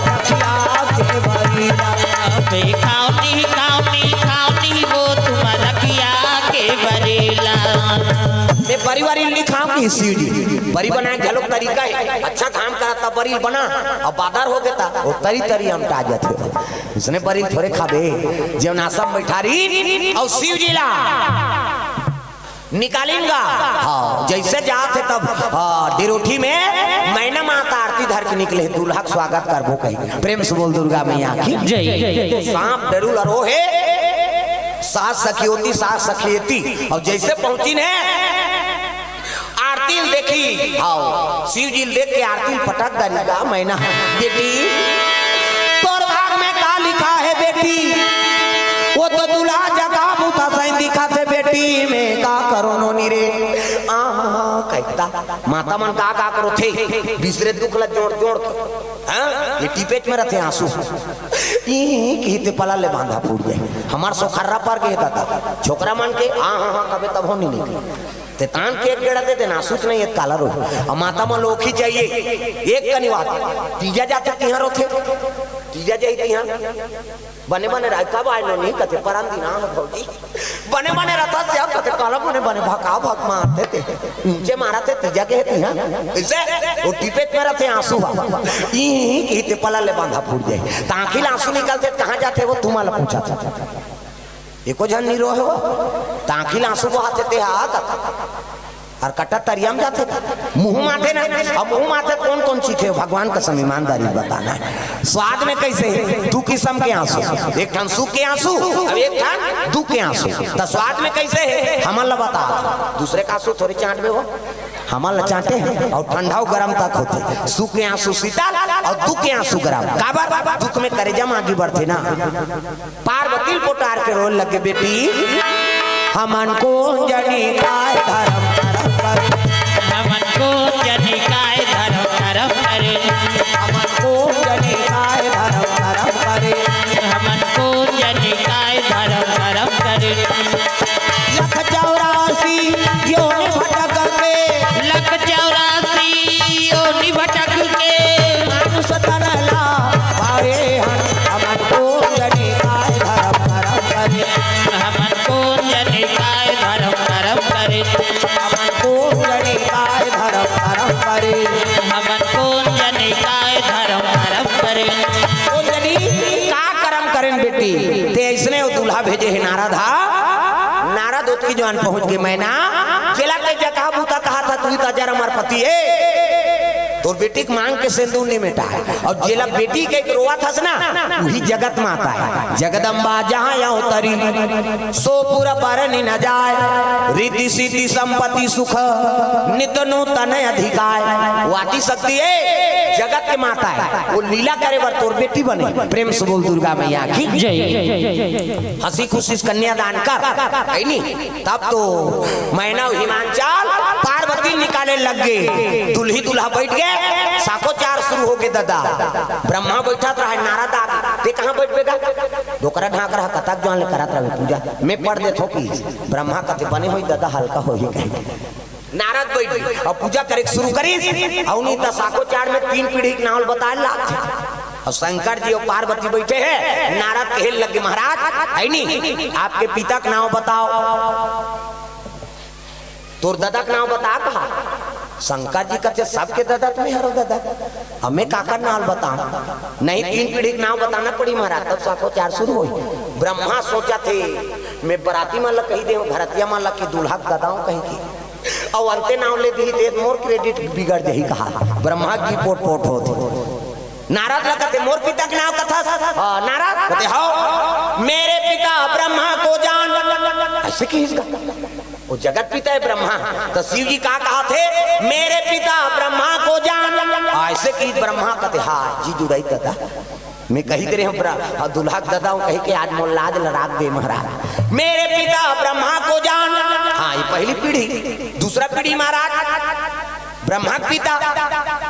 रखिया के बरी ला। मैं खाऊं नहीं, खाऊं नहीं, खाऊं नहीं वो, तुम रखिया के बरी ला। मैं बरी वरी नहीं खाऊं की शिव जी। बरी बनाए घलो तरीका है, अच्छा काम करा तब बरी बना, अब बादर हो गया था, वो तरी तरी हम टा जाते हो। उसने बरी थोरे खाबे, जेन आसम बैठारी और शिव जी ला निकालिन गा। हाँ, जैसे जात है तब, हाँ, डिरोठी में मैना माता आरती धर के निकले, "दूल्हा के स्वागत करबो" कही। प्रेम से बोल दुर्गा मैया की जय। सांप डरू लरो है, सास सखी होती, सास सखी होती, और जैसे पहुंची ने आरती ल देखी, हाव, शिव जी ल देख के आरती ल पटक डारी गा मैना। "बेटी, तोर भाग में का लिखा है बेटी? वो तो दूल्हा जगा बूता सही दिखा थे बेटी, मैं का करो नोनी रे?" आ, कहता, माता मन का का करो थे, बिसरे दुख ल जोड़ जोड़ के, हाँ, ये टिपेच में रहते आंसू। ई, ई, कहिते पला ले बांधा फूट गए। हमार सोखर्रा पर के दादा, छोकरा मन के, हाँ, हाँ, हाँ, कबे तब हो नहीं निकले। ते तान के एक गेड़ा दे देना, सूच नहीं है काला रोही। अब माता मन लोग ही चाहिए, एक कनी बात। तीजा जाते तिहार होते, तीजा जाई तिहार। बने बने राय का बाय नो नहीं कथे, परन दिना हो भौजी। बने बने रथा से आप कथे, काला बने बने भका भक मारते थे। ऊंचे मारा थे, तीजा के है तिहार। इसे, वो टिपेट में रहते आंसू हुआ। ई, ई, कहिते पला ले बांधा फूट जाए। तांखी ले आंसू निकलते, कहाँ जाते वो तुम्हारा पूछा था। एको झन नहीं रोहे हो, तांखी ल आंसू बहाथे ते हा कथा। और कटा तरिया में जाथे, मुंह माथे ना। अब मुंह माथे कौन कौन चीज है, भगवान कसम ईमानदारी बताना है। स्वाद में कैसे है? दू किस्म के आंसू, एक ठन सुख के आंसू, अब एक ठन दुख के आंसू। तो स्वाद में कैसे है, हमन ला बता, दूसरे का आंसू थोड़े चांट में हो, हमन ला चांटे हैं। और ठंडा और गरम तक होते, सुख के आंसू शीतल और दुख के आंसू गरम। काबर? दुख में करेजा में आगी बढ़ते ना। पार्वती पोटार के रोल लगे, बेटी, हमन कोन जनी काय धरम करम करे। हमन कोन जनी काय धरम करम करे। हमन कोन जनी काय धरम करम करे। हमन कोन जनी काय धरम करम करे। लख चौरासी योनि भटक के। लख चौरासी योनि भटक के। मानुष तन ला पाए हन, हमन कोन जनी काय धरम करम करे। हमन कोन जनी काय धरम करम करे। हमन कोन जनी काय धरम करम करे। हमन कोन जनी काय धरम करम करे। कोन जनी का करम करेन बेटी? ते अइसने वो दूल्हा भेजे हे नारद हा। नारद ओतकी जुवार पहुंच गे, मैना, जेला के जगह बूता कहा था, तू ही तो जर अमर पति है। तोर बेटी के मांग के सेंदूर नहीं मेटाय। अउ जेला बेटी कहिके रोवत हस ना, उही जगत माता हे। जगदम्बा जहाँ अवतरी, सो पुर बरनि न जाय। रिद्धि सिद्धि संपत्ति सुख, नित नूतन अधिकाय। वो आदि शक्ति हे, जगत के माता हे। वो लीला करे बर तोर बेटी बने। प्रेम से बोल दुर्गा मैया की जय। हंसी खुशी से कन्यादान कर, हे नी? तब तो मैना हिमांचल पार्वती निकाले लग गे। दुल्ही दुल्हा बैठ गे, साखोचार शुरू हो गे ददा। ब्रह्मा बैठत रहे, नारद आ गे। "ते कहाँ बैठबे गा? डोकरा ढांक रहा, कतक जुवार ले करत रहे पूजा, मैं पढ़ देथों" कहिस। ब्रह्मा कथे, "बने होही ददा, हल्का होही" कहे। नारद बैठ गे अउ पूजा करे के शुरू करिस। अउ नहीं त साखोचार में तीन पीढ़ी के नाव ल बताय ल लागथे। अउ शंकर जी अउ पार्वती बैठे हे, नारद कहे लग गे, "महाराज, हे नी, आपके पिता के नाव बताओ, तोर ददा के नाव बता" कहा। शंकर जी कथे, "सबके ददा त मैं हरों ददा, अब मैं काकर नाव ल बताओं? नहीं, तीन पीढ़ी के नाव बताना पड़ही महाराज, तब साखोचार शुरू होही।" ब्रह्मा सोचथे, "मैं बराती मन ल कहि देहूं, भरतिया मन ल कि दूल्हा के ददा हंव कहिके, अउ अंते नाव ले दिही ते मोर credit बिगड़ जाही" कहा। ब्रह्मा जी पोट पोट होथे। नारद ल कथे, "मोर पिता के नाव कथस?" "हाँ, नारद।" कथे, "हव।" "मेरे पिता ब्रह्मा को जान।" अइसे कहिस गा, वो जगत पिता हे ब्रह्मा। त शिव जी का कहथे, "मेरे पिता ब्रह्मा को जान।" अइसे कहिस ब्रह्मा, कथे, "हाँ जी जुड़ाई ददा, मैं कहित रहेंव ब्र-, हाँ, दूल्हा के ददा हंव कहिके आज मोर लाज ल राख दे महाराज।" "मेरे पिता ब्रह्मा को जान।" हाँ, ये पहली पीढ़ी। दूसरा पीढ़ी महाराज, ब्रह्मा के पिता,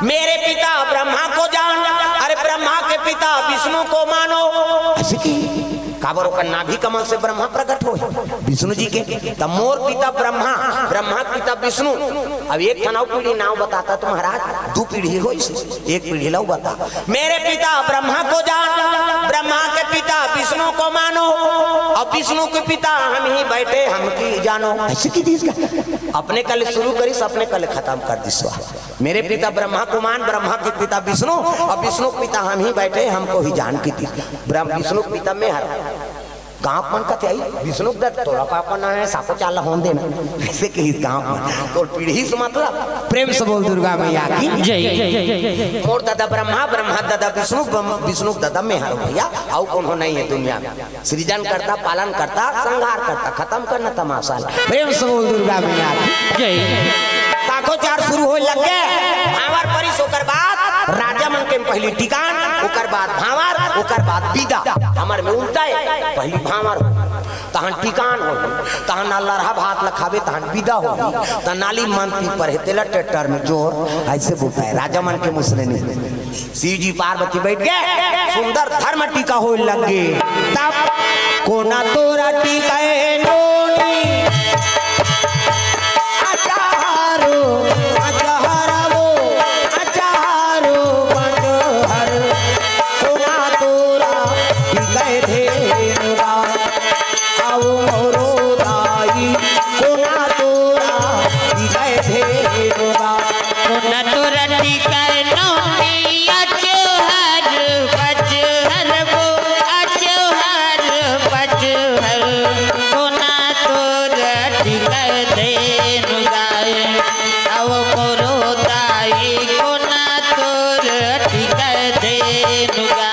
"मेरे पिता ब्रह्मा को जान, अरे ब्रह्मा के पिता विष्णु को मानो।" अइसे कहिस, काबर ओकर नाभि कमल से ब्रह्मा प्रकट होय, विष्णु जी के। त "मोर पिता ब्रह्मा, ब्रह्मा के पिता विष्णु।" अब एक ठन अउ पीढ़ी नाव बताता त महाराज, दू पीढ़ी होइस, एक पीढ़ी ल अउ बता। "मेरे पिता ब्रह्मा को जान, ब्रह्मा के पिता विष्णु को मानो, अउ विष्णु के पिता हम ही बैठे, हम की जानो।" अइसे कहि दिस गा। अपने कले शुरू करिस, अपने कले खतम कर दिस। वाह। "मेरे पिता ब्रह्मा को मान, ब्रह्मा के पिता विष्णु, अउ विष्णु के पिता हम ही बैठे, हमको ही जान" कहि दिस। ब्रह्म-, विष्णु के पिता मैं हरों। गांव मन कथे, "अई, विष्णु दत्त, तोला पापा ना हे, साखोचार ल होन देना।" अइसे कहिस गांव मन। तोर पीढ़ी से मतलब। प्रेम से बोल दुर्गा मैया की जय। "मोर ददा ब्रह्मा, ब्रह्मा ददा विष्णु, ब्रह्म-, विष्णु ददा मैं हरों भैया, अउ कोनो नहीं हे दुनिया में।" सृजन करता, पालन करता, संहार करता, खतम करना तमाशा ल। प्रेम से बोल दुर्गा मैया की जय। साखोचार शुरू होय लग गे, भांवर परिस, ओकर बाद राजा मन के पहली टिकान, ओकर बाद भांवर, ओकर बाद बिदा। हमर में उल्टा हे, पहली भांवर हो, तहन टिकान हो, तहन ना लरहा भात ल खाबे, तहन बिदा हो, त नाली मन पी पर हे, तेला ट्रैक्टर में जोर, अइसे बोलथे राजा मन के मुसरे नहीं। शिव जी पार्वती बैठ गे, सुंदर धर्म टीका होय लग गे। तब कोना तोरा टीका ए नोनी, अचारो, अचारो, अचारो, पंचहर, कोना तोरा टीका ए धेनुरा। अउ मोरो दाई, कोना तोरा टीका ए धेनुरा। कोना तोरा टीका ए नोनी, अचहर बचहर वो, अचहर बचहर। कोना तोरा टीका ए धेनुरा। अउ मोरो दाई, कोना तोरा टीका ए धेनुरा।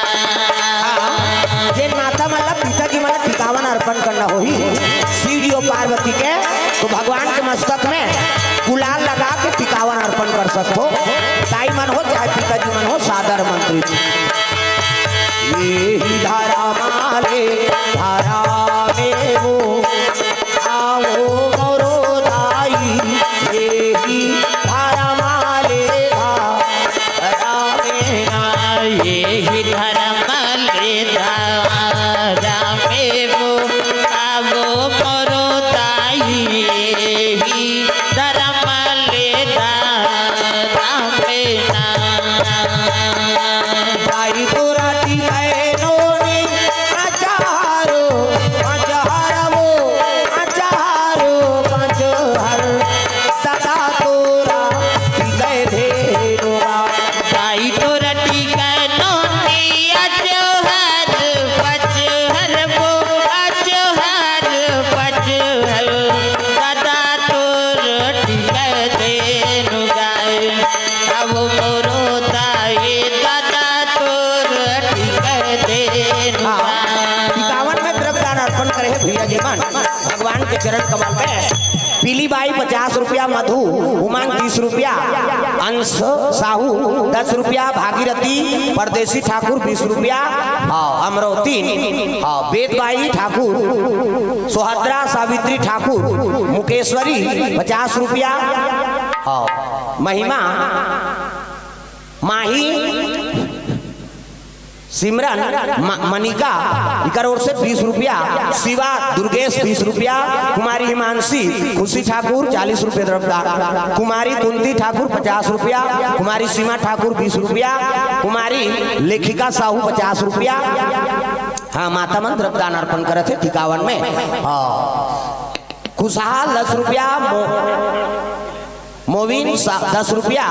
हाँ, जेन माता मन ला पिताजी मन ला टिकावन अर्पण करना होही शिव जी अउ पार्वती के, तो भगवान के मस्तक में गुलाल लगा के टिकावन अर्पण कर सकथो। दाई मन हो चाहे पिताजी मन हो, सादर मंत्री जी। एही धरम ले धरम ए वो, आवो मोरो दाई, एही धरम ले धरम ए ना। एही धरम ले धरम ए वो, आवो मोरो दाई, एही धरम ले धरम ए ना। दाई तोरा टीका ए नोनी, अचारो, जीवन भगवान के चरण कमल में। पीली बाई पचास रुपया, मधु उमंग तीस रुपया, अंश साहू दस रुपया, भागीरथी परदेसी ठाकुर बीस रुपया, हाँ, अमरौती, हाँ, बेदबाई ठाकुर, सुभद्रा सावित्री ठाकुर, मुकेश्वरी पचास रुपया, हाँ, महिमा माही सिमरन म-, मनिका, इकर ओर से बीस रुपया, शिवा दुर्गेश बीस रुपया, कुमारी हिमांशी खुशी ठाकुर चालीस रुपया द्रव्यदान, कुमारी कुंती ठाकुर पचास रुपया, कुमारी सीमा ठाकुर बीस रुपया, कुमारी लेखिका साहू पचास रुपया। हाँ, माता मन द्रव्यदान अर्पण करत हे टिकावन में। हाँ, खुशहाल दस रुपया, मो-, मोविन सा-, दस रुपया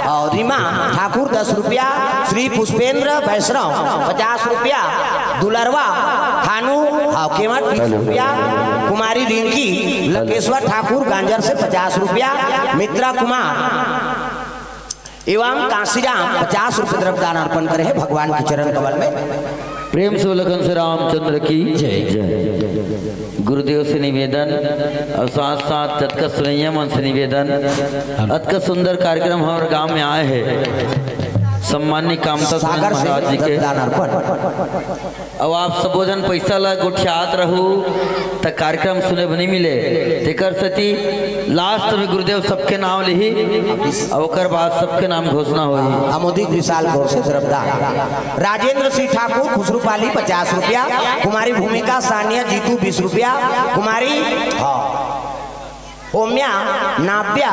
और रीमा ठाकुर दस रुपया, श्री पुष्पेंद्र वैष्णव पचास रुपया, दुलरवा खानू, हाँ, केवट बीस रुपया, कुमारी रिंकी लकेश्वर ठाकुर गांजर से पचास रुपया, मित्रा कुमार एवं कांसीराम पचास रुपये द्रव्यदान अर्पण करे हे भगवान के चरण कमल में। प्रेम से बोलो कंस रामचंद्र की जय। जय। गुरुदेव से निवेदन और साथ साथ जतका सुनैया मन से निवेदन, अतका सुंदर कार्यक्रम हमर गांव में आए हे सम्माननीय कामता सुरेंद्र सागर से महाराज जी के। द्रव्यदान अर्पण। अब आप सबो झन पैसा ला गोठियात रहू, त कार्यक्रम सुने बर नइ मिले। तेकर सेती last में गुरुदेव सबके नाम लिही, अउ ओकर बाद सबके नाम घोषणा होही। अमोदिक विशाल घोष द्रव्यदान। राजेंद्र सिंह ठाकुर, खुसरूपाली, पचास रुपया। कुमारी भूमिका, सानिया, जीतू, बीस रुपया। कुमारी, हाँ। ओम्या, नाव्या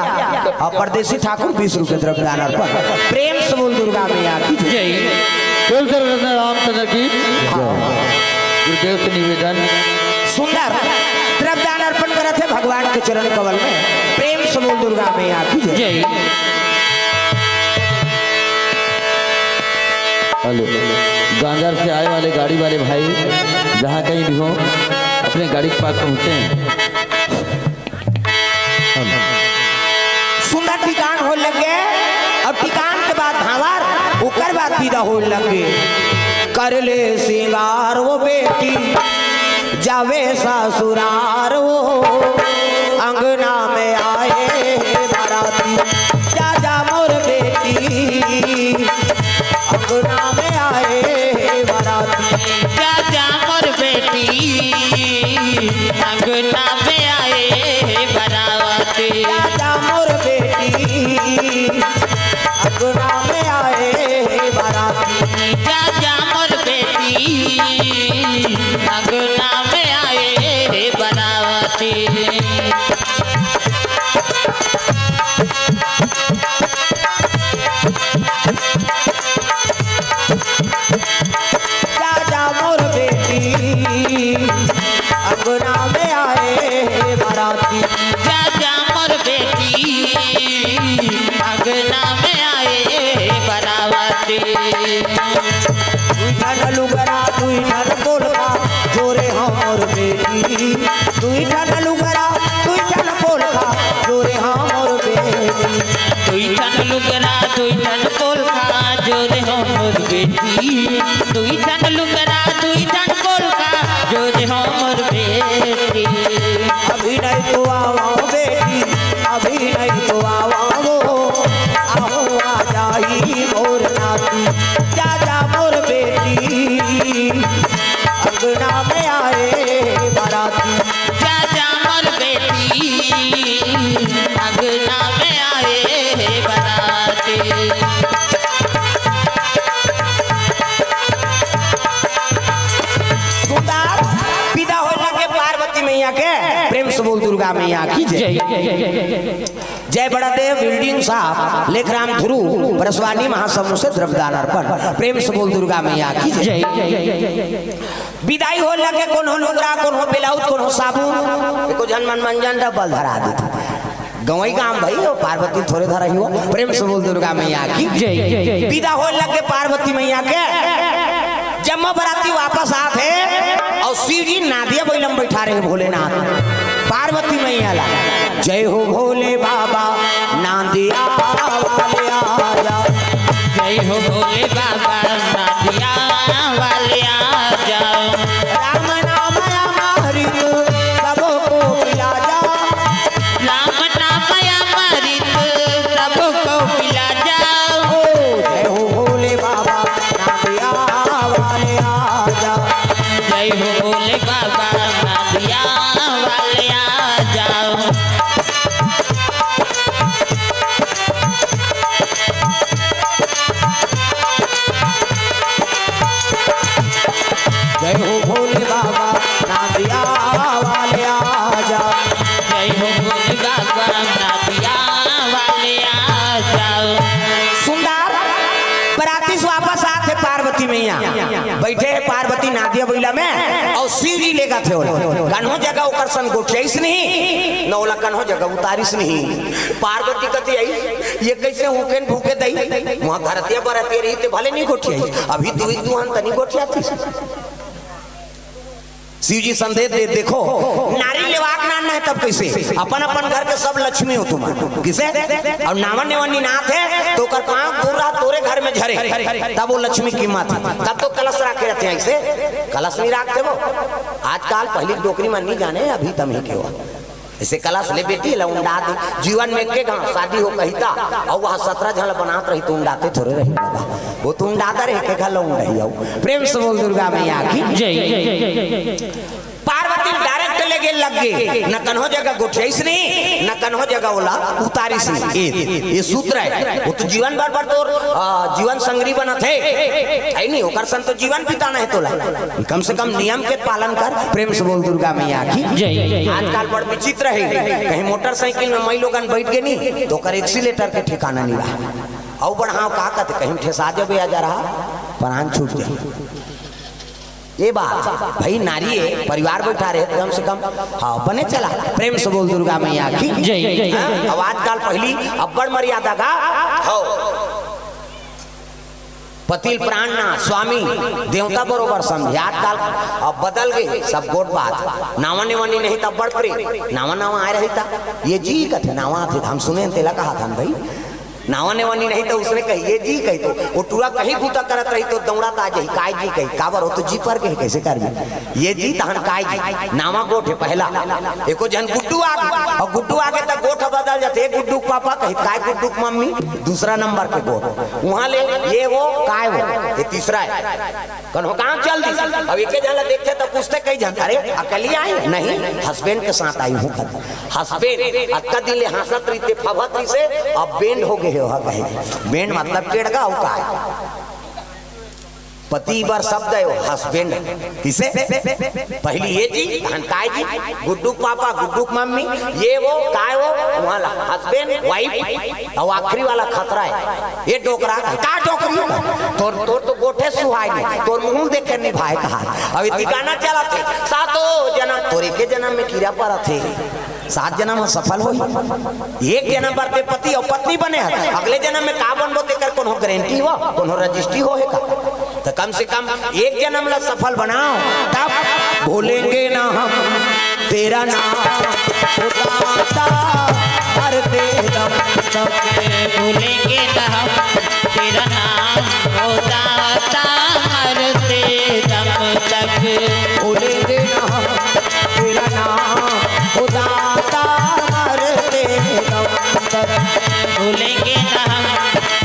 और परदेसी ठाकुर बीस रुपये द्रव्यदान अर्पण। प्रेम से बोल दुर्गा मैया की जय। जय। बोल सर रत्न रामचंद्र की। हाँ। गुरुदेव से निवेदन। सुंदर द्रव्यदान अर्पण करत हे भगवान के चरण कमल में। प्रेम से बोल दुर्गा मैया की जय। जय। हेलो, गांजार से आए वाले गाड़ी वाले भाई, जहाँ कहीं भी हो, अपने गाड़ी के पास पहुँचे। सुंदर टिकान हो लगे, अउ टिकान के बाद भांवर, ओकर बाद विदा हो लगे। कर ले सिंगार वो बेटी, जावे ससुरार वो, अंगना में आए हे बाराती, जा जा मोर बेटी, अंगना में आए हे बाराती। जा जा मोर बेटी, अंगना में आए हे बाराती। जा जा मोर बेटी, अंगना में आए हे बाराती। जा जा मोर बेटी, अंगना में आए हे बाराती। जा जा मोर बेटी, अंगना में आए हे बाराती। जा जा मोर बेटी, अंगना में आए हे बाराती। दुई ठन लुगरा, दुई ठन पोलका, जोरे हमर बेटी। दुई ठन लुगरा, दुई ठन पोलका, जोरे हमर बेटी। दुई ठन लुगरा, दुई ठन पोलका, जोरे हमर बेटी। दुई ठन लुगरा, दुई ठन पोलका, जोरे हमर बेटी। अभी नहीं तो आवा बेटी, अभी नहीं तो आवा वो, आहो आ जाही मोर नाती। जा जा मोर बेटी, अंगना में आए बाराती। जा जा मोर बेटी, अंगना में आए बाराती। सुंदर विदा होए लगे पार्वती मैया के, प्रेम से बोल दुर्गा मैया की जय। जय। जय बड़ादेव बिल्डिंग साहब, लेखराम ध्रुव, परसवानी महासमूह से द्रव्यदान अर्पण। प्रेम से बोल दुर्गा मैया की जय। जय। विदाई हो लगे, कोनो लुगरा, कोनो ब्लाउज, कोनो साबुन, एको झन मन मंजन डब्बल धरा देथे। गंवई गाम भाई, वो पार्वती थोरे धरा ही हो। प्रेम से बोल दुर्गा मैया की जय। विदा हो लगे पार्वती मैया के, जम्मो बराती वापस आत हे अउ शिव जी नांदिया बइला म बइठा रहे भोलेनाथ। पार्वती मैया ला, जय हो भोले बाबा, नांदिया वाले आ जा। जय हो भोले बाबा, नांदिया वाले आ जाओ। राम नाम अमृत वाले आ जाओ। जय हो भोले बाबा, नादिया वाले आ जाओ। सुंदर, बराती से वापस आत हे पार्वती मैया, बैठे हे पार्वती नादिया बइला में, अउ शिव जी लेगत हे ओला। कन्हो जगह ओकर सन गोठियाइस नहीं, न ओला कन्हो जगह उतारिस नहीं। पार्वती कथे, "आई, ये कइसे हुकेन भूके दई?" वहाँ घरतिया बरतिया रही ते भले नहीं गोठियाई, अभी दुई दुहन तनी गोठियातिस। शिव जी संदेश दे, देखो, नारी लेवाक नान हे, तब कइसे? अपन अपन घर के सब लक्ष्मी हो तुम। किसे? अउ नावा नेवा निनात हे, त ओकर पाँव दूर रहा, तोरे घर में झरे, तब वो लक्ष्मी कीमत हे। तब तो कलश राखे रहिथे, अइसे कलश नहीं राखते वो। आजकल पहली डोकरी मन नहीं जाने, अभी तम ही के हो। अइसे कलश ले बेटी, ला उंडा दे। जीवन में एके घांव शादी हो कहिता, अउ वह सतरा झन ला बनात रही, त उंडाते थोरे रही बाबा। वो त उंडाता रहे, एके घांव ला उंडही अउ। प्रेम से बोल दुर्गा मैया की। जय। पार्वती direct लेगे लग गे, न कन्हो जगह गोठियाइस नहीं, न कन्हो जगह ओला उतारिस नहीं। ये, ये सूत्र हे, वो तो जीवन भर भर तोर, आ, जीवन संगरी बनत हे, हे नहीं? ओकर सन तो जीवन बिताना हे तोला। कम से कम नियम के पालन कर। प्रेम से बोल दुर्गा मैया की। जय। आजकल बड़ विचित्र हे, कहीं मोटरसाइकिल में मई लोगन बैठ गे नहीं, त ओकर accelerator के ठिकाना नहीं रहा। अउ बढ़ाव का कथे, कहीं ठेसा जबे आ जा रहा, प्राण छूट जाए। ये बात भाई, नारी हे, परिवार बैठा रहे, कम से कम, हाँ, बने चला। प्रेम से बोल दुर्गा मैया की। जय। हाँ, अउ आजकल पहली अब्बड़ मर्यादा गा, हो। पति ल प्राण ना, स्वामी, देवता बरोबर समझे। आजकल अब बदल गे सब गोठ बात। नावा नेवा नहीं त अब्बड़ प्रेम, नावा नावा आए रही त, "ये जी" कथे, नावा आथे, हम सुने तेला कहत हन भाई। नावा नेवा नहीं त उसने कही, "ये जी" कही तो, वो टूरा कहीं बूता करत रही त दौड़त आ जाही, "काय जी" कही, "काबर हो तो जी पर के, कइसे करबे?" "ये जी" तहन "काय जी", नावा गोठ हे पहला। एको झन गुड्डू आगे, अउ गुड्डू आगे त गोठ बदल जाथे, "ए गुड्डू के पापा" कही, "काय गुड्डू के मम्मी?" दूसरा नंबर के गोठ। वहाँ ले "ये वो", "काय वो?" ये तीसरा हे। कन्हो गाँव चल दिस। अब एके झन ला देखथे त पूछथे कई झन, "अरे, अकेली आई?" "नहीं, husband के साथ आई हूँ।" Husband अतका दिन ले हाँसत रहिथे, फभत रहिसे, अब bend हो गे हे, ओहा कहे। Bend मतलब टेड़गा, अउ काय? पति बर शब्द हे वो, husband। किसे? पहली "ये जी", तहन "काय जी", गुड्डू के पापा, गुड्डू के मम्मी, "ये वो", "काय वो?" वहाँ ला husband, wife, अउ आखिरी वाला खतरा हे, "ये डोकरा", "का डोकरी?" "तोर, तोर तो गोठे सुहाय नहीं, तोर मुँह देखे नहीं भाई" कहा। अब ये ठिकाना चलत हे, सातों जनम, तोर एके जनम में कीरा परत हे, सात जनम ह सफल होही। एक जनम बर ते पति अउ पत्नी बने हस, अगले जनम में का बनबो तेकर कोनो गारंटी हो, कोनो रजिस्ट्री हो हे का? त कम से कम एक जनम ला सफल बनाओ, तब "भूलेंगे ना हम तेरा नाम, ओ दाता, मरते दम तक।" भूलेंगे ना हम तेरा नाम, ओ दाता, मरते दम तक। भूलेंगे ना हम तेरा नाम, ओ दाता, मरते दम तक। भूलेंगे ना हम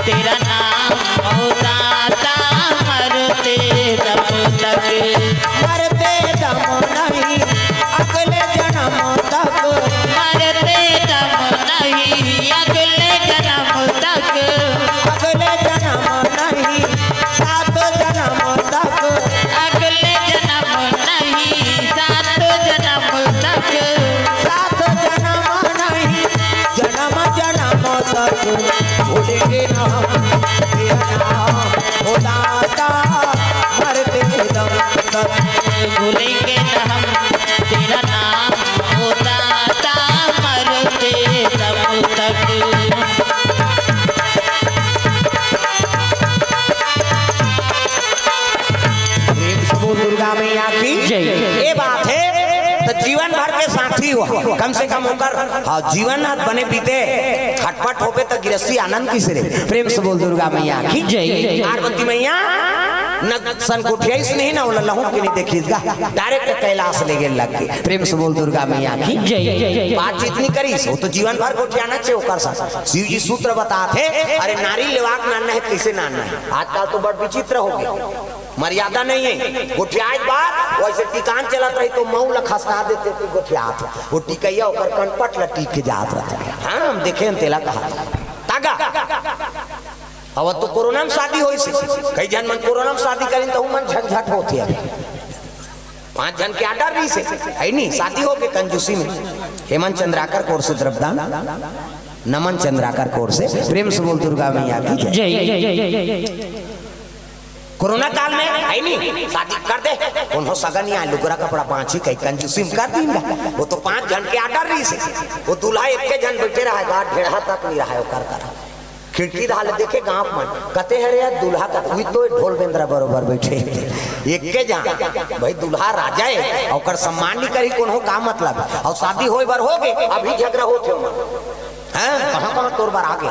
तेरा नाम, ओ दाता, मरते दम तक। मरते दम नहीं, अगले जनम तक। मरते दम नहीं, अगले जनम तक। अगले जनम नहीं, सात जनम तक। अगले जनम नहीं, सात जनम तक। सात जनम नहीं, जनम जनम तक। भूलेंगे ना हम तेरा नाम, ओ दाता, मरते दम तक। भूलेंगे ना हम तेरा नाम, ओ दाता, मरते दम तक। प्रेम से बोल दुर्गा मैया की। जय। ये बात हे, त जीवन भर के साथी हो, कम से कम ओकर, हाँ, जीवन ह बने बीते, खटपट होबे त गिरस्ती आनंद किसे रे। प्रेम से बोल दुर्गा मैया की। जय। पार्वती मैया न सन गोठियाइस नहीं, न ओला लहुट के नहीं देखिस गा, direct कैलाश लेगे लग गे। प्रेम से बोल दुर्गा मैया की। जय। बातचीत नहीं करिस, वो तो जीवन भर गोठियाना चाहे ओकर साथ। शिव जी सूत्र बताथे, अरे नारी लेवाक नाना हे, कइसे नाना हे? आजकल तो बड़ विचित्र हो गे, मर्यादा नहीं हे। गोठियाए बार वइसे टिकान चलत रही त मऊ ला खसका देथे, त गोठियात हे। वो टिकइया ओकर कनपट ला टीक के जात रहिथे। हाँ, हम देखे हन तेला कहा। तागा। अब तो कोरोना में शादी होइस हे। कई झन मन कोरोना में शादी करिन त उमन झंझट होथे। अब पांच झन के आर्डर रहिस हे, है नी, शादी हो गे कंजूसी में। हेमंत चंद्राकर कोर से द्रव्यदान, नमन चंद्राकर कोर से। प्रेम से बोल दुर्गा मैया की जय। जय। कोरोना काल में, है नी, शादी कर दे, कोनो सगा नइ आय, लुगरा कपड़ा बांची कही कंजूसी में कर दीन गा। वो तो पांच झन के आर्डर रहिस हे, वो दूल्हा एक्के झन बइठे रहय गा, ढेड़हा तक नइ रहय ओकर करा। खिड़की डहर ले देखे गांव मन, कते हरे यार दूल्हा, कते हुई तो ढोल बेंदरा बरोबर बइठे। एक्के झन, भाई दूल्हा राजा हे, ओकर सम्मान नइ करही कोनो, का मतलब? अउ शादी होय बर हो गे, अभी झगरा होथे ओमन। हैं? कहां कहां तोर बर आ गे?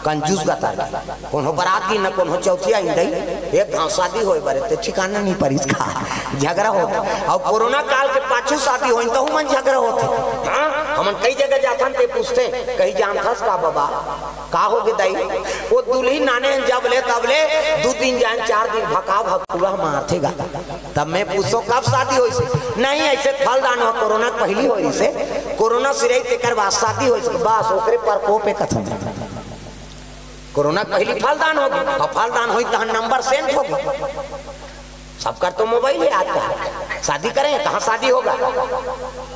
कंजूस गतर के। कोनो बरात गिन न कोनो चौथिया इंदई, एक घांव शादी होय बर हे, ते ठिकाना नइ परिस का। झगरा होथे। अउ कोरोना काल के पाछू शादी होय, तहू मन झगरा होथे। हां? हमन कई जगह जाथन, ते पूछथे, कहीं जानथस का बबा? का हो गे दाई? वो दुल्हिन नाने जब ले तब ले दू तीन जन, चार दिन भका भकुआ मारथे गा। तब मैं पूछों, कब शादी होइस? नहीं, अइसे फलदान हो, कोरोना के पहिली होइस हे, कोरोना सिरई तेकर बाद शादी होइस हे। बस ओकरे प्रकोप हे कथन। कोरोना के पहिली फलदान हो गे, अउ फलदान होइस तहन नंबर सेंट हो गे। सबकर तो मोबाइल हे आजकल। शादी करें, कहाँ शादी होगा?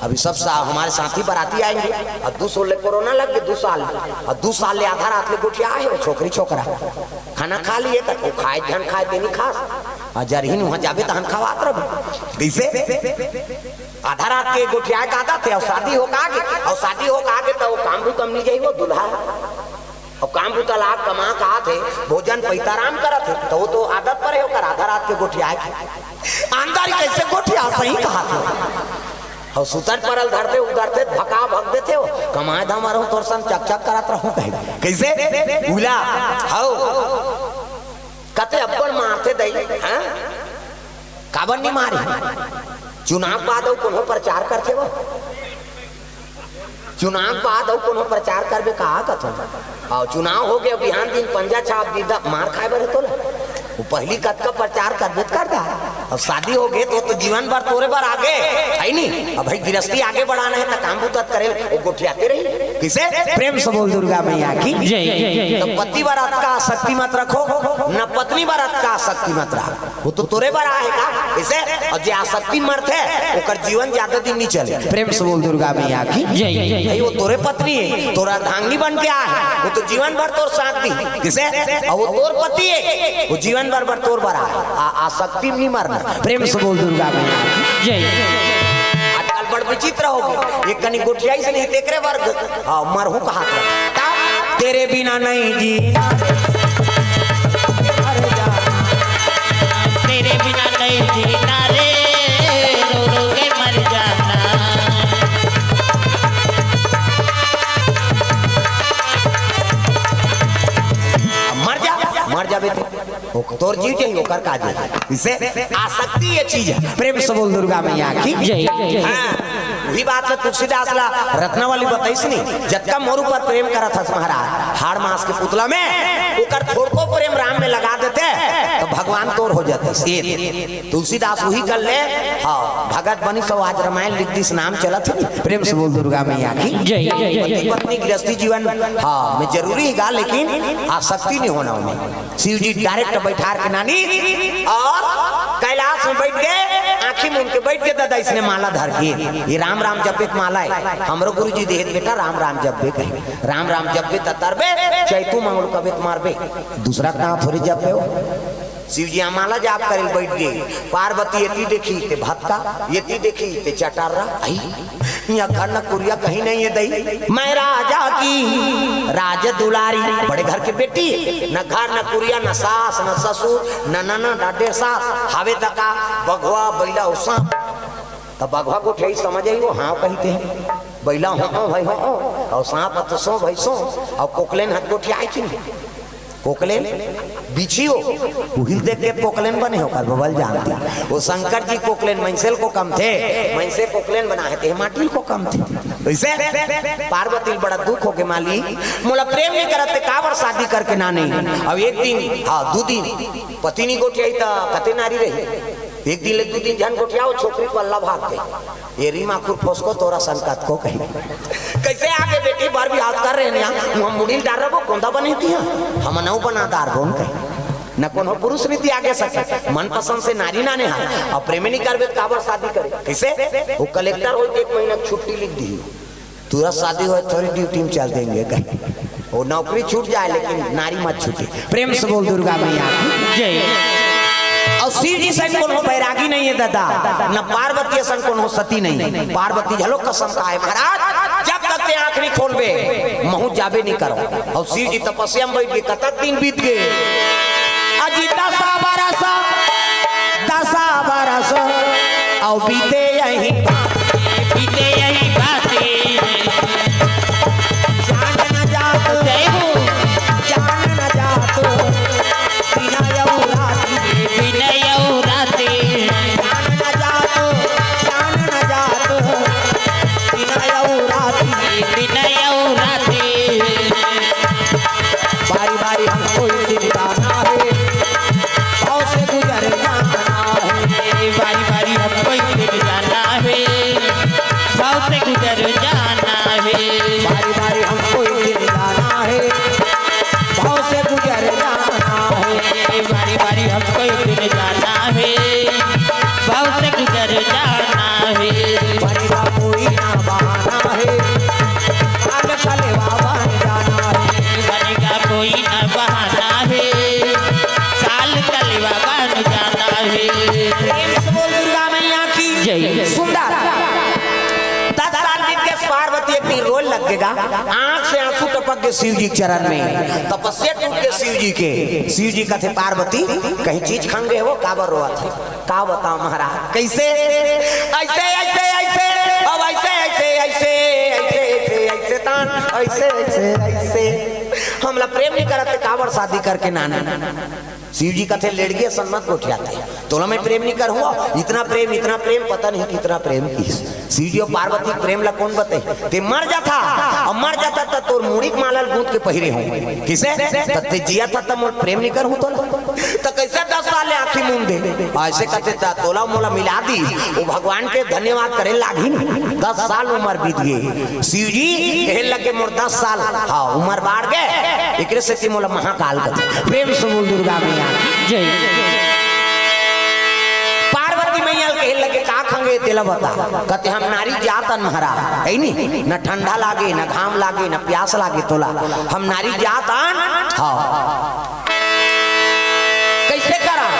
अभी सब सा-, हमारे साथी बाराती आएंगे, अउ दू साल ले कोरोना लग गे, दू साल ले, अउ दू साल ले आधा रात ले गोठियाय हे वो छोकरी छोकरा। खाना खा लिहे, कतको खाय झन खाय, ते नइ खास। अउ जरहिन उहां जाबे तहन खवात रहिबे। कइसे? आधा रात के गोठियाय के आदत हे, अउ शादी हो के आगे, अउ शादी हो के आगे त वो काम भी कम नइ जाही वो दूल्हा। अउ काम बुता ला कमा के आथे, भोजन पइता आराम करत हे, त वो तो आदत परे हे ओकर आधा रात के गोठियाय के। अंदर कइसे गोठिया सही कहाथे। अउ सुतन परल धरथे, उधरथे, भका भग देथे वो। कमाय धमाय रहूं, तोर सन चक चक करत रहूं कही। कइसे? उला, हव। कते अब्बड़ मारथे दई, हां? काबर नइ मारे? चुनाव बाद अउ कोनो प्रचार करथे वो? चुनाव बाद अउ कोनो प्रचार करबे का कथों? अउ चुनाव हो गे, बिहान दिन पंजा छाप दीदा, मार खाय बर हे तोला। वो पहिली कतका प्रचार करबे त कर दा। अउ शादी हो गे त वो तो जीवन भर तोरे बर आगे, है नी? अब भाई गिरस्ती आगे बढ़ाना हे त काम बुता त करे, वो गोठियाते रही। कइसे? प्रेम से बोल दुर्गा मैया की जय। त पति बर अतका आसक्ति मत रखो, न पत्नी बर अतका आसक्ति मत रखो। वो तो तोरे बर आय हे का? कइसे? अउ जे आसक्ति मरथे, ओकर जीवन जादा दिन नइ चले। प्रेम से बोल दुर्गा मैया की जय। भाई, वो तोरे पत्नी हे, तोर अर्धांगिनी बन के आय हे, वो तो जीवन भर तोर साथ दिही। कइसे? अउ वो तोर पति हे, वो जीवन भर, भर तोर बर आय हे। आ, आसक्ति में नइ मरना। प्रेम से बोल दुर्गा मैया की जय। आजकल बड़ विचित्र हो गे, एक कनी गोठियाइस नहीं, तेकरे बर हाँ, मरहूं कहात रहे। तेरे बिना नहीं जीना। अरे जा। तेरे बिना नहीं जीना रे, रो रो के मर जाना। मर जा, मर जाबे ते। ओ, तोर जीव जाही, ओकर का जाही? इसे आसक्ति ये चीज हे। प्रेम से बोल दुर्गा मैया की जय। हाँ, वही बात ला तुलसीदास ला रत्नावली बताइस नहीं, जतका मोर ऊपर प्रेम करत हस महाराज, हाड़ मांस के पुतला में ओकर थोड़को प्रेम राम में लगा देते तो भगवान तोर हो जाते। ये तुलसीदास वही कर ले। हाँ, भगत बनिस अउ आज रामायण लिख दिस, नाम चलत हे। प्रेम से बोल दुर्गा मैया की जय। पति पत्नी गृहस्थी जीवन, हाँ, में जरूरी हे गा, लेकिन आसक्ति नहीं होना उमें। शिव जी डायरेक्ट बैठार के नानी अउ कैलाश में बइठ के, आंखी मूंद के बइठ के, दादा, इसने माला धर के, ये राम राम जपे के माला हे। हमरो गुरु जी देहे त बेटा राम राम जपबे कही, राम राम जपबे त तरबे, चैतू मंगल कबे त मरबे, दूसरा कहां थोड़ी जपबे हो। शिव जी माला जाप करे ल बइठ गे, पार्वती एती देखी ते भतका, एती देखी ते चटर्रा, आई इहां घर न कुरिया कहीं नहीं हे दई। मैं राजा की राज दुलारी, बड़े घर के बेटी, न घर न कुरिया, न सास न ससुर, न ननद न डेढ़ सास, हावे त का बघवा, बइला अउ सांप। त बघवा गोठियाइस समझ आइस वो हाँ कहिथे, बइला हो, हो भाई हो, अउ सांप त सो भाई सो, अउ कोकलेन हत गोठियाय चिन्ह। कोकलेन बिछी हो, उहिल देख के कोकलेन बने हो, कर बबल जानती। वो शंकर जी कोकलेन मइनसे ल को कमथे, मइनसे कोकलेन बनाय हे ते माटी ल को कमथे। वइसे पार्वती ल बड़ा दुख हो गे, माली, मोला प्रेम नहीं करत ते काबर शादी करके नाने। अउ एक दिन, हाँ, दू दिन पति नइ गोठियाही त कते नारी रही। एक दिन ले दू दिन झन गोठियाय, छोकरी पल्ला भाग गे। ये रीमा खुर फोसको तोरा सन कतको कही। कइसे आगे बेटी बर भी हाथ कर रहे हैं, हम मुड़ी ल डार रहो, कोंदा बने दिया, हम नौ बना दार बोन कही। न कोनो पुरुष रीति आगे सके। मनपसंद से नारी नाने हा, अउ प्रेम नइ करबे त काबर शादी करे? कइसे? वो कलेक्टर होय त एक महीना के छुट्टी लिख दिही, तुरंत शादी होय थोड़ी ड्यूटी में चल देंगे कहीं। वो नौकरी छूट जाए लेकिन नारी मत छूटे। प्रेम से बोल दुर्गा मैया की। जय। अउ शिव जी सन कोनो बैरागी नइ हे दादा, न पार्वती सन कोनो सती नइ हे। पार्वती घलो कसम खाय हे, महाराज जब तक तें आँख नइ खोलबे महूँ जाबे नइ करँव। अउ शिव जी तपस्या में बइठ गे, कतक दिन बीत गे, अजी दसा बरस, दसा बरस अउ बीते यही बात, बीते यही बात। जान न जात, जय हो। जान न जात, बिना यौ राती, बिना यौ राती। जान न जात, जान न जात, बिना यौ राती, बिना यौ राती। बारी बारी हमको ही दिन जाना है, भव से गुजर जाना है। बारी बारी हमको ही दिन जाना है, भव से गुजर जाना है। बारी बारी हमको ही दिन जाना है, भव से गुजर जाना है। बारी बारी हमको ही दिन जाना है, भव से गुजर जाना है। बनेगा कोई ना बहाना है, काल कलेवा बन जाना है। बनेगा कोई ना बहाना है, काल कलेवा बन जाना है। प्रेम से बोल दुर्गा मैया की जय। सुंदर। दस साल बीत गे, पार्वती एक दिन रोय लग गे गा, आँख से आँसू टपक गे शिव जी के चरण में, तपस्या टूट गे शिव जी के। शिव जी कथे, पार्वती, कहीं चीज खंगे हो, काबर रोवत हे? का बतावँ महाराज, कइसे? अइसे, अइसे, अइसे, अब अइसे, अइसे, अइसे, अइसे, अइसे, अइसे, तान, अइसे, अइसे, अइसे। हमला प्रेम नइ करत हे, काबर शादी करके नाना? शिव जी कथे, लेड़गी असन मत गोठियाते, तोला मैं प्रेम नइ करहूँ। इतना प्रेम, इतना प्रेम, पता नहीं कितना प्रेम किहिस। शिव जी अउ पार्वती के प्रेम ला कोन बताही? तें मर जाथा, अउ मर जाथा त तोर मुड़ी के माला ल गूंथ के पहिरे हूँ। कइसे? त तें जियत हा त मोर प्रेम नइ करहूँ तोला। त कइसे दस साल ले आँखी मूंद दे? अइसे कथे त तोला मोला मिला दिस, वो भगवान के धन्यवाद करे लागही न। दस साल उमर बीत गे। शिव जी कहे लगे, मोर दस साल, हाँ, उमर बाढ़ गे, एकरे सेती मोला महाकाल कथे। प्रेम से बोल दुर्गा मैया की जय। पार्वती मैया ल कहे लगे, का खंगे तेला बता। कथे, हम नारी जात अन महाराज, हे नी, न ठंडा लागे, न घाम लागे, न प्यास लागे तोला। हम नारी जात अन, हाँ। कइसे करँव?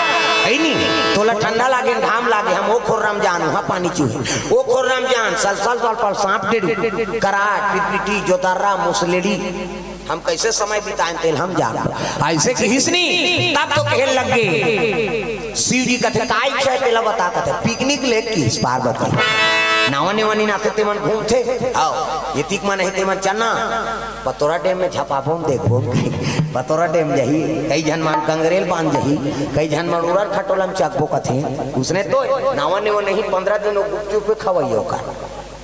हे नी, तोला ठंडा लागे, घाम लागे, हम ओ खोर्रा म जान, उहाँ पानी चूहे। ओ खोर्रा म जान, सल, सल, सल, पल, सांप, डेड़ू, कराट, पिटपिटी, जोतर्रा, मुसलेड़ी। हम कइसे समय बिताएन, तेला हम जानन। अइसे किहिस नी, तब तो कहे लग गे। शिव जी कथे, का इच्छा हे, तेला बता, कथे, पिकनिक ले किहिस पार्वती। नावा नेवा नी नाथे, तेमन घूमथे। आओ, ये तिक मन हे, तेमन चलना। पतोरा डेम में झपाबो, देखबो। पतोरा डेम जाही, कई झन मन गंगरेल बांध जाही, कई झन मन उरर खटोला म चघबो कथे। उसने तो नावा नेवा नहीं, पंद्रह दिन वो गुपचुप पे खवइयो का।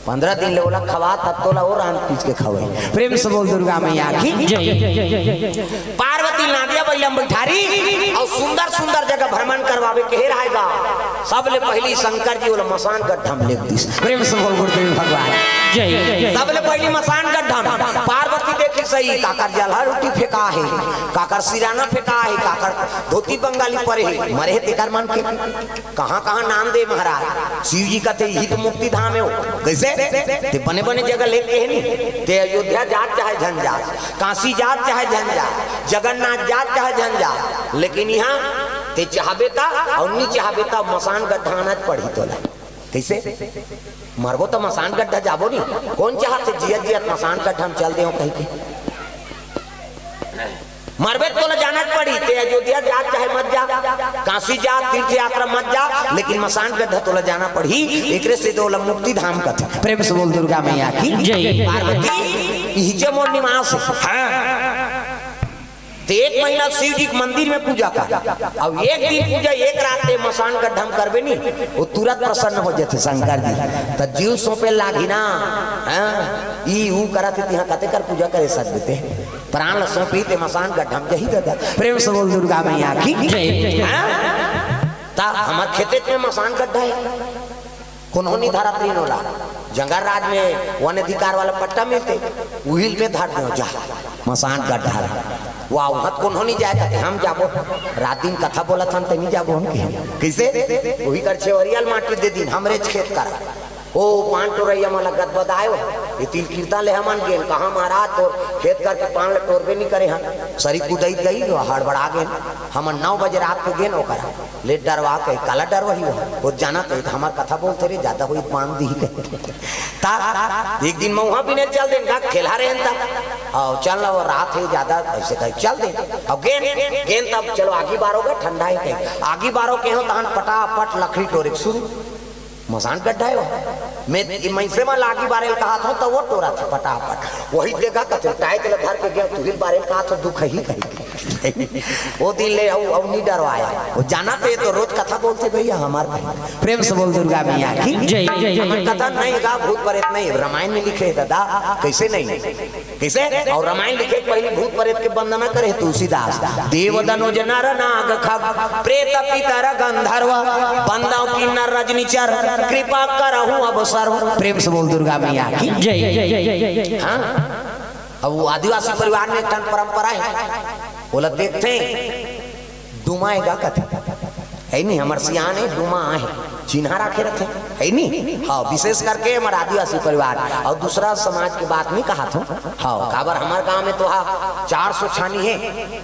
पंद्रह दिन ले ओला खवा, तब तोला वो रांध पीस के खवई। प्रेम से बोल दुर्गा मैया की जय। पार्वती नादिया बइला म बइठारी अउ सुंदर सुंदर जगह भ्रमण करवावे के हेर आएगा। सबले पहिली शंकर जी ओला मसान गड्ढा म लेग दिस। प्रेम से बोल गुरुदेव भगवान जय। सबले पहिली मसान गड्ढा म। पार्वती देखिस, सही काकर जलहा रोटी फेंका हे, काकर सिराना फेंका हे, काकर धोती बंगाली परे हे, मरे हे तेकर मन के। कहाँ कहाँ नाम दे महाराज। शिव जी कथे, इही तो मुक्ति धाम हे वो। कइसे? तें बने बने जगह लेके हे नी, तें अयोध्या जात चाहे झन जात, काशी जात चाहे झन जात, जगन्नाथ जात चाहे झन जात, लेकिन इहाँ तें चाहबे त अउ नी चाहबे त मसान गड्ढा आना पड़ही तोला। कइसे? मरबो त मसान गड्ढा जाबो नी। कोन चाहथे जियत जियत मसान गड्ढा म चल देवँ कहिके? मरबे त तोला जाना पड़ही, तें अयोध्या जात चाहे मत जा, काशी जात, तीर्थ यात्रा मत जा, लेकिन मसान गड्ढा तोला जाना पड़ही। एकरे सेती ओला मुक्ति धाम कथे। प्रेम से बोल दुर्गा मैया की जय। पार्वती, इहिचे मोर निवास हे। हाँ। तें एक महीना शिव जी के मंदिर में पूजा कर, अउ एक दिन पूजा, एक रात तें मसान गड्ढा म करबे नी, वो तुरंत प्रसन्न हो जाथे शंकर जी। त जीव सौंपे लागही ना, हाँ? ई ऊ करत हे, तिहाँ कते कर पूजा करे सकबे तें? प्राण ल सौंपही तें मसान गड्ढा म जाही दादा। प्रेम से बोल दुर्गा मैया की जय। हाँ? त हमर खेते में मसान गड्ढा हे, कोनो नी धरत रहिन ओला। जंगल राज में वन अधिकार वाला पट्टा मिलथे, उही ल में धर देवँ जा, मसान गड्ढा ल। वाह, वहाँ कोन्हो नहीं जाए कहते, हम जाबो। रात दिन कथा बोलत हन, ते नहीं जाबो हम के। कैसे? वही कर छेवरिया ल माटी दे दिन, हमरेच खेत कर। ओ पान टोरैया मन ल गदबदायो, ये तिल कीर्तन ले हमन गेन, कहाँ महाराज तोर खेत करके पान ल टोरबे नहीं करे हन। सरी कुदई गई, हड़बड़ा गेन। हमन नौ बजे रात के गेन ओकर। ले डरवा के, काला डरवाही हो? वो जाना तो, तो हमार कथा बोलते रे, ज्यादा होई बांध दी कहे। ता एक दिन मउहा बिने चल देन का, खेला रहे ता। आओ, चल ना, वो रात है ज्यादा, ऐसे कहे, चल दे। अब गेन, गेन तब चलो आगी बारो का, ठंडा है कहे। आगी बारो के हो, तहन पटापट लकड़ी टोरे के शुरू। मसान गड्ढा है वो। मैं, ये मैं से वाला आगी बारे कहा था, तो वो टोरा था पटापट। वही देखा कथे, टाइट ल धर के गया, तुहिल बारे कहा था, दुख ही कही। वो दिन ले अउ, अउ नहीं डरवाया। वो जाना तो, ये तो रोज कथा बोलते भैया हमार भाई। प्रेम से बोल दुर्गा मैया की जय। हमर कथा नहीं गा, भूत प्रेत नहीं, रामायण में लिखे दादा, कैसे नहीं? कैसे? और रामायण लिखे के पहले भूत प्रेत के वंदना करे तुलसीदास। देव दनुज नर नाग खग, प्रेत पितर गंधर्व, बंदव किन्नर रजनीचर, कृपा करहु अब सर्व। प्रेम से बोल दुर्गा मैया की जय। हाँ, अब वो आदिवासी परिवार में एक ठन परंपरा है, बोला देखते हैं, डुमाएगा कथे। है नहीं, हमर सियान है, डुमा है, चिन्हा राखे रथे, है नहीं? हाँ, विशेष करके हमर आदिवासी परिवार, और दूसरा समाज के बात नहीं कहा थो। हाँ, काबर हमर गांव में तो हा चार सौ छानी है,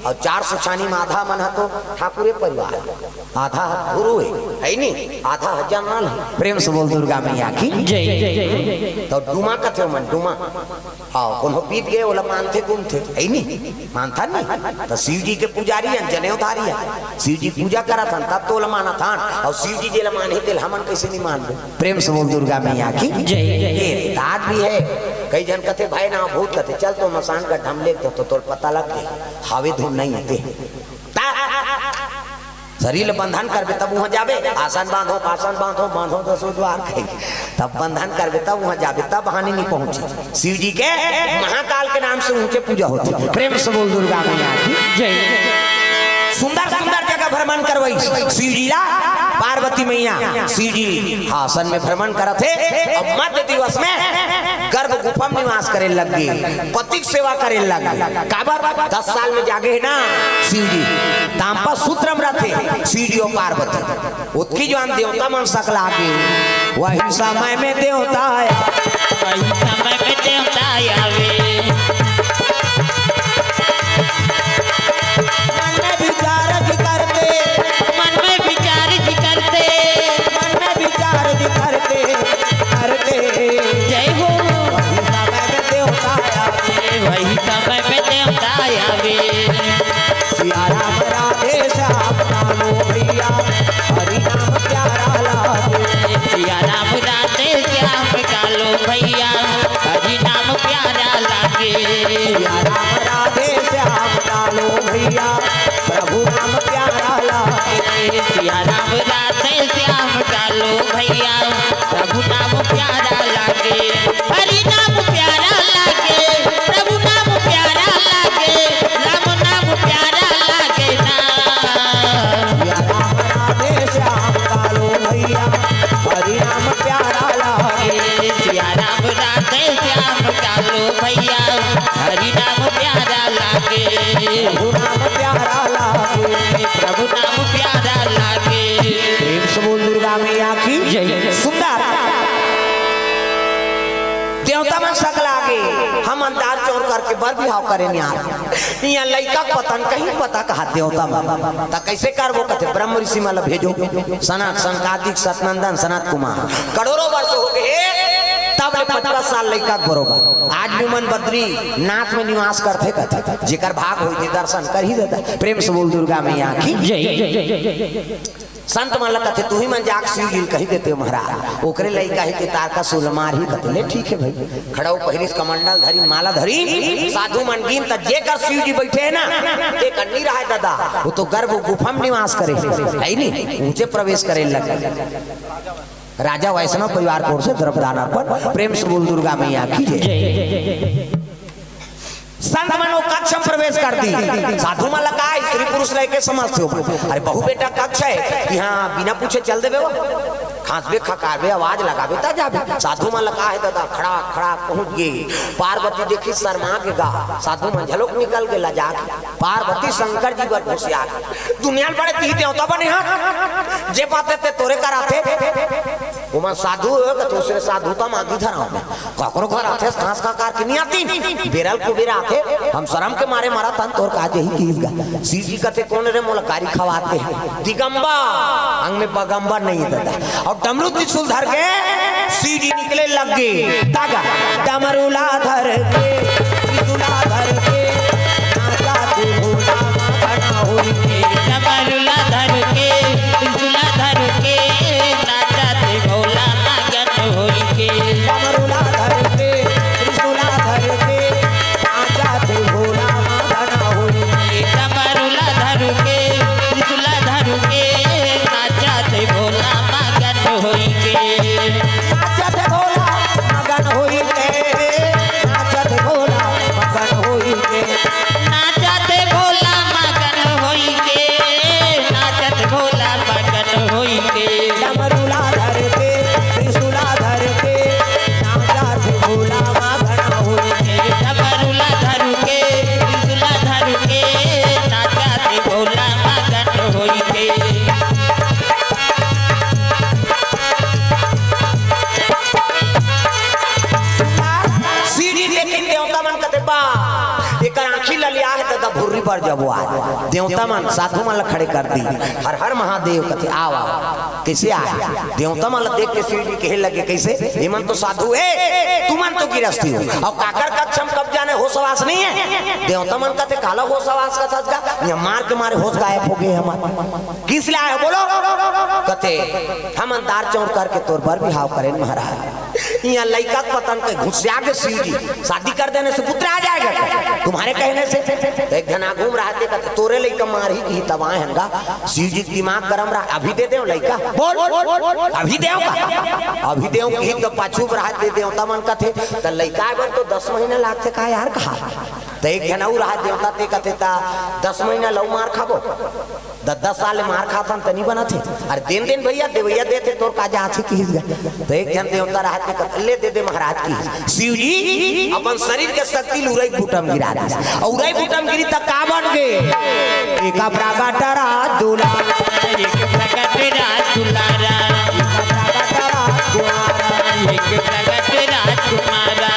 और चार सौ छानी में आधा मन हा तो ठाकुरे परिवार, आधा हा गुरु है, है नहीं? आधा हा जनरल है। प्रेम से बोल दुर्गा मैया की जय। तो डुमा कथे मन, डुमा। हाँ, कोनो बीत गए, ओला मानथे, घूमथे, है नी? मानथन नी? तो शिव जी के पुजारी हन, जनेऊधारी हन। शिव जी पूजा करत हन, तब तो ओला मानत हन। और शिव जी जेला मानही, तेला हमन कैसे नहीं मानबो? प्रेम से बोल दुर्गा मैया की जय। ये दाद भी है। कई झन कथे, "भाई ना भूत," कथे, "चल तो मसान का ढम ले तो, तो तोर पता लग गए, हावे धुन नहीं होते।" ता शरीर ल बंधन करबे तब उहाँ जाबे, आसन बांधो, पासन बांधो, बांधो दसो द्वार कहिके, तब बंधन करबे तब उहाँ जाबे, तब हानि नहीं पहुंचे। शिव जी के महाकाल के नाम से ऊंचे पूजा होथे। प्रेम से बोल दुर्गा मैया की जय। सुंदर सुंदर जगह भ्रमण करवाई शिव जी ला पार्वती मैया। शिव जी आसन में भ्रमण करत हे, अब मध्य दिवस में गर्भ गुफा में निवास करे लग गे, पति के सेवा करे लग गे। काबर? दस साल में जागे हे ना शिव जी, तांपा सूत्र में रथे शिव जी और पार्वती। ओतकी जुवार देवता मन सकला गे, वही समय में देवता आया। वही समय में देवता आवे। मन में विचार जी करते, मन में विचार जी करते, मन में विचार जी करते, करते। जय हो। वही समय में देवता आवे। वही समय में देवता आवे। सिया राम राधे श्याम कालो भैया, हरि नाम प्यारा लागे। सिया राम राधे श्याम कालो भैया, हरि नाम प्यारा लागे। सिया राम राधे श्याम कालो भैया, प्रभु नाम प्यारा लागे। सिया राम राधे श्याम कालो भैया, प्रभु नाम प्यारा लागे। हरि नाम प्यारा लागे, प्रभु नाम प्यारा लागे, राम नाम प्यारा लागे ना। सिया राम राधे श्याम कालो भैया, हरि नाम प्यारा लागे। सिया राम राधे श्याम कालो भैया, हरि नाम प्यारा लागे। प्रभु नाम प्यारा लागे। प्रभु नाम प्यारा लागे। प्रेम से बोल दुर्गा मैया की जय। सुंदर देवता मन सकला गे, हम अंधार चौर करके बर बिहाव करे न्यार। इहाँ लइका पतन कहीं पता कहा देवता मन। त कैसे करबो कथे, ब्रह्म ऋषि मन ल भेजो। सनक, सनकादिक, सतनंदन, सनत कुमार। करोड़ों वर्ष हो गए, तब ले पचपन साल लइका के बरोबर। आज भी मन बद्रीनाथ में निवास करथे कथे। जेकर भाग होई ते दर्शन कर ही देता। प्रेम से बोल दुर्गा मैया की जय। संत मन ल कथे, "तुही मन जाके शिव जी ल कही देते हो महाराज, ओकरे लइका ही ते तारकासुर ल मारही," कथे, "ले ठीक है भाई।" खड़ाऊ पहिरिस, कमंडल धरी, माला धरी, साधु मन गिन त जेकर शिव जी बैठे है ना, ते कर नहीं रहा है दादा, वो तो गर्भ गुफा में निवास करे है, है नहीं, ऊंचे प्रवेश करे लग। राजा वैष्णव परिवार की ओर से द्रव्यदान अर्पण। प्रेम से बोल दुर्गा मैया की जय। जय। संत मन वो कक्ष में प्रवेश कर दी। साधु मन ल का, स्त्री पुरुष ल एके समझते हो। अरे बहू बेटा कक्ष है, यहाँ बिना पूछे चल देबे वो। खांसबे, खकारबे, आवाज लगाबे, त जाबे। साधु मन ल का हे ददा, खड़ा खड़ा पहुंच गे। पार्वती देखी, शर्मा के गा, साधु मन झलोक निकल गे लजा के। पार्वती शंकर जी बर घुसिया के, दुनिया ल बड़े तिही देवता बने हा, जे पाते ते तोरे कर आथे। ओमन साधु हो के दूसरे साधु त मांगी धराव में। काकरो घर आथे खांस खाकार के नियाती, बेरल कुबेर आथे, हम शरम के मारे मरत हन, तोर का जही किहिस गा। शिव जी कथे, "कोन रे मोला गारी खवात हे?" दिगंबर, अंग में बगंबर नहीं हे ददा। अउ डमरू त्रिशूल धर के शिव जी निकले लग गे। तागा, डमरू ला धर के, त्रिशूल ला धर के, नाचा थे भोला मगन होई के। डमरू ला धर के, त्रिशूल ला धर के, नाचा थे भोला मगन होई के। डमरू ला धर के, त्रिशूल ला धर के, नाचा थे भोला मगन होई के। डमरू ला धर के, त्रिशूल ला धर के, नाचा थे भोला मगन होई के। नाचा थे भोला मगन होई के, नाचा थे भोला मगन होई के। नाचा थे भोला मगन होई के, नाचा थे भोला मगन होई के। डमरू ला धर के, त्रिशूल ला धर के, नाचा थे भोला मगन होई के। डमरू ला धर के, त्रिशूल ला धर के, नाचा थे भोला मगन होई के। शिव जी देखे देवता मन कथे, "बा, एकर आँखी ललिया हे, ददा भुर्री बर जबो आज।" देवता मन साधु मन ल खड़े कर दी। "हर हर महादेव," कथे, "आव, आव।" कइसे आय? देवता मन ल देख के शिव जी कहे लगे, "कइसे? एमन तो साधु हे, तुमन तो गिरस्ती हो। अउ काकर कक्ष म कब जाने होश हवास नहीं हे?" देवता मन कथे, "काला होश हवास कथस गा? इहाँ मार के मारे होश गायब हो गे हमर।" "किस ले आय हो, बोलो?" कथे, "हमन दार चौंर करके तोर बर बिहाव करेन महाराज।" इहाँ लइका के पतन के घुसिया गे शिव जी, "शादी कर देने से पुत्र आ जाएगा क्या? तुम्हारे कहने से?" त एक झन आगू म रहत हे, कथे, "तोरे लइका मारही किही तब आए हन गा।" शिव जी के दिमाग गरम रहा, "अभी दे देव लइका, बोल, अभी देव का?" "अभी देव किही त पाछू म रहत हे देवता मन कथे, त लइका आए बर तो दस महीना लागथे का यार?" कहा। त एक झन अउ रहत देवता, ते कथे, "त दस महीना लऊ मार खाबो?" द-, दस साल ले मार खाथन त नी बनत हे। अरे देन देन भइया, देवइया देथे, तोर का जात हे किहिस गा। त एक झन देवता रहत हे, कथे, "ले दे दे महाराज," किहिस। शिव जी अपन शरीर के शक्ति ल उरई बूटा म गिरा दिस। अउ उरई बूटा म गिरी त का बन गे? एक प्रगट राज दुलारा। एक प्रगट राज दुलारा। एक प्रगट राज दुलारा। एक प्रगट राज दुलारा।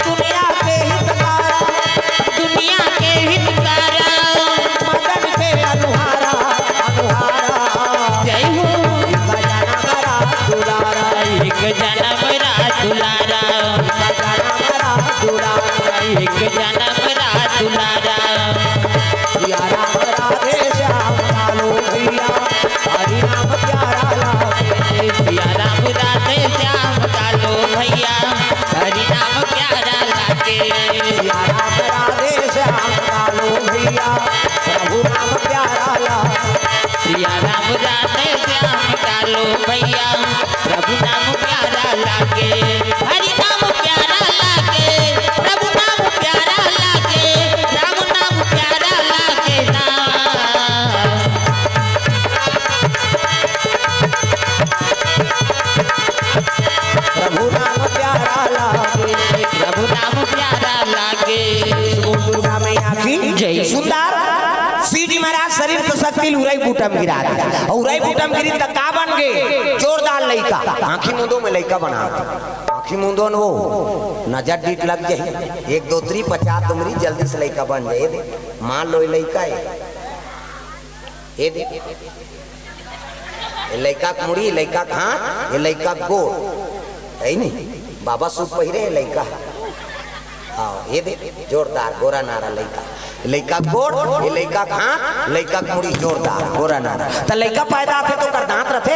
दुनिया के हितकारा। दुनिया के हितकारा। मदन के अनुहारा, अनुहारा। जय हो। एक जनम राज दुलारा। एक जनम राज दुलारा। एक जनम राज दुलारा। एक जनम राज दुलारा। सिया राम राधे श्याम कालो भैया, हरि नाम प्यारा लागे। सिया राम राधे श्याम कालो भैया, हरि नाम प्यारा लागे। सिया राम राधे श्याम कालो भैया, प्रभु नाम प्यारा लागे। सिया राम राधे श्याम कालो भैया, प्रभु नाम प्यारा लागे। हरि नाम प्यारा लागे, प्रभु नाम प्यारा लागे, राम नाम प्यारा लागे ना। प्रभु नाम प्यारा लागे, प्रभु नाम प्यारा लागे। बोल दुर्गा मैया की जय। सुंदर शिव जी महाराज शरीर के शक्ति ल उरई बूटा म गिरा दे। अउ उरई बूटा म गिरी त का बन गे? जोरदार लइका। आँखी मूंदो में लइका बना दे। आँखी मूंदो न वो, नजर डीठ लग जाही। एक दो त्री पचास तुमरी जल्दी से लइका बन जाए। मान लो ये लइका हे, ये दे, ये लइका के मुड़ी, ये लइका के हाथ, ये लइका के गोड़, हे नहीं? बाबा सूट पहिरे हे लइका। हाँ, ये दे, जोरदार गोरा नारा लइका। लइका के गोड़, ये लइका के हाथ, लइका के मुड़ी, जोरदार गोरा नारा। त लइका पैदा होथे त ओकर दांत रथे?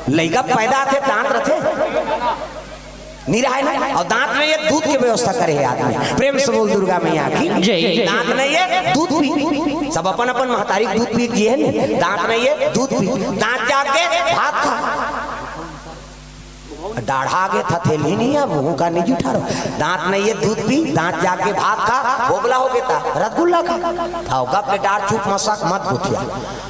लइका पैदा होथे, दांत रथे? नी रहय ना। अउ दांत नइ हे, दूध के व्यवस्था करे हे आदमी। प्रेम से बोल दुर्गा मैया की जय। दांत नइ हे, दूध पी। सब अपन अपन महतारी के दूध पी के जिए हे। दांत नइ हे, दूध पी। दांत जाग गे, भात खा। डाढ़ा गे थथेली नहीं है, मुंह का नहीं जुठा रहो। दांत नहीं है, दूध पी, दांत जाके भात खा, बोगला हो गे ता, रसगुल्ला खा। खाओ, गप ले डाढ़ चुप मसक मत गुठिया।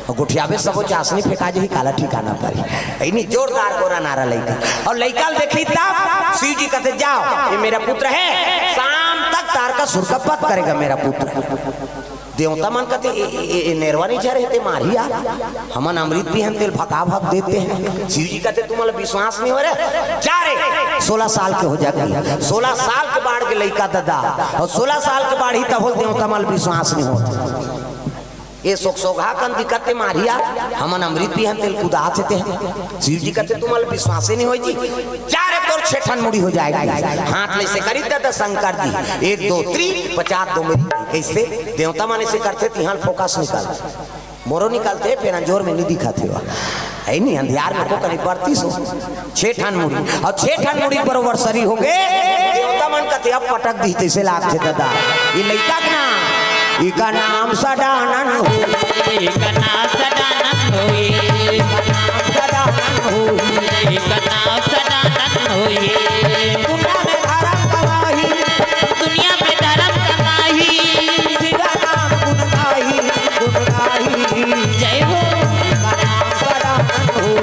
अउ गुठियाबे सबो चासनी फेंका जही, काला ठिकाना परी। इनी जोरदार गोरा नारा लइका। अउ लइका ल देखी तब शिव जी कथे, "जाओ, ये मेरा पुत्र है, शाम तक तारकासुर का वध करेगा मेरा पुत्र।" देवता मन कथे, "ए, ए, ए, ए नेरवा नहीं झरे ते मारही यार, हमन अमृत पीहन तेल भका भक देते हैं।" शिव जी कथे, "तुम्हारा विश्वास नहीं हो रहा, जा रे, सोलह साल के हो जाके।" सोलह साल के बाढ़ के लइका ददा, अउ सोलह साल के बाढ़ही तब हो देवता मन विश्वास नहीं होत। ये सोक सोगहा कन दिक्कत ते मारिया, हमन अमृत पीहन तेल कुदात हे ते। शिव जी कथे, "तुम्हारा विश्वासे नहीं होय जी, जा रे तोर छेठन मुड़ी हो जाएगी।" हाथ ले से करी त शंकर जी, एक, दो, त्री, पचास दो मेरी। कैसे? देवता माने से करथे, तिहां फोकस निकल। मोरो निकलथे, फेर अंजोर में नहीं दिखत हे। है नहीं, अंधियार में को कनी पड़ती सो। छे ठन मुड़ी, अउ छे ठन मुड़ी बरोबर सरी होगे। देवता मन कथे, "अब पटक दी, तैसे लागथे ददा।" ये लइका के नाम, इका नाम सदानन हो। इका नाम सदानन होई। सदानन हो। इका नाम सदानन होई। दुनिया में धर्म कमाही। दुनिया में धर्म कमाही। शिव नाम गुण गाही, गुण गाही। जय हो। इका नाम सदानन होई।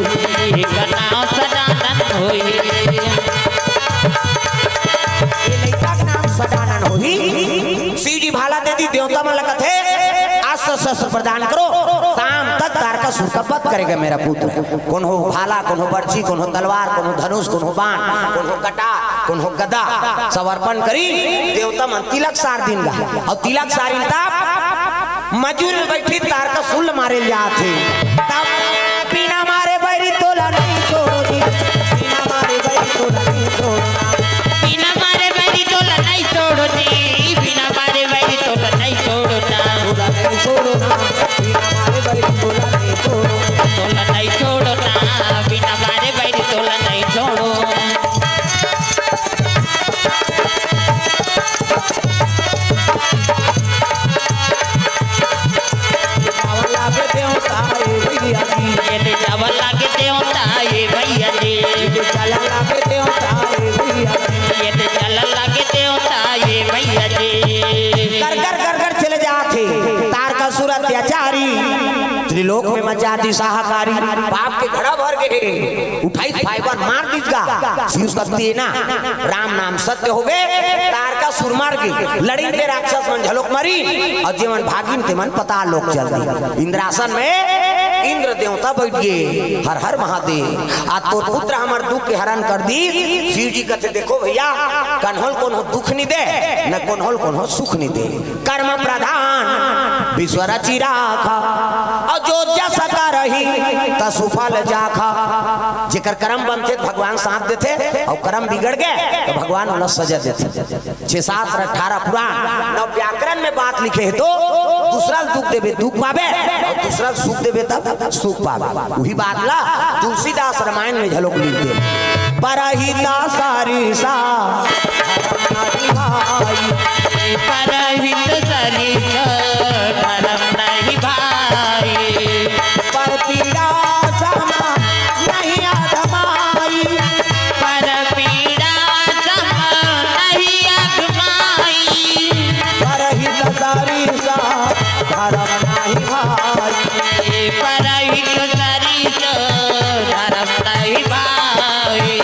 इका नाम सदानन होई। ये लइका के नाम सदानन होही। शिव जी भाला दे दी, देवता मन ल कथे, "अस्त्र शस्त्र प्रदान करो, शाम तक तारकासुर का वध करेगा मेरा पुत्र।" कोनो भाला, कोनो बरछी, कोनो तलवार, कोनो धनुष, कोनो बाण, कोनो कटार, कोनो गदा, समर्पण करी। देवता मन तिलक सार दिन गा, अउ तिलक सारिन तब मजूर बैठी तारकासुर ल मारे ल जात हे। तब बिना मारे बैरी तोला नहीं छोड़ो जी, बिना मारे बैरी तोला नहीं छोड़ो ना। बिना मारे बैरी तोला नहीं छोड़ो जी, बिना मारे बैरी तोला नहीं छोड़ो ना। तोला नहीं छोड़ो ना, बिना मारे बैरी तोला नहीं छोड़ो। तोला नहीं छोड़ो ना, बिना मारे बैरी तोला नहीं छोड़ो। चावल लागे देवता ए भैया जी। ये दे चावल लागे देवता ए भैया जी। ये दे चाला लागे देवता ए भैया जी। ये दे चाला लागे देवता ए भैया जी। कर, कर, कर, कर चले जात हे तारकासुर अत्याचारी। त्रिलोक में मचा दी हाहाकारी। पाप के घड़ा भर गे हे। उठाई फाइबर मार दीस गा। शिव शक्ति हे ना। राम नाम सत्य होगे। तारकासुर मर गे। लड़िन ते राक्षस मन घलोक मरिन। अउ जेमन भागिन तेमन पताल लोक चल दी। इंद्रासन में इंद्र देवता बैठ गे। हर हर महादेव। आज तोर पुत्र हमर दुख के हरण कर दी। शिव जी कथे, "देखो भैया, कन्हो ल कोनो दुख नहीं दे, न कोनो ल कोनो सुख नहीं दे।" कर्म प्रधान विश्व रचि राखा, अउ जो जस करही तसु फल चाखा। जेकर कर्म बनथे त भगवान साथ देथे, अउ कर्म बिगड़ गे त भगवान ओला सजा देथे। छे शास्त्र, अठारह पुराण, नौ व्याकरण में बात लिखे हे, तो दूसरा ल दुख देबे दुख पाबे, अउ दूसरा ल सुख देबे तब सुख पाबे। उही बात ला तुलसीदास रामायण में घलोक लिख दे, "परहित सरिस धरम नहीं भाई।" परहित सरिस धरम नहीं भाई। पर पीड़ा सम नहीं अघमाई। पर पीड़ा सम नहीं अघमाई। परहित सरिस धरम नहीं भाई। परहित सरिस धरम नहीं भाई।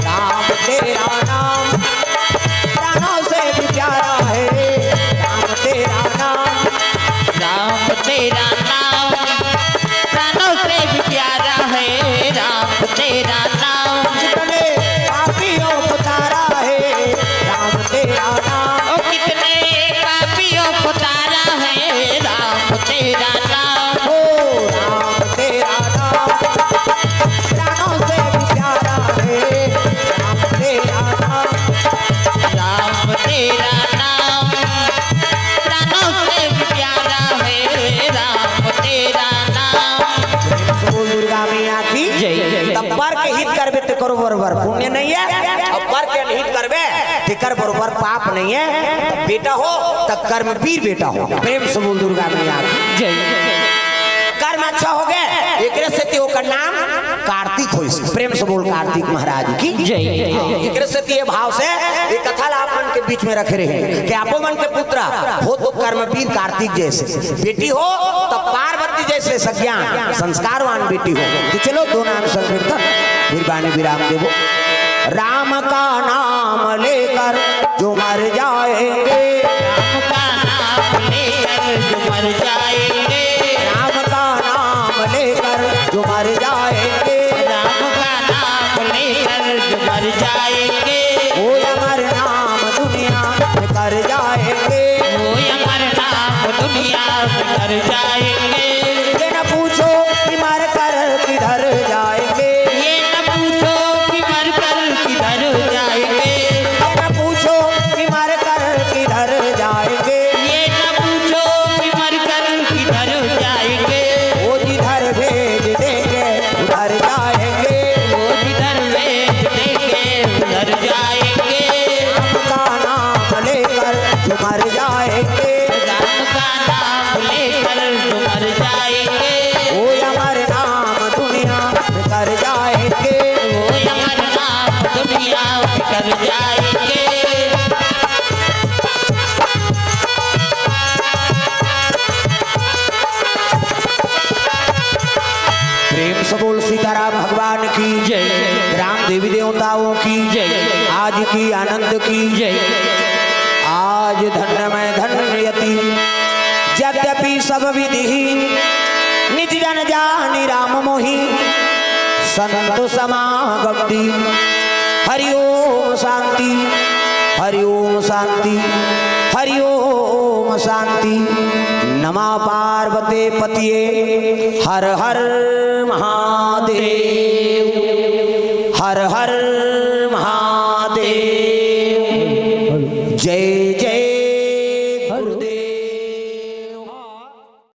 राम तेरा नाम प्राणों से भी प्यारा है। राम तेरा नाम। राम तेरा नाम प्राणों से भी प्यारा है। राम तेरा नाम। कितने पापियों को तारा है। राम तेरा नाम। ओ कितने पापियों को तारा है। राम तेरा नाम। ओ राम तेरा नाम प्राणों से भी प्यारा है। राम तेरा नाम। राम तेरा नाम प्राणों से भी प्यारा है। राम तेरा नाम। प्रेम से बोल दुर्गा मैया की जय। तब पर के हित करबे तेकर बरोबर पुण्य नहीं है, अउ पर के अनहित करबे तेकर बरोबर पाप नहीं है। बेटा हो त कर्मवीर बेटा हो। प्रेम से बोल दुर्गा मैया की जय। कर्म अच्छा होगे, एक एकरे सेती ओकर नाम कार्तिक होइस। प्रेम से बोल कार्तिक महाराज की जय। एकरे सेती ये भाव से ये कथा ला आप मन के बीच में रखे रहे कि आपो मन के पुत्र हो तो कर्मवीर कार्तिक जैसे, बेटी हो तो पार्वती जैसे सज्ञान संस्कारवान बेटी हो। तो चलो दो नाम संकीर्तन, फिर बानी विराम देबो। राम का नाम लेकर जो मर जाएंगे, राम का नाम लेकर जो मर जाएंगे, राम का नाम लेकर जो मर जाएंगे, राम का नाम लेकर जो मर जाएंगे, वो अमर नाम दुनिया में कर जाएंगे, वो अमर नाम दुनिया में कर जाएंगे। ये न पूछो कि मर कर किधर जाएंगे, ये न पूछो कि मर कर किधर जाएंगे, ये न पूछो कि मर कर किधर जाएंगे, ये न पूछो कि मर कर किधर जाएंगे, वो जिधर भेज देंगे उधर जाएंगे, वो जिधर भेज देंगे उधर जाएंगे। राम का नाम लेकर जो मर जाएंगे, राम का नाम लेकर जो मर जाएंगे, वो अमर नाम दुनिया में कर जाएंगे, वो अमर नाम दुनिया में कर जाएंगे। प्रेम से बोल सीताराम भगवान की जय। ग्राम देवी देवताओं की जय। आज की आनंद की जय। आज धन्य मैं धन्य यति, यद्यपि सब विधि निज जन जानि राम मोहि, संत समागम दी। हरि ओम शांति, हरि ओम शांति, हरि ओम शांति। नमः पार्वती पतिये, हर हर महादेव, हर हर महादेव। जय जय